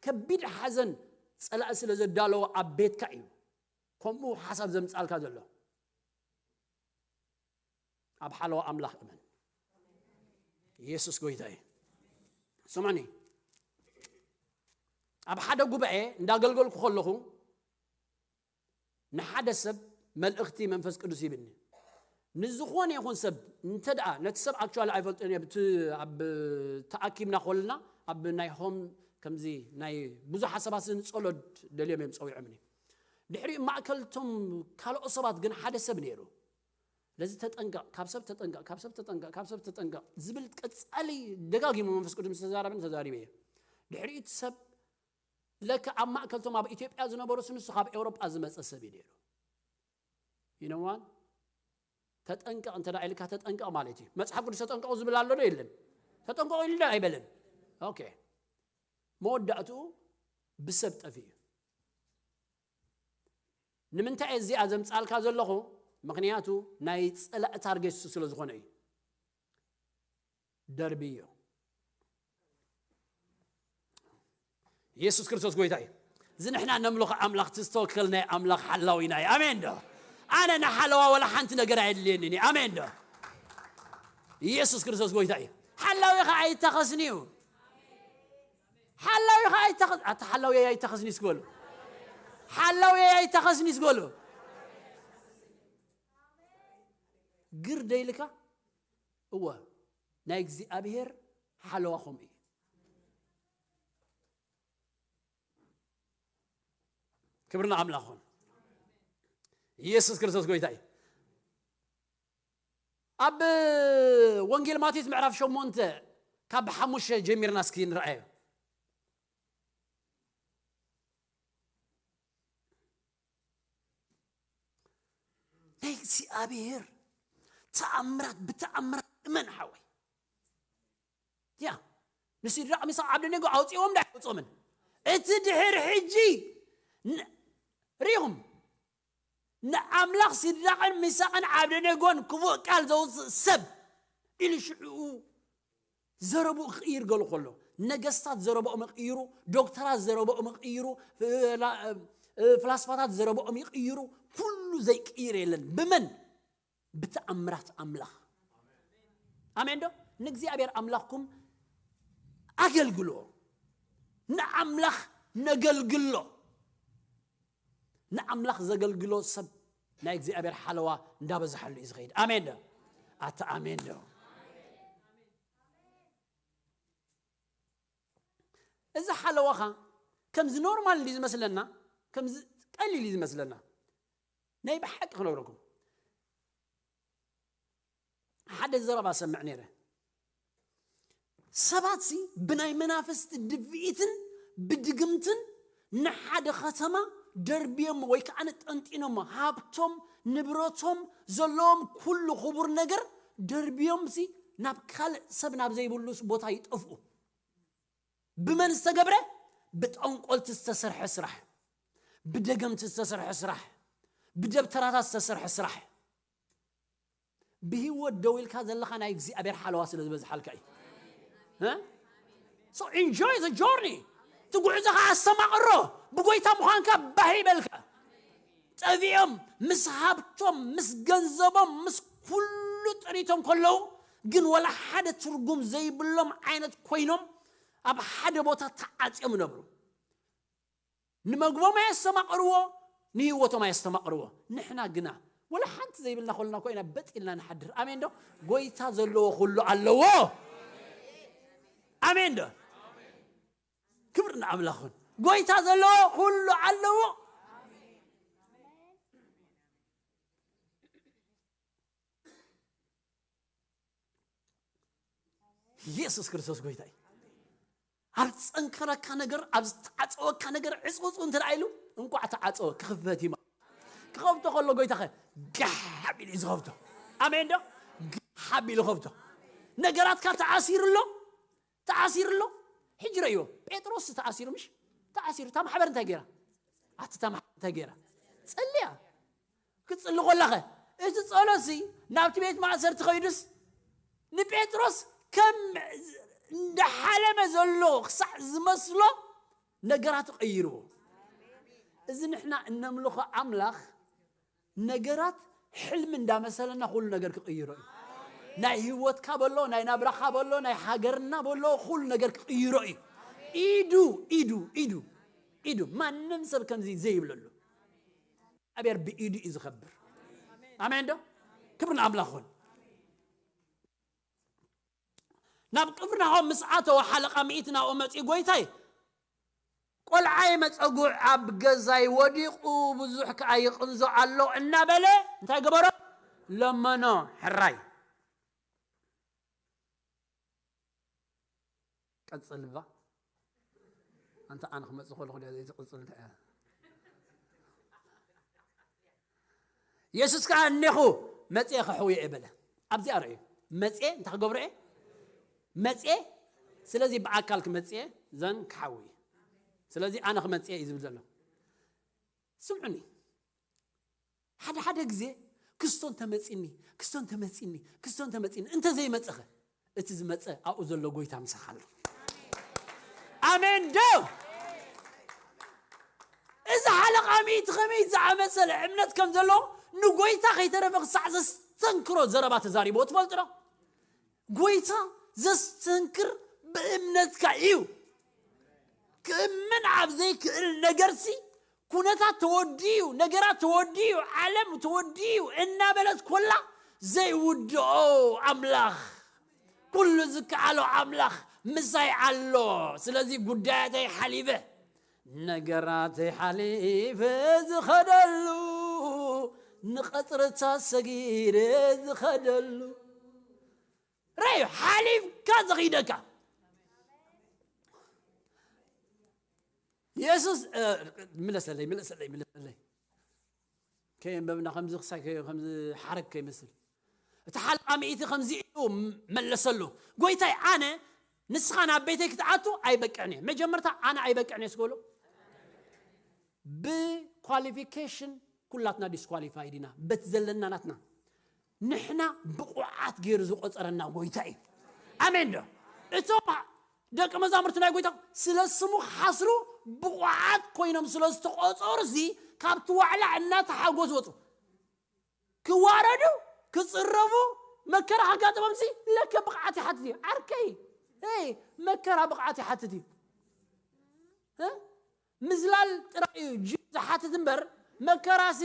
ከቢድ ሓዘን ጸላኢ ስለ ዘዳለዎ ኣብ ቤትካ እዩ ከምኡ ሓሳብ ዘምጻልካ ዘሎ። ኣብ ሓለዋ ኣምላኽ እመን። ኢየሱስ ጎይታ እዩ። ስምዑኒ፣ ኣብ ሓደ ጉባኤ እንዳገልገልኩ ከለኹ ንሓደ ሰብ መልእኽቲ መንፈስ ቅዱስ ይብኒ። ንዝኾነ ይኹን ሰብ እንተ ደኣ ነቲ ሰብ ኣክቹዋሊ ኣይፈልጦን እየ፣ ብቲ ኣብ ተኣኪብና ኮልና ኣብ ናይ ሆም ከምዚ ናይ ብዙሓት ሰባት ንጸሎት ደልዮም እዮም ጸዊዖምኒ። ድሕሪኡ ማእከል እቶም ካልኦት ሰባት ግን ሓደ ሰብ ነይሩ። ስለዚ ተጠንቀቕ፣ ካብ ሰብ ተጠንቀቕ፣ ካብ ሰብ ተጠንቀቕ፣ ካብ ሰብ ተጠንቀቕ ዝብል ቀጻሊ ደጋጊሙ መንፈስ ቅዱስ ምስ ተዛረበኒ ተዛሪበ እየ። ድሕሪኡ እቲ ሰብ ለካ ኣብ ማእከልቶም ኣብ ኢትዮጵያ ዝነበሩስ ንሱ ካብ ኤውሮጳ ዝመጸ ሰብ እዩ ነይሩ። ይነዋን ተጠንቀቕ እንተ ደኣ ኢልካ ተጠንቀቕ ማለት እዩ። መጽሓፍ ቅዱስ ተጠንቀቑ ዝብል ኣሎ ዶ የለን? ተጠንቀቑ ኢሉ ዶ ኣይበለን? ኦኬ። መወዳእትኡ ብሰብ ጠፊኡ። ንምንታይ እየ እዚኣ ዘምጻልካ ዘለኹ? ምኽንያቱ ናይ ጸላእ ታርጌት እሱ ስለ ዝኾነ እዩ። ደርብዮ። ኢየሱስ ክርስቶስ ጎይታ እዩ። እዚ ንሕና ነምልኾ ኣምላኽ፣ እቲ ዝተወከልናዮ ኣምላኽ ሓላዊና እዩ። ኣሜን ዶ? ኣነ ንሓለዋ ወላ ሓንቲ ነገር ኣየድልየንን እዩ። ኣሜን ዶ? ኢየሱስ ክርስቶስ ጎይታ እዩ። ሓላዊኻ ኣይታኸስን እዩ። ሓላዊኻ ኣይታኸስ-፣ ኣታ ሓላዊ ኣይታኸስን እዩ እስኪ በሉ። ሓላዊ ኣይታኸስን እዩ እስኪ በሉ። ግር ደይልካ፣ እወ፣ ናይ እግዚኣብሔር ሓለዋ ከምኡ እዩ። ክብርና ኣምላኽ ይኹን። ኢየሱስ ክርስቶስ ጎይታ እዩ። ኣብ ወንጌል ማቴዎስ ምዕራፍ ሸሞንተ ካብ ሓሙሽተ ጀሚርና እስኪ ንርኣዮ። ናይ እግዚኣብሔር ተኣምራት፣ ብተኣምራት እመን ሓወይ። ያ፣ ንሲድራቅ ሚሳቅ ዓብደኔጎ ኣውፅኦም ዳ ኣይወፅኦምን። እቲ ድሕር ሕጂ ን-፣ ርኢኹም፣ ንኣምላኽ ሲድራቅን ሚሳቅን ዓብደኔጎን ክፉእ ቃል ዘውፅእ ሰብ ኢሉ ሽዑ ዘረብኡ ክቕይር ገሉ ከሎ፣ ነገስታት ዘረብኦም ይቕይሩ፣ ዶክተራት ዘረብኦም ይቕይሩ፣ ፍላ-፣ ፍላስፋታት ዘረብኦም ይቕይሩ። ኩሉ ዘይቅይር የለን። ብመን? ብተኣምራት ኣምላኽ። ኣሜን ዶ? ንእግዚኣብሔር ኣምላኽኩም ኣገልግሎ። ንኣምላኽ ነገልግሎ። ንኣምላኽ ዘገልግሎ ሰብ ናይ እግዚኣብሔር ሓለዋ እንዳበዝሓሉ እዩ ዝኸይድ። ኣሜን ዶ? ኣታ ኣሜን ዶ? እዚ ሓለዋኻ ከምዚ ኖርማል እንዲ ዝመስለና፣ ከምዚ ቀሊል እዩ ዝመስለና። ናይ ብሓቂ ክነግረኩም፣ ሓደ ዘረባ ሰምዕ ነይረ። ሰባትሲ ብናይ መናፍስቲ ድፍኢትን ብድግምትን ንሓደ ከተማ ደርብዮሞ ወይ ከዓ ጠንጢኖሞ፣ ሃብቶም፣ ንብረቶም፣ ዘለዎም ኩሉ ክቡር ነገር ደርብዮምሲ ናብ ካልእ ሰብ ናብ ዘይብሉ ቦታ ይጠፍኡ። ብመን ዝተገብረ? ብጠንቆልቲ ዝተሰርሐ ስራሕ፣ ብደገምቲ ዝተሰርሐ ስራሕ፣ ብደብተራታት ዝተሰርሐ ስራሕ። ብህይወት ደው ኢልካ ዘለኻ ናይ እግዚኣብሔር ሓለዋ ስለ ዝበዝሓልካ እዩ። እ? So enjoy the journey። እቲ ጉዕዞኻ ኣስተማቕሮ፣ ብጎይታ ምዃንካ ባህ ይበልካ። ጠፊኦም ምስ ሃብቶም፣ ምስ ገንዘቦም፣ ምስ ኩሉ ጥሪቶም ከለዉ፣ ግን ወላ ሓደ ትርጉም ዘይብሎም ዓይነት ኮይኖም ኣብ ሓደ ቦታ ተዓጽዮም ይነብሩ። ንመግቦም ኣየስተማቕርዎ፣ ንህይወቶም ኣየስተማቕርዎ። ንሕና ግና ወላ ሓንቲ ዘይብልና ኮልና ኮይና በጥ ኢልና ንሓድር። ኣሜን ዶ? ጎይታ ዘለዎ ኩሉ ኣለዎ። ኣሜን ዶ? ክብሪ ንኣምላኽ ይኹን። ጎይታ ዘለዎ ኩሉ ኣለዎ። ኢየሱስ ክርስቶስ ጎይታ እዩ። ኣብ ዝጸንከረካ ነገር፣ ኣብ ዝተዓጸወካ ነገር ዕጽውጽው እንተ ደኣ ኢሉ፣ እንቋዕ ተዓጸወ፣ ክኽፈት እዩ ማለት። ክኸፍቶ ከሎ ጎይታ ኸ ጋሕ ኣቢሉ እዩ ዝኸፍቶ። ኣሜን ዶ? ጋሕ ኣቢሉ ይኸፍቶ። ነገራትካ ተኣሲሩ ኣሎ፣ ተኣሲሩ ኣሎ። ሕጂ ረእይዎ፣ ጴጥሮስ ተኣሲሩ ምሽ? ተኣሲሩ። እታ ማሕበር እንታይ ገይራ? ኣቲ እታ ማሕበር እንታይ ገይራ? ጸልያ። ክትጽሊ ከላኸ፣ እቲ ጸሎትሲ ናብቲ ቤት ማእሰርቲ ኸይዱስ፣ ንጴጥሮስ ከም እንዳሓለመ ዘሎ ክሳዕ ዝመስሎ ነገራቱ ቀይርዎ። እዚ ንሕና እነምልኾ ኣምላኽ ነገራት ሕልሚ እንዳመሰለና ኩሉ ነገር ክቕይሮ እዩ። ናይ ህይወትካ በሎ፣ ናይ ናብራኻ በሎ፣ ናይ ሃገርና በሎ፣ ኩሉ ነገር ክቕይሮ እዩ። ኢዱ፣ ኢዱ፣ ኢዱ፣ ኢዱ። ማንም ሰብ ከምዚ ዘይብለሉ። እግዚኣብሔር ብኢዱ እዩ ዝኸብር። ኣሜን ዶ? ክብሪ ንኣምላኽ ይኹን። ናብ ቅፍርናሆም ምስ ኣተወ ሓለቓ ሚእቲ ናብኡ መጺኡ፣ "ጎይታይ፣ ቆልዓይ መጸጉዕ ኣብ ገዛይ ወዲቑ ብዙሕ ከኣ ይቕንዞ ኣሎ" እናበለ እንታይ ገበሮ? ለመኖ። ሕራይ። ቀጽል እባ። ኣንታ ኣነ ክመጽእ ከለኹ ድያ ዘይትቕጽል እንታይ እያ? የሱስ ከኣ እኔኹ መጽየ ከሕውዮ እየ በለ። ኣብዚኣ ርእዩ። መጽየ እንታይ ክገብሮ እየ? መጽየ። ስለዚ ብኣካል ክመጽየ ዘን ክሓዊ እየ። ስለዚ ኣነ ክመጽየ እዩ ዝብል ዘሎ። ስምዑኒ። ሓደ ሓደ ግዜ ክስቶ እንተመጺኒ ክስቶ እንተመጺኒ ክስቶ እንተመጺኒ እንተዘይመጸኸ እቲ ዝመጸ ኣብኡ ዘሎ ጎይታ ምሳኻ ኣሎ። ኣሜን ዶ? እዚ ሓለቓ ሚእቲ ከመይ ዝኣመሰለ እምነት ከም ዘለዎ ንጎይታ ከይተረፈ ክሳዕ ዘስተንክሮ ዘረባ ተዛሪቦ ትፈልጡ ዶ? ጎይታ ዘስተንክር ብእምነትካ እዩ። ክእምን ኣብ ዘይክእል ነገርሲ ኩነታት ተወዲኡ፣ ነገራት ተወዲኡ፣ ዓለም ተወዲኡ እናበለት ኮላ ዘይውድኦ ኣምላኽ፣ ኩሉ ዝከኣሎ ኣምላኽ ምሳይ ኣሎ። ስለዚ ጉዳያተይ ሓሊፈ ነገራተይ ሓሊፈ ዝኸደሉ ንቐጽርታ ሰጊደ ዝኸደሉ ረዩ ሓሊፍካ ዘኺደካ የሱስ ምለሰለይ ምለሰለይ ምለሰለይ ከየንበብና ከምዚ ክሳይ ከምዚ ሓረግ ከይመስል እቲ ሓልቃ ሚእቲ ከምዚ ኢሉ መለሰሉ። ጎይታይ ኣነ ንስኻ ናብ ቤተይ ክትኣቱ ኣይበቅዕን እየ። መጀመርታ ኣነ ኣይበቅዕን እየ ስበሎ ብኳሊፊኬሽን ኩላትና ዲስኳሊፋይድ ኢና። በቲ ዘለና ናትና ንሕና ብቑዓት ገይሩ ዝቆፀረና ጎይታ እዩ። ኣሜን ዶ? እቶም ደቂ መዛሙርቲ ናይ ጎይታ ስለ ስሙ ክሓስሩ ብቑዓት ኮይኖም ስለ ዝተቆፀሩ ሲ ካብቲ ዋዕላ እናተሓጎስ ወፁ። ክዋረዱ ክፅረቡ መከራ ከጋጥሞም ሲ ለከ ብቕዓት ይሓትት እዩ። ዓርከይ ይ መከራ ብቕዓት ይሓትት እዩ። ምዝላል ጥራይ እዩ ጅ ዝሓትት እምበር መከራሲ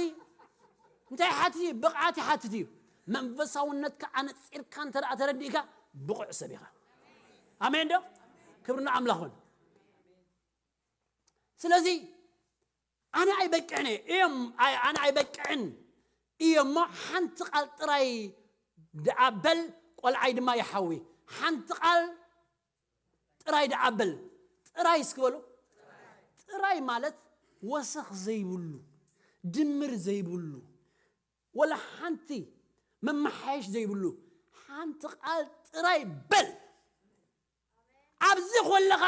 እንታይ ሓትት እዩ? ብቕዓት ይሓትት እዩ። መንፈሳውነትካ ኣነፂርካ እንተ ደኣ ተረዲእካ ብቑዕ ሰብ ኢኻ። ኣሜን ዶ? ክብሪ ንኣምላኽ ይኹን። ስለዚ ኣነ ኣይበቅዕን እየ እዮም ኣነ ኣይበቅዕን እየ እሞ ሓንቲ ቃል ጥራይ ደኣ በል ቆልዓይ ድማ ይሓዊ ሓንቲ ቃል ጥራይ ደኣ በል ጥራይ እስኪ በሉ ጥራይ ማለት ወሰኽ ዘይብሉ ድምር ዘይብሉ ወላ ሓንቲ መመሓየሽ ዘይብሉ ሓንቲ ቃል ጥራይ በል ኣብዚ ኮለኻ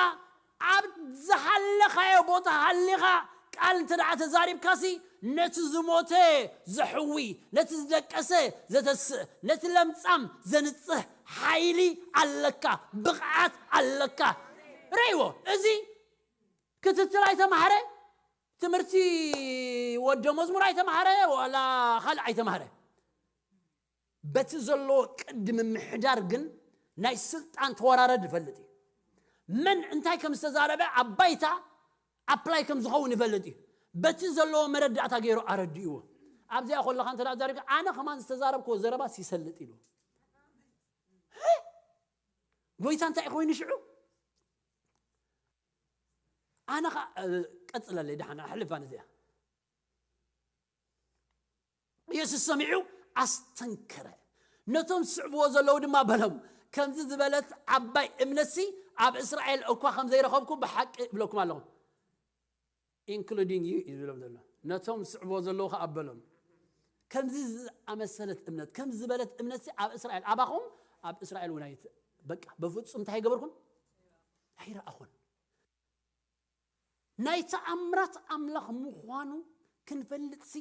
ኣብ ዝሃለኻዮ ቦታ ሃሊኻ ቃል እንተ ደኣ ተዛሪብካሲ ነቲ ዝሞተ ዘሕዊ ነቲ ዝደቀሰ ዘተስእ ነቲ ለምጻም ዘንጽህ ሓይሊ ኣለካ ብቕዓት ኣለካ ረይዎ እዚ ክትትል ኣይተማህረ ትምህርቲ ወደ መዝሙር ኣይተማህረ ዋላ ካልእ ኣይተማህረ በቲ ዘለዎ ቅዲ ምምሕዳር ግን ናይ ስልጣን ተወራረድ ይፈልጥ እዩ። መን እንታይ ከም ዝተዛረበ ኣብ ባይታ ኣፕላይ ከም ዝኸውን ይፈልጥ እዩ። በቲ ዘለዎ መረዳእታ ገይሩ ኣረዲእዎ። ኣብዚኣ ከለኻ እንተ ዛሪብካ ኣነ ከማን ዝተዛረብክዎ ዘረባስ ይሰልጥ ኢሉ። ጎይታ እንታይ ኮይኑ ሽዑ ኣነ ኸ ቀጽለለይ ደሓን ኣሕልፋ ነዚኣ ኢየሱስ ሰሚዑ ኣስተንከረ። ነቶም ዝስዕብዎ ዘለዉ ድማ በሎም፣ ከምዚ ዝበለት ዓባይ እምነትሲ ኣብ እስራኤል እኳ ከም ዘይረኸብኩ ብሓቂ እብለኩም ኣለኹ። ኢንክሉዲንግ ዩ እዩ ዝብሎም ዘሎ። ነቶም ዝስዕብዎ ዘለዉ ኸዓ በሎም፣ ከምዚ ዝኣመሰለት እምነት፣ ከምዚ ዝበለት እምነትሲ ኣብ እስራኤል ኣባኹም ኣብ እስራኤል እውን ኣይት በቃ በፍጹም እንታይ ኣይገበርኩን ኣይረኣኹን። ናይ ተኣምራት ኣምላኽ ምዃኑ ክንፈልጥሲ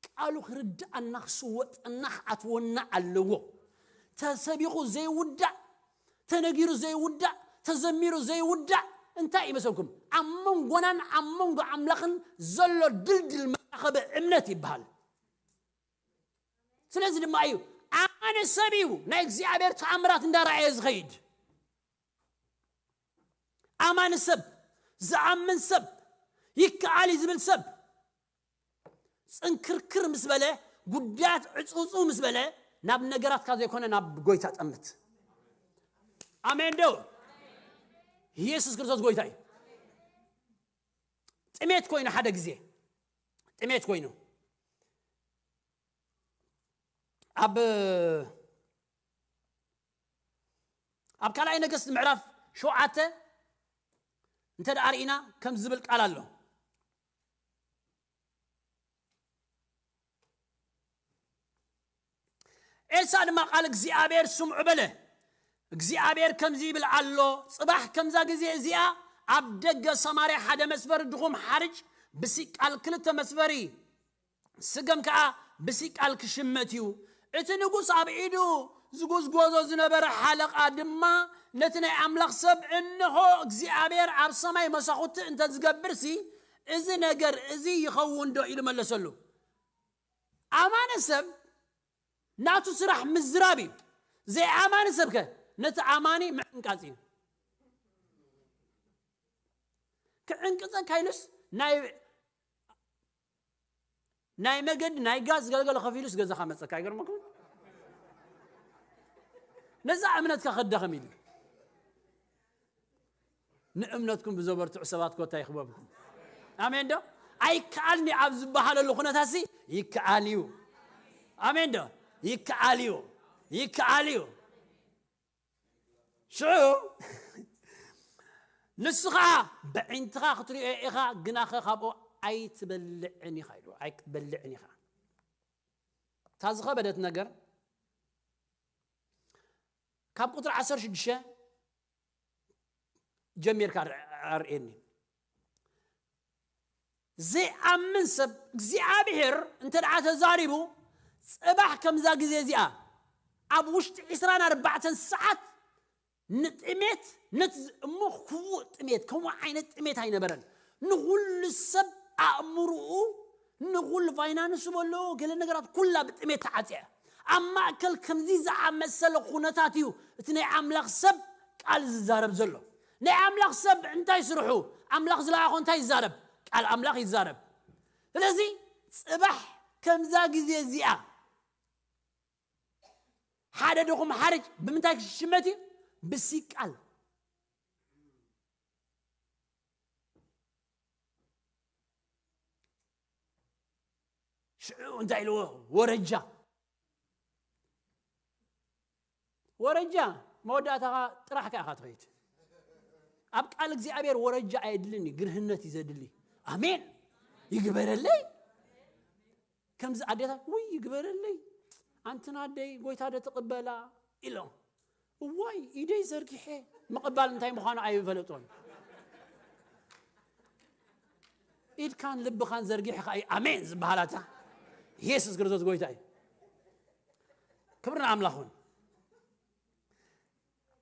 ቃሉ ክርድኣና ክስወጠና ክኣትወና ኣለዎ። ተሰቢኹ ዘይውዳእ፣ ተነጊሩ ዘይውዳእ፣ ተዘሚሩ ዘይውዳእ እንታይ ይመስለኩም? ኣብ መንጎናን ኣብ መንጎ ኣምላኽን ዘሎ ድልድል መራኸቢ እምነት ይበሃል። ስለዚ ድማ እዩ ኣማኒ ሰብ እዩ ናይ እግዚኣብሔር ተኣምራት እንዳረኣየ ዝኸይድ። ኣማኒ ሰብ፣ ዝኣምን ሰብ፣ ይከኣል እዩ ዝብል ሰብ፣ ጽንክርክር ምስ በለ፣ ጉዳያት ዕጽውጽው ምስ በለ፣ ናብ ነገራትካ ዘይኮነ ናብ ጎይታ ጠምት። ኣሜን ዶ? ኢየሱስ ክርስቶስ ጎይታ እዩ። ጥሜት ኮይኑ ሓደ ግዜ፣ ጥሜት ኮይኑ ኣብ ኣብ ካልኣይ ነገስት ምዕራፍ ሸውዓተ እንተ ደኣ ርኢና ከም ዝብል ቃል ኣሎ። ኤልሳዕ ድማ ቃል እግዚኣብሔር ስምዑ በለ። እግዚኣብሔር ከምዚ ይብል ኣሎ፣ ጽባሕ ከምዛ ግዜ እዚኣ ኣብ ደገ ሰማርያ ሓደ መስፈሪ ድኹም ሓርጭ ብሲቃል ክልተ መስፈሪ ስገም ከኣ ብሲቃል ክሽመት እዩ። እቲ ንጉስ ኣብ ኢዱ ዝጉዝጎዞ ዝነበረ ሓለቓ ድማ ነቲ ናይ ኣምላኽ ሰብ፣ እንሆ እግዚኣብሔር ኣብ ሰማይ መሳኹቲ እንተ ዝገብርሲ፣ እዚ ነገር እዚ ይኸውን ዶ? ኢሉ መለሰሉ። ኣማኒ ሰብ ናቱ ስራሕ ምዝራብ እዩ። ዘይኣማኒ ሰብከ ነቲ ኣማኒ ምዕንቃጽ እዩ። ክዕንቅጸካ ኢሉስ ናይ ናይ መገዲ ናይ ጋዝ ገልገለ ከፊሉስ ገዛኻ መጸካ። ኣይገርመኩም? ነዛ እምነትካ ከዳኸም ኢሉ። ንእምነትኩም ብዘበርትዑ ሰባት ኮታ ይኽበብኩም። ኣሜን ዶ? ኣይከኣልኒ ኣብ ዝበሃለሉ ኩነታሲ ይከኣል እዩ። ኣሜን ዶ? ይከኣል እዩ። ይከኣል እዩ። ሽዑ ንሱ ኸዓ በዒንትኻ ክትሪኦ ኢኻ፣ ግናኸ ካብኡ ኣይትበልዕን ኢኻ ኢሉ። ኣይትበልዕን ኢኻ። እታ ዝኸበደት ነገር ካብ ቁፅሪ ዓሰርተ ሽዱሽተ ጀሚርካ ኣር-፣ ኣርእየኒ። ዘይኣምን ሰብ እግዚኣብሔር እንተ ደኣ ተዛሪቡ፣ ጽባሕ ከምዛ ግዜ እዚኣ ኣብ ውሽጢ ዕስራን ኣርባዕተን ሰዓት ንጥሜት፣ ነቲ ዝ-፣ እሞ ክፉእ ጥሜት፣ ከምኡ ዓይነት ጥሜት ኣይነበረን። ንኹሉ ሰብ ኣእምርኡ፣ ንኹሉ ፋይናንሱ በሎ፣ ገለ ነገራት ኩላ ብጥሜት ተዓጽያ። ኣብ ማእከል ከምዚ ዝኣመሰለ ኩነታት እዩ እቲ ናይ ኣምላኽ ሰብ ቃል ዝዛረብ ዘሎ። ናይ ኣምላኽ ሰብ እንታይ ስርሑ? ኣምላኽ ዝለኣኾ እንታይ ይዛረብ? ቃል ኣምላኽ ይዛረብ። ስለዚ ጽባሕ ከምዛ ግዜ እዚኣ ሓደ ድኹም ሓርጭ ብምንታይ ክሽመት እዩ? ብሲቃል። ሽዑ እንታይ ኢልዎ? ወረጃ። ወረጃ መወዳእታኻ ጥራሕካ ኢኻ ትኸይድ። ኣብ ቃል እግዚኣብሔር ወረጃ ኣየድልን እዩ፣ ግርህነት እዩ ዘድሊ። ኣሜን ይግበረለይ። ከምዚ ኣዴታት፣ ውይ ይግበረለይ፣ ኣንትን ኣደይ ጎይታ ዶ ትቕበላ ኢሎም። እዋይ ኢደይ ዘርጊሐ፣ ምቕባል እንታይ ምዃኑ ኣይፈለጦን። ኢድካን ልብኻን ዘርጊሕኻ እዩ ኣሜን ዝበሃላታ። ኢየሱስ ክርስቶስ ጎይታ እዩ። ክብሪ ንኣምላኽ ይኹን።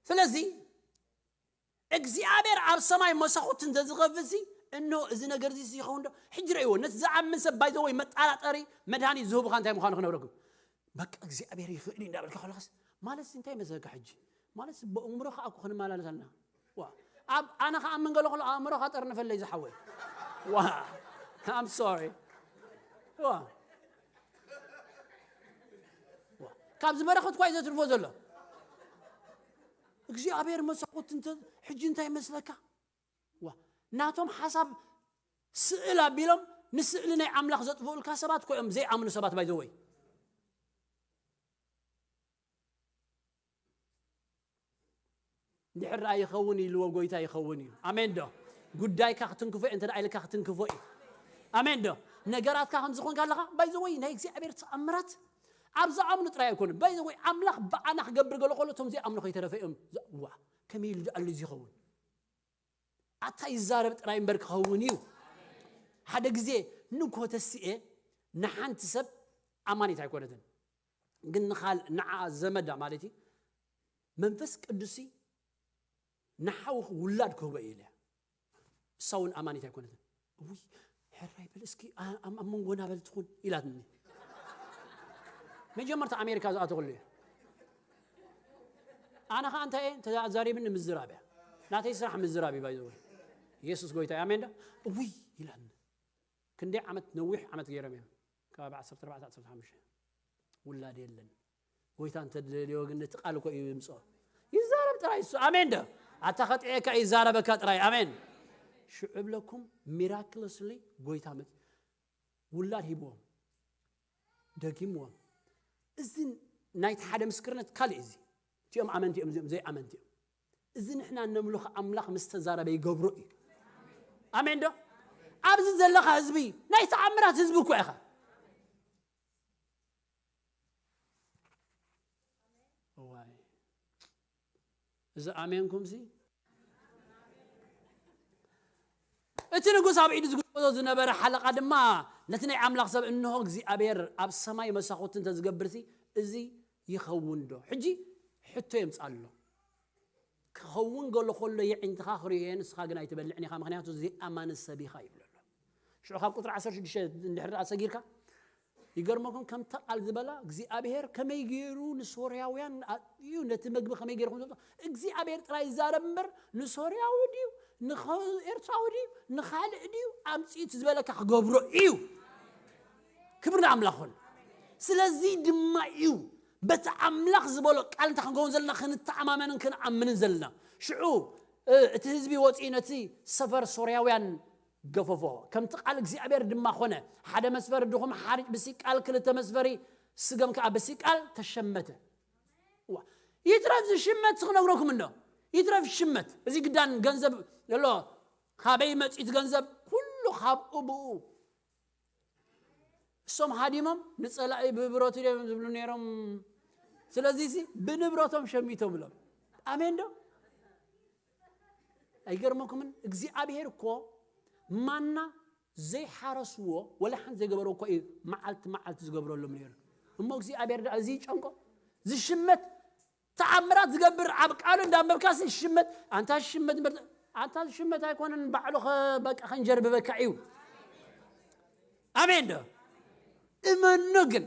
ስለዚ እግዚኣብሔር ኣብ ሰማይ መሳኹት እንተ ዝኸፍትሲ፣ እንሆ እዚ ነገር እዚ ይኸውን ዶ? ሕጂ ረእይዎ። ነቲ ዝኣምን ሰብ ባይዘወይ መጠራጠሪ መድሃኒት ዝህቡኻ እንታይ ምዃኑ ክነግረኩም። በቃ እግዚኣብሔር ይኽእል እዩ እንዳበልካ ከለኻስ፣ ማለት እንታይ ይመስለካ ሕጂ? ማለት በእምሮ ከዓ እኮ ክንመላለስ ኣለና። ዋ፣ ኣብ ኣነ ክኣምን ገለ ከሎ ኣእምሮ ካጠርንፈለይ ዝሓወይ። ዋ፣ I'm sorry። ዋ። ዋ። ካብ ዝበረኸት እኳ እዩ ዘትርፎ ዘሎ። እግዚኣብሔር መሳኹት እንተ ሕጂ እንታይ ይመስለካ? ዋ፣ ናቶም ሓሳብ ስእል ኣቢሎም ንስእሊ ናይ ኣምላኽ ዘጥፍኡልካ ሰባት እኮ እዮም ዘይኣምኑ ሰባት ባይዘወይ። እንድሕር ደኣ ይኸውን ኢልዎ ጎይታ ይኸውን እዩ። ኣሜን ዶ? ጉዳይካ ክትንክፎ እንተ ደኣ ኢልካ ክትንክፎ እዩ። ኣሜን ዶ? ነገራትካ ከም ዝኾን ከለኻ ባይዘወይ ናይ እግዚኣብሔር ተኣምራት ኣብ ዝኣምኑ ጥራይ ኣይኮኑን። ባይዘወይ ኣምላኽ ብኣና ክገብር ገሎ ከሎ እቶም ዘይኣምኑ ከይተረፈ እዮም። ዋ፣ ከመይ ኢሉ ደኣ እዚ ይኸውን? ኣታ ይዛረብ ጥራይ እምበር ክኸውን እዩ። ሓደ ግዜ ንግሆ ተሲኤ ንሓንቲ ሰብ ኣማኒት ኣይኮነትን፣ ግን ንኻል-፣ ንዓ ዘመዳ ማለት እዩ፣ መንፈስ ቅዱስ ንሓውኺ ውላድ ክህቦ እዩ ኢለያ። እሳ እውን ኣማኒት ኣይኮነትን። እውይ፣ ሕራይ በል እስኪ፣ ኣ-፣ ኣብ፣ ኣብ መንጎና በል ትኹን ኢላትኒ። መጀመርታ ኣሜሪካ ዝኣተኹሉ እየ። ኣነ ኸዓ እንታይ እየ? ተዛሪብኒ ምዝራብ እያ። ናተይ ስራሕ ምዝራብ እዩ፣ ባይዘወይ። ኢየሱስ ጎይታ እዩ። ኣሜን ዶ? እውይ ኢላኒ። ክንደይ ዓመት፣ ነዊሕ ዓመት ገይሮም እዮም። ከባቢ ዓሰርተ ኣርባዕተ፣ ዓሰርተ ሓሙሽተ። ውላድ የለን። ጎይታ እንተ ደልዮ ግን ነቲ ቃል እኮ እዩ ይምጽኦ። ይዛረብ ጥራይ እሱ። ኣሜን ዶ? ኣታ ኸጥዕየካ ይዛረበካ ጥራይ። ኣሜን። ሽዑ እብለኩም፣ ሚራክለስሊ ጎይታ መጽ-፣ ውላድ ሂብዎም። ደጊምዎም። እዚ ናይቲ ሓደ ምስክርነት ካልእ እዚ። እቲኦም ኣመንቲ እዮም፣ እዚኦም ዘይኣመንቲ እዮም። እዚ ንሕና ነምልኾ ኣምላኽ ምስ ተዛረበ ይገብሮ እዩ። ኣሜን ዶ? ኣብዚ ዘለኻ ህዝቢ ናይ ተኣምራት ህዝቢ እኮ ኢኻ። እዋይ። እዚ ኣሜንኩምሲ? እቲ ንጉስ ኣብ ኢዱ ዝጉዝጎዞ ዝነበረ ሓለቓ ድማ ነቲ ናይ ኣምላኽ ሰብ፣ "እንሆ እግዚኣብሔር ኣብ ሰማይ መሳኹቲ እንተ ዝገብርሲ፣ እዚ ይኸውን ዶ?" ሕጂ ሕቶ የምጽኣሉ ኣሎ። "ክኸውን ገሎ ከሎ የዒንትኻ ክርእዮ እየ፣ ንስኻ ግን ኣይትበልዕን ኢኻ፣ ምኽንያቱ ዘይኣማኒ ሰብ ኢኻ" ይብሎ ኣሎ። ሽዑ ካብ ቁጽሪ ዓሰርተ ሽዱሽተ እንድሕር ደኣ ሰጊርካ፣ ይገርመኩም፣ ከምቲ ቃል ዝበላ እግዚኣብሔር ከመይ ገይሩ ንሶርያውያን ኣጥዩ ነቲ መግቢ ከመይ ገይሩ ከም ዘምጽኦ እግዚኣብሔር ጥራይ ይዛረብ እምበር፣ ንሶርያዊ ድዩ፣ ንኸ-፣ ኤርትራዊ ድዩ፣ ንኻልእ ድዩ ኣምጺኡ እቲ ዝበለካ ክገብሮ እዩ። ክብሪ ንኣምላኽ ይኹን። ስለዚ ድማ እዩ በቲ ኣምላኽ ዝበሎ ቃል እንታይ ክንከውን ዘለና፣ ክንተኣማመንን ክንኣምንን ዘለና። ሽዑ፣ እ፣ እቲ ህዝቢ ወፂኡ ነቲ ሰፈር ሶርያውያን ገፈፎ። ከምቲ ቃል እግዚኣብሔር ድማ ኾነ። ሓደ መስፈሪ ድኹም ሓሪጭ ብሲቃል፣ ክልተ መስፈሪ ስገም ከዓ ብሲቃል ተሸመተ። ዋ፣ ይትረፍ ዝሽመት ክነግረኩም እንዶ። ይትረፍ ሽመት። እዚ ግዳን ገንዘብ ዘሎ፣ ካበይ መፂት ገንዘብ? ኩሉ ካብኡ ብኡ። እሶም ሃዲሞም ንጸላኢ ብብረቱ እዮም ዝብሉ ነይሮም። ስለዚህ ሲ ብንብረቶም ሸሚቶም ብሎም። ኣሜን ዶ? ኣይገርመኩምን? እግዚኣብሔር እኮ ማና ዘይሓረስዎ ወላ ሓንቲ ዘይገበርዎ እኮ እዩ መዓልቲ መዓልቲ ዝገብረሎም ነይሩ። እሞ እግዚኣብሔር ደኣ እዚ ይጨንቆ? ዝሽመት ተኣምራት ዝገብር ኣብ ቃሉ እንዳንበብካሲ ሽመት፣ ኣንታ ሽመት እምበር፣ ኣንታ ሽመት ኣይኮነን፣ ባዕሉ ኸ-፣ በቃ ከንጀርብበካ እዩ። ኣሜን ዶ? እመኖ ግን፣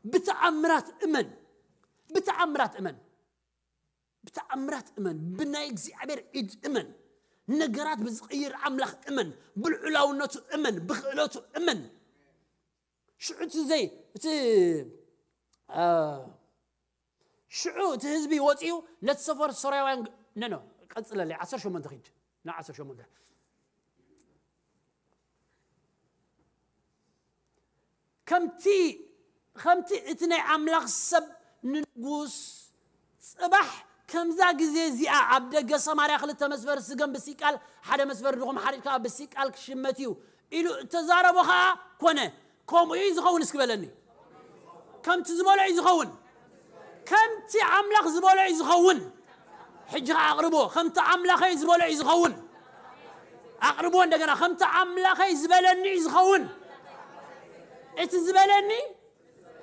ብተኣምራት እመን፣ ብተኣምራት እመን፣ ብተኣምራት እመን፣ ብናይ እግዚኣብሔር ኢድ እመን፣ ነገራት ብዝቕይር ኣምላኽ እመን፣ ብልዑላውነቱ እመን፣ ብኽእለቱ እመን። ሽዑ እቲ ዘይ-፣ እቲ፣ አ፣ ሽዑ እቲ ህዝቢ ወፂኡ ነቲ ሰፈር ሶርያውያን ግ-፣ ነ፣ ነ፣ ቀፅለለይ፣ ዓሰርተ ሸሞንተ ኺድ፣ ና ዓሰርተ ሸሞንተ። ከምቲ፣ ከምቲ እቲ ናይ ኣምላኽ ሰብ ንንጉስ፣ "ጽባሕ ከምዛ ግዜ እዚኣ ኣብ ደገ ሰማርያ ክልተ መስፈሪ ስገም ብሲቃል፣ ሓደ መስፈሪ ድኹም ሓሪጭ ከኣ ብሲቃል ክሽመት እዩ" ኢሉ እተዛረቦ ኸኣ ኮነ። ከምኡ እዩ ዝኸውን እስኪ በለኒ። ከምቲ ዝበሎ እዩ ዝኸውን። ከምቲ ኣምላኽ ዝበሎ እዩ ዝኸውን። ሕጂ ኸዓ ኣቕርቦ። ከምቲ ኣምላኸይ ዝበሎ እዩ ዝኸውን። ኣቕርቦ እንደገና። ከምቲ ኣምላኸይ ዝበለኒ እዩ ዝኸውን። እቲ ዝበለኒ፣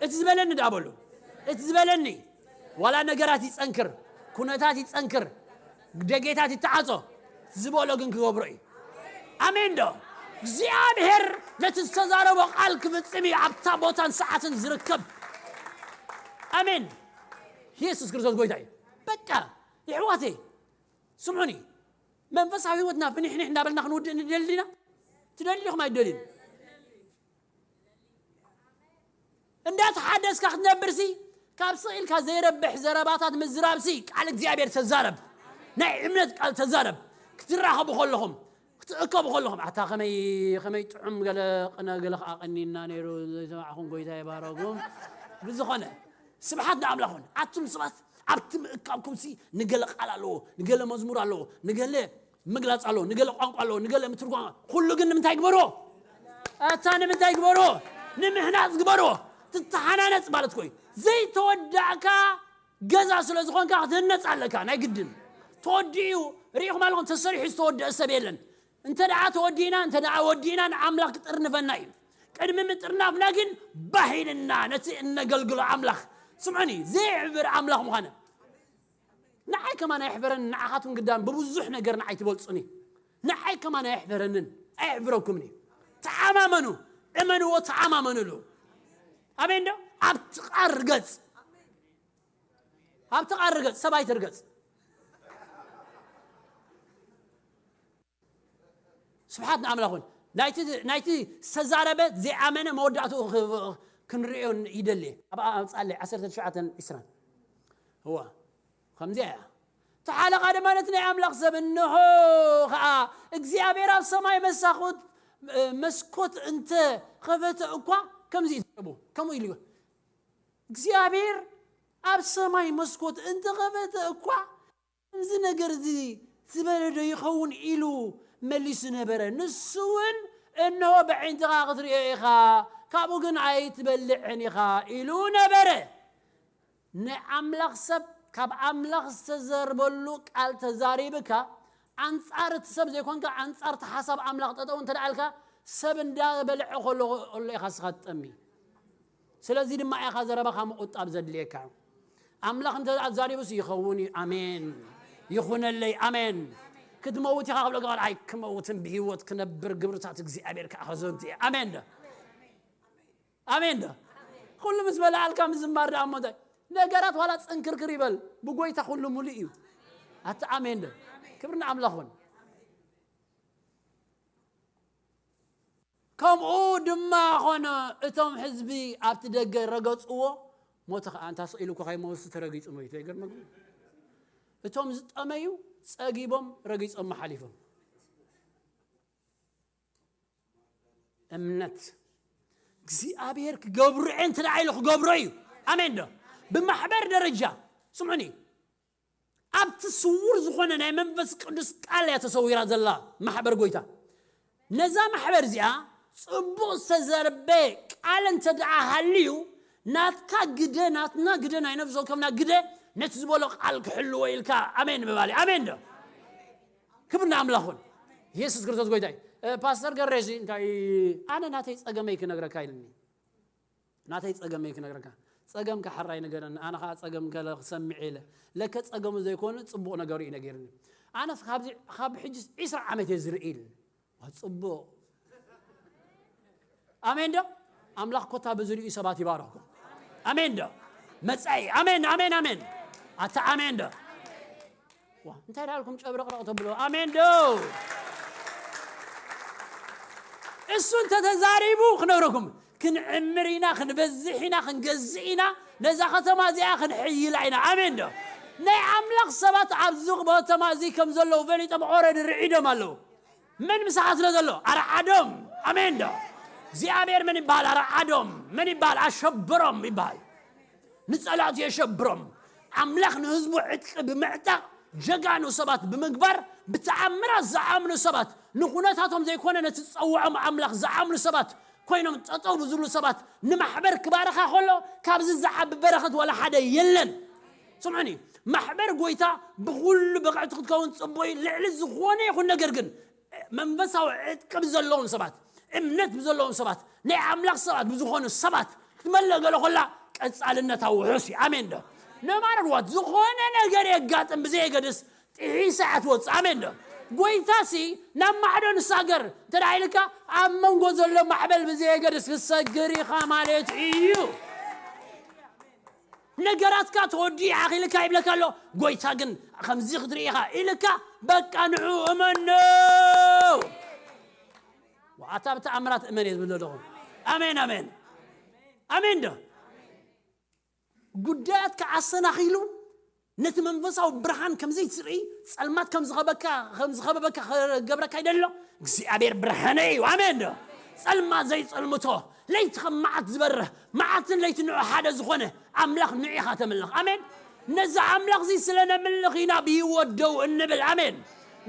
እቲ ዝበለኒ ደኣ በሉ። እቲ ዝበለኒ፣ ዋላ ነገራት ይጸንክር፣ ኩነታት ይጸንክር፣ ደጌታት ይተዓጾ፣ ዝበሎ ግን ክገብሮ እዩ። ኣሜን ዶ? እግዚኣብሔር ነቲ ዝተዛረቦ ቃል ክፍጽም እዩ ኣብታ ቦታን ሰዓትን ዝርከብ። ኣሜን። ኢየሱስ ክርስቶስ ጎይታ እዩ። በቃ፣ የሕዋተይ፣ ስምዑኒ። መንፈሳዊ ህይወትና ፍኒሕኒሕ እንዳበልና ክንውድእ ንደሊ ዲና? ትደልዩ ዲኹም ኣይትደልዩን? እንዳተሓደስካ ክትነብርሲ፣ ካብ ስቕ ኢልካ ዘይረብሕ ዘረባታት ምዝራብሲ፣ ቃል እግዚኣብሔር ተዛረብ። ናይ እምነት ቃል ተዛረብ። ክትራኸቡ ከለኹም፣ ክትእከቡ ከለኹም፣ ኣታ ከመይ፣ ከመይ ጥዑም ገለ ቅነ ገለ ከኣ ቀኒና ነይሩ፣ ዘይሰማዕኹም ጎይታ ይባረኩም። ብዝኾነ፣ ስብሓት ንኣምላኽ ይኹን። ኣቱም ሰባት ኣብቲ ምእካብኩምሲ ንገለ ቃል ኣለዎ፣ ንገለ መዝሙር ኣለዎ፣ ንገለ ምግላጽ ኣለዎ፣ ንገለ ቋንቋ ኣለዎ፣ ንገለ ምትርጓም። ኩሉ ግን ንምንታይ ግበርዎ? ኣታ ንምንታይ ግበርዎ? ንምህናጽ ግበርዎ። ትተሓናነጽ ማለት ኮይ። ዘይተወዳእካ ገዛ ስለ ዝኾንካ ክትህነጽ ኣለካ፣ ናይ ግድን። ተወዲኡ፣ ርኢኹም ኣለኹም፣ ተሰሪሑ ዝተወደአ ሰብ የለን። እንተ ደኣ ተወዲእና፣ እንተ ደኣ ወዲእና ንኣምላኽ ክጥርንፈና እዩ። ቅድሚ ምጥርናፍና ግን ባህ ኢልና ነቲ እነገልግሎ ኣምላኽ፣ ስምዑኒ፣ ዘየዕብር ኣምላኽ ምዃነ። ንዓይ ከማን ኣየሕፈረንን፣ ንዓኻትኩም ግዳን ብብዙሕ ነገር ንዓይ ትበልጹኒ። ንዓይ ከማን ኣየሕፈረንን፣ ኣየሕፍረኩምን እዩ። ተኣማመኑ፣ እመንዎ፣ ተኣማመኑሉ። ኣሜን ዶ? ኣብቲ ቃል ርገጽ። ኣብቲ ቃል ርገጽ፣ ሰብ ኣይትርገጽ። ስብሓት ንኣምላኽ ይኹን። ናይቲ፣ ናይቲ ዝተዛረበ ዘይኣመነ መወዳእትኡ ክ-፣ ክንርእዮ ይደሊ። ኣብ፣ ኣብ ጻለይ ዓሰርተ ትሽዓተ ዕስራን። እዋ፣ ከምዚኣ እያ። እቲ ሓለቓ ድማ ነቲ ናይ ኣምላኽ ሰብ፣ "እንሆ ኸኣ እግዚኣብሔር ኣብ ሰማይ መሳኹት፣ መስኮት እንተ ኸፈተ እኳ" ከምዚ እዩ ዝረቡ። ከምኡ ኢሉ፣ "እግዚኣብሔር ኣብ ሰማይ መስኮት እንተ ኸፈተ እኳ" እዚ ነገር እዚ ዝበለ ዶ ይኸውን ኢሉ መሊሱ ነበረ። ንሱ እውን፣ "እንሆ፣ በዒንትኻ ክትርእዮ ኢኻ፣ ካብኡ ግን ኣይትበልዕን ኢኻ" ኢሉ ነበረ። ናይ ኣምላኽ ሰብ፣ ካብ ኣምላኽ ዝተዘርበሉ ቃል ተዛሪብካ፣ ኣንጻር እቲ ሰብ ዘይኮንካ፣ ኣንጻር እቲ ሓሳብ ኣምላኽ ጠጠው እንተ ደኣ ኢልካ፣ ሰብ እንዳበልዐ ከሎ ኢኻ ስኻ ትጠሚ። ስለዚ ድማ ኢኻ ዘረባኻ ምቑጣብ ዘድልየካ። ኣምላኽ እንተ ኣዛሪቡስ ይኸውን እዩ። ኣሜን። ይኹነለይ። ኣሜን። ክትመውት ኢኻ ክብለካ ከሎ ኣይክመውትን፣ ብህይወት ክነብር፣ ግብርታት እግዚኣብሔር ከዓ ከዘንቱ እየ። ኣሜን ዶ? ኣሜን ዶ? ኩሉ ምስ በላዓልካ ምዝማር ደኣ እሞ እንታይ? ነገራት ዋላ ጽንክርክር ይበል፣ ብጎይታ ኩሉ ሙሉእ እዩ። ኣታ ኣሜን ዶ? ክብሪ ንኣምላኽ ይኹን። ከምኡ ድማ ኾነ፣ እቶም ህዝቢ ኣብቲ ደገ ረገጽዎ፣ ሞተ ኸኣ። እንታ ስቕ ኢሉ እኮ ከይመውት ተረጊጹ ሞይቱ። ኣይገርመኩም? እቶም ዝጠመዩ ጸጊቦም ረጊጾም ሓሊፎም። እምነት እግዚኣብሔር ክገብሮ እየ እንተ ደኣ ኢሉ ክገብሮ እዩ። ኣሜን ዶ? ብማሕበር ደረጃ ስምዑኒ፣ ኣብቲ ስውር ዝኾነ ናይ መንፈስ ቅዱስ ቃል እያ ተሰዊራ ዘላ ማሕበር ጎይታ። ነዛ ማሕበር እዚኣ ጽቡቕ ዝተዘርበ ቃል እንተ ደኣ ሃልዩ፣ ናትካ ግደ፣ ናትና ግደ፣ ናይ ነፍሲ ወከፍና ግደ፣ ነቲ ዝበሎ ቃል ክሕልዎ ኢልካ ኣሜን ምባል እዩ። ኣሜን ዶ? ክብር ንኣምላኽ ይኹን። የሱስ ክርስቶስ ጎይታ እዩ። እ፣ ፓስተር ገሬሲ እንታይ፣ ኣነ ናተይ ጸገመይ ክነግረካ ኢልኒ። ናተይ ጸገመይ ክነግረካ። ጸገምካ ሕራይ ንገረኒ፣ ኣነ ኸኣ ጸገም ገለ ክሰምዕ ኢለ። ለከ ጸገሙ ዘይኮነ ጽቡቕ ነገሩ እዩ ነጊርኒ። ኣነስ ካብዚ፣ ካብ ሕጂ ዒስራ ዓመት እየ ዝርኢ ኢልኒ። ዋ፣ ጽቡቕ። ኣሜን ዶ? ኣምላኽ ኮታ ብዝሪኡ ሰባት ይባርኽኩም። ኣሜን ዶ? መጻኢ። ኣሜን፣ ኣሜን፣ ኣሜን። ኣታ ኣሜን ዶ? ዋ፣ እንታይ ደኣልኩም ጨብረቕረቕ ተብሎ? ኣሜን ዶ? እሱ እንተተዛሪቡ ክነግረኩም፣ ክንዕምር ኢና፣ ክንበዝሕ ኢና፣ ክንገዝእ ኢና፣ ነዛ ከተማ እዚኣ ክንሕይላ ኢና። ኣሜን ዶ? ናይ ኣምላኽ ሰባት ኣብዚ ከተማ እዚ ከም ዘለዉ ፈሊጦም ኦረዲ ርዒዶም ኣለዉ። መን ምሳኻ ስለ ዘሎ? ኣርዓዶም። ኣሜን ዶ? እግዚኣብሔር መን ይበሃል? ኣርዓዶም። መን ይበሃል? ኣሸብሮም ይበሃል። ንጸላእቱ የሸብሮም። ኣምላኽ ንህዝቡ ዕጥቂ ብምዕጣቕ ጀጋኑ ሰባት ብምግባር ብተኣምራት ዝኣምኑ ሰባት ንኹነታቶም ዘይኮነ ነቲ ዝጸውዖም ኣምላኽ ዝኣምኑ ሰባት ኮይኖም ጠጠው ብዝብሉ ሰባት ንማሕበር ክባርኻ ከሎ ካብዚ ዝዓቢ በረኸት ዋላ ሓደ የለን። ስምዑኒ፣ ማሕበር ጎይታ ብኹሉ ብቕዕቲ ክትከውን ጽቡቕ እዩ። ልዕሊ ዝኾነ ይኹን ነገር ግን መንፈሳዊ ዕጥቂ ብዘለዎም ሰባት፣ እምነት ብዘለዎም ሰባት፣ ናይ ኣምላኽ ሰባት ብዝኾኑ ሰባት ክትመልእ ገለ ኮላ ቀጻልነታ ውሑስ እዩ። ኣሜን ዶ? ነማረር ዋት ዝኾነ ነገር የጋጥም ብዘየገድስ ጥሒሳ እያ ትወጽእ። ኣሜን ዶ? ጎይታሲ ናብ ማዕዶ ንሳገር እንተ ደኣ ኢልካ ኣብ መንጎ ዘሎ ማዕበል ብዘየገድስ ክትሰግር ኢኻ ማለት እዩ። ነገራትካ ተወዲኡ ኢኻ ኢልካ ይብለካ ኣሎ። ጎይታ ግን ከምዚ ክትርኢ ኢኻ ኢልካ በቃ ንዑ እመኖ። ኣታ ብተኣምራት እመን እየ ዝብል ዘለኹ። ኣሜን፣ ኣሜን። ኣሜን ዶ? ጉዳያትካ ኣሰናኺሉ ነቲ መንፈሳዊ ብርሃን ከም ዘይትርኢ፣ ጸልማት ከም ዝኸበካ፣ ከም ዝኸበበካ ክገብረካ ይደሎ። እግዚኣብሔር ብርሃነይ እዩ። ኣሜን ዶ? ጸልማት ዘይጸልምቶ፣ ለይቲ ከም መዓት ዝበርህ፣ መዓትን ለይቲ ንዑ ሓደ ዝኾነ ኣምላኽ ንዑ ኢኻ ተምልኽ። ኣሜን። ነዚ ኣምላኽ እዚ ስለ ነምልኽ ኢና ብህይወት ደው እንብል። ኣሜን።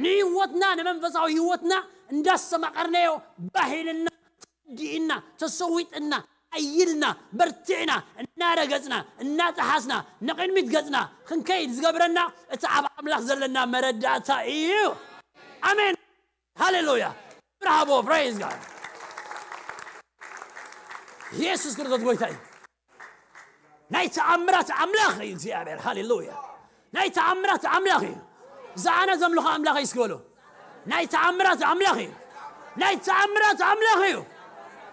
ንህይወትና፣ ንመንፈሳዊ ህይወትና እንዳስተማቐርናዮ፣ ባህ ኢልና፣ ተወዲእና፣ ተሰዊጥና፣ ኣይልና፣ በርቲዕና፣ እናረገጽና፣ እናጠሓስና፣ ንቕድሚት ገጽና ክንከይድ ዝገብረና እቲ ኣብ ኣምላኽ ዘለና መረዳእታ እዩ። ኣሜን። ሃሌሉያ። ብራቮ፣ ፕሬዝ ጋድ። የሱስ ክርስቶስ ጎይታ እዩ። ናይ ተኣምራት ኣምላኽ እዩ እግዚኣብሔር። ሃሌሉያ። ናይ ተኣምራት ኣምላኽ እዩ። እዚ ኣነ ዘምልኾ ኣምላኽ እዩ እስኪ በሉ። ናይ ተኣምራት ኣምላኽ እዩ። ናይ ተኣምራት ኣምላኽ እዩ።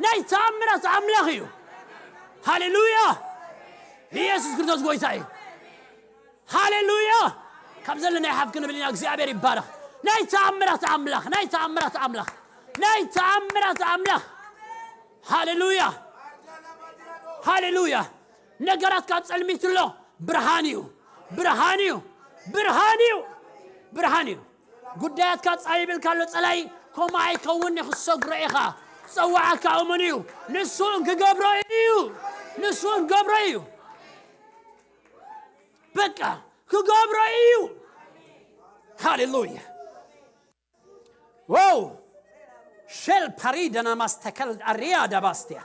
ናይ ተኣምራት ኣምላኽ እዩ። ሃሌሉያ። ኢየሱስ ክርስቶስ ጎይታ እዩ። ሃሌሉያ። ካብ ዘለናይ ሓፍ ክንብል ኢና። እግዚኣብሔር ይባረኽ። ናይ ተኣምራት ኣምላኽ፣ ናይ ተኣምራት ኣምላኽ፣ ናይ ተኣምራት ኣምላኽ። ሃሌሉያ። ሃሌሉያ። ነገራትካ ጸልሚቱ ኣሎ። ብርሃን እዩ። ብርሃን እዩ። ብርሃን እዩ። ብርሃን እዩ። ጉዳያትካ ጻይብ ኢልካ ኣሎ ጸላይ፣ ከምኡ ኣይከውን፣ ክሰግሮ ኢኻ። ጸዋዓካ እሙን እዩ። ንሱ ክገብሮ እዩ። ንሱ ክገብሮ እዩ። በቃ ክገብሮ እዩ። ሃሌሉያ። ዋው! ሸል ፓሪ ደናማስተከል ኣሪያ ዳባስትያ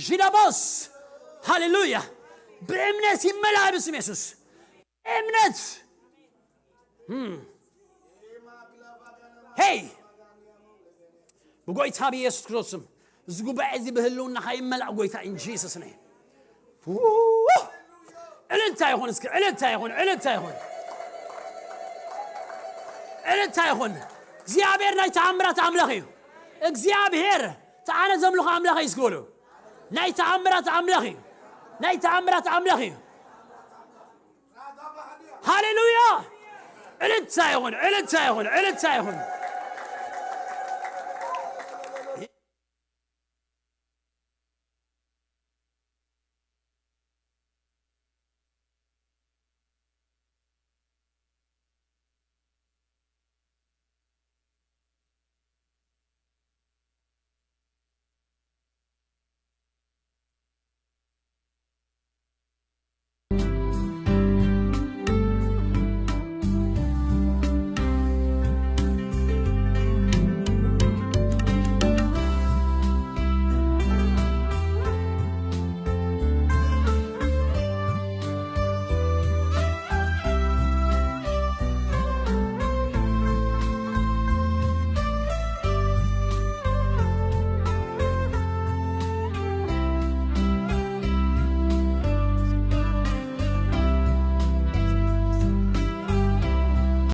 ዢዳቦስ። ሃሌሉያ። ብእምነት ይመልኣ ብስም የሱስ። እምነት። እም። ሄይ! ብጎይታ ብኢየሱስ ክርስቶስ ስም እዚ ጉባኤ እዚ ብህልውና ከይመላእ ጎይታ in Jesus name። እልልታ ይኹን እስኪ እልልታ ይኹን እልልታ ይኹን እልልታ ይኹን። እግዚኣብሔር ናይ ተኣምራት ኣምላኽ እዩ። እግዚኣብሔር ተኣነ ዘምልኾ ኣምላኽ እዩ እስኪ በሉ። ናይ ተኣምራት ኣምላኽ እዩ። ናይ ተኣምራት ኣምላኽ እዩ። ሃሌሉያ። እልልታ ይኹን እልልታ ይኹን እልልታ ይኹን።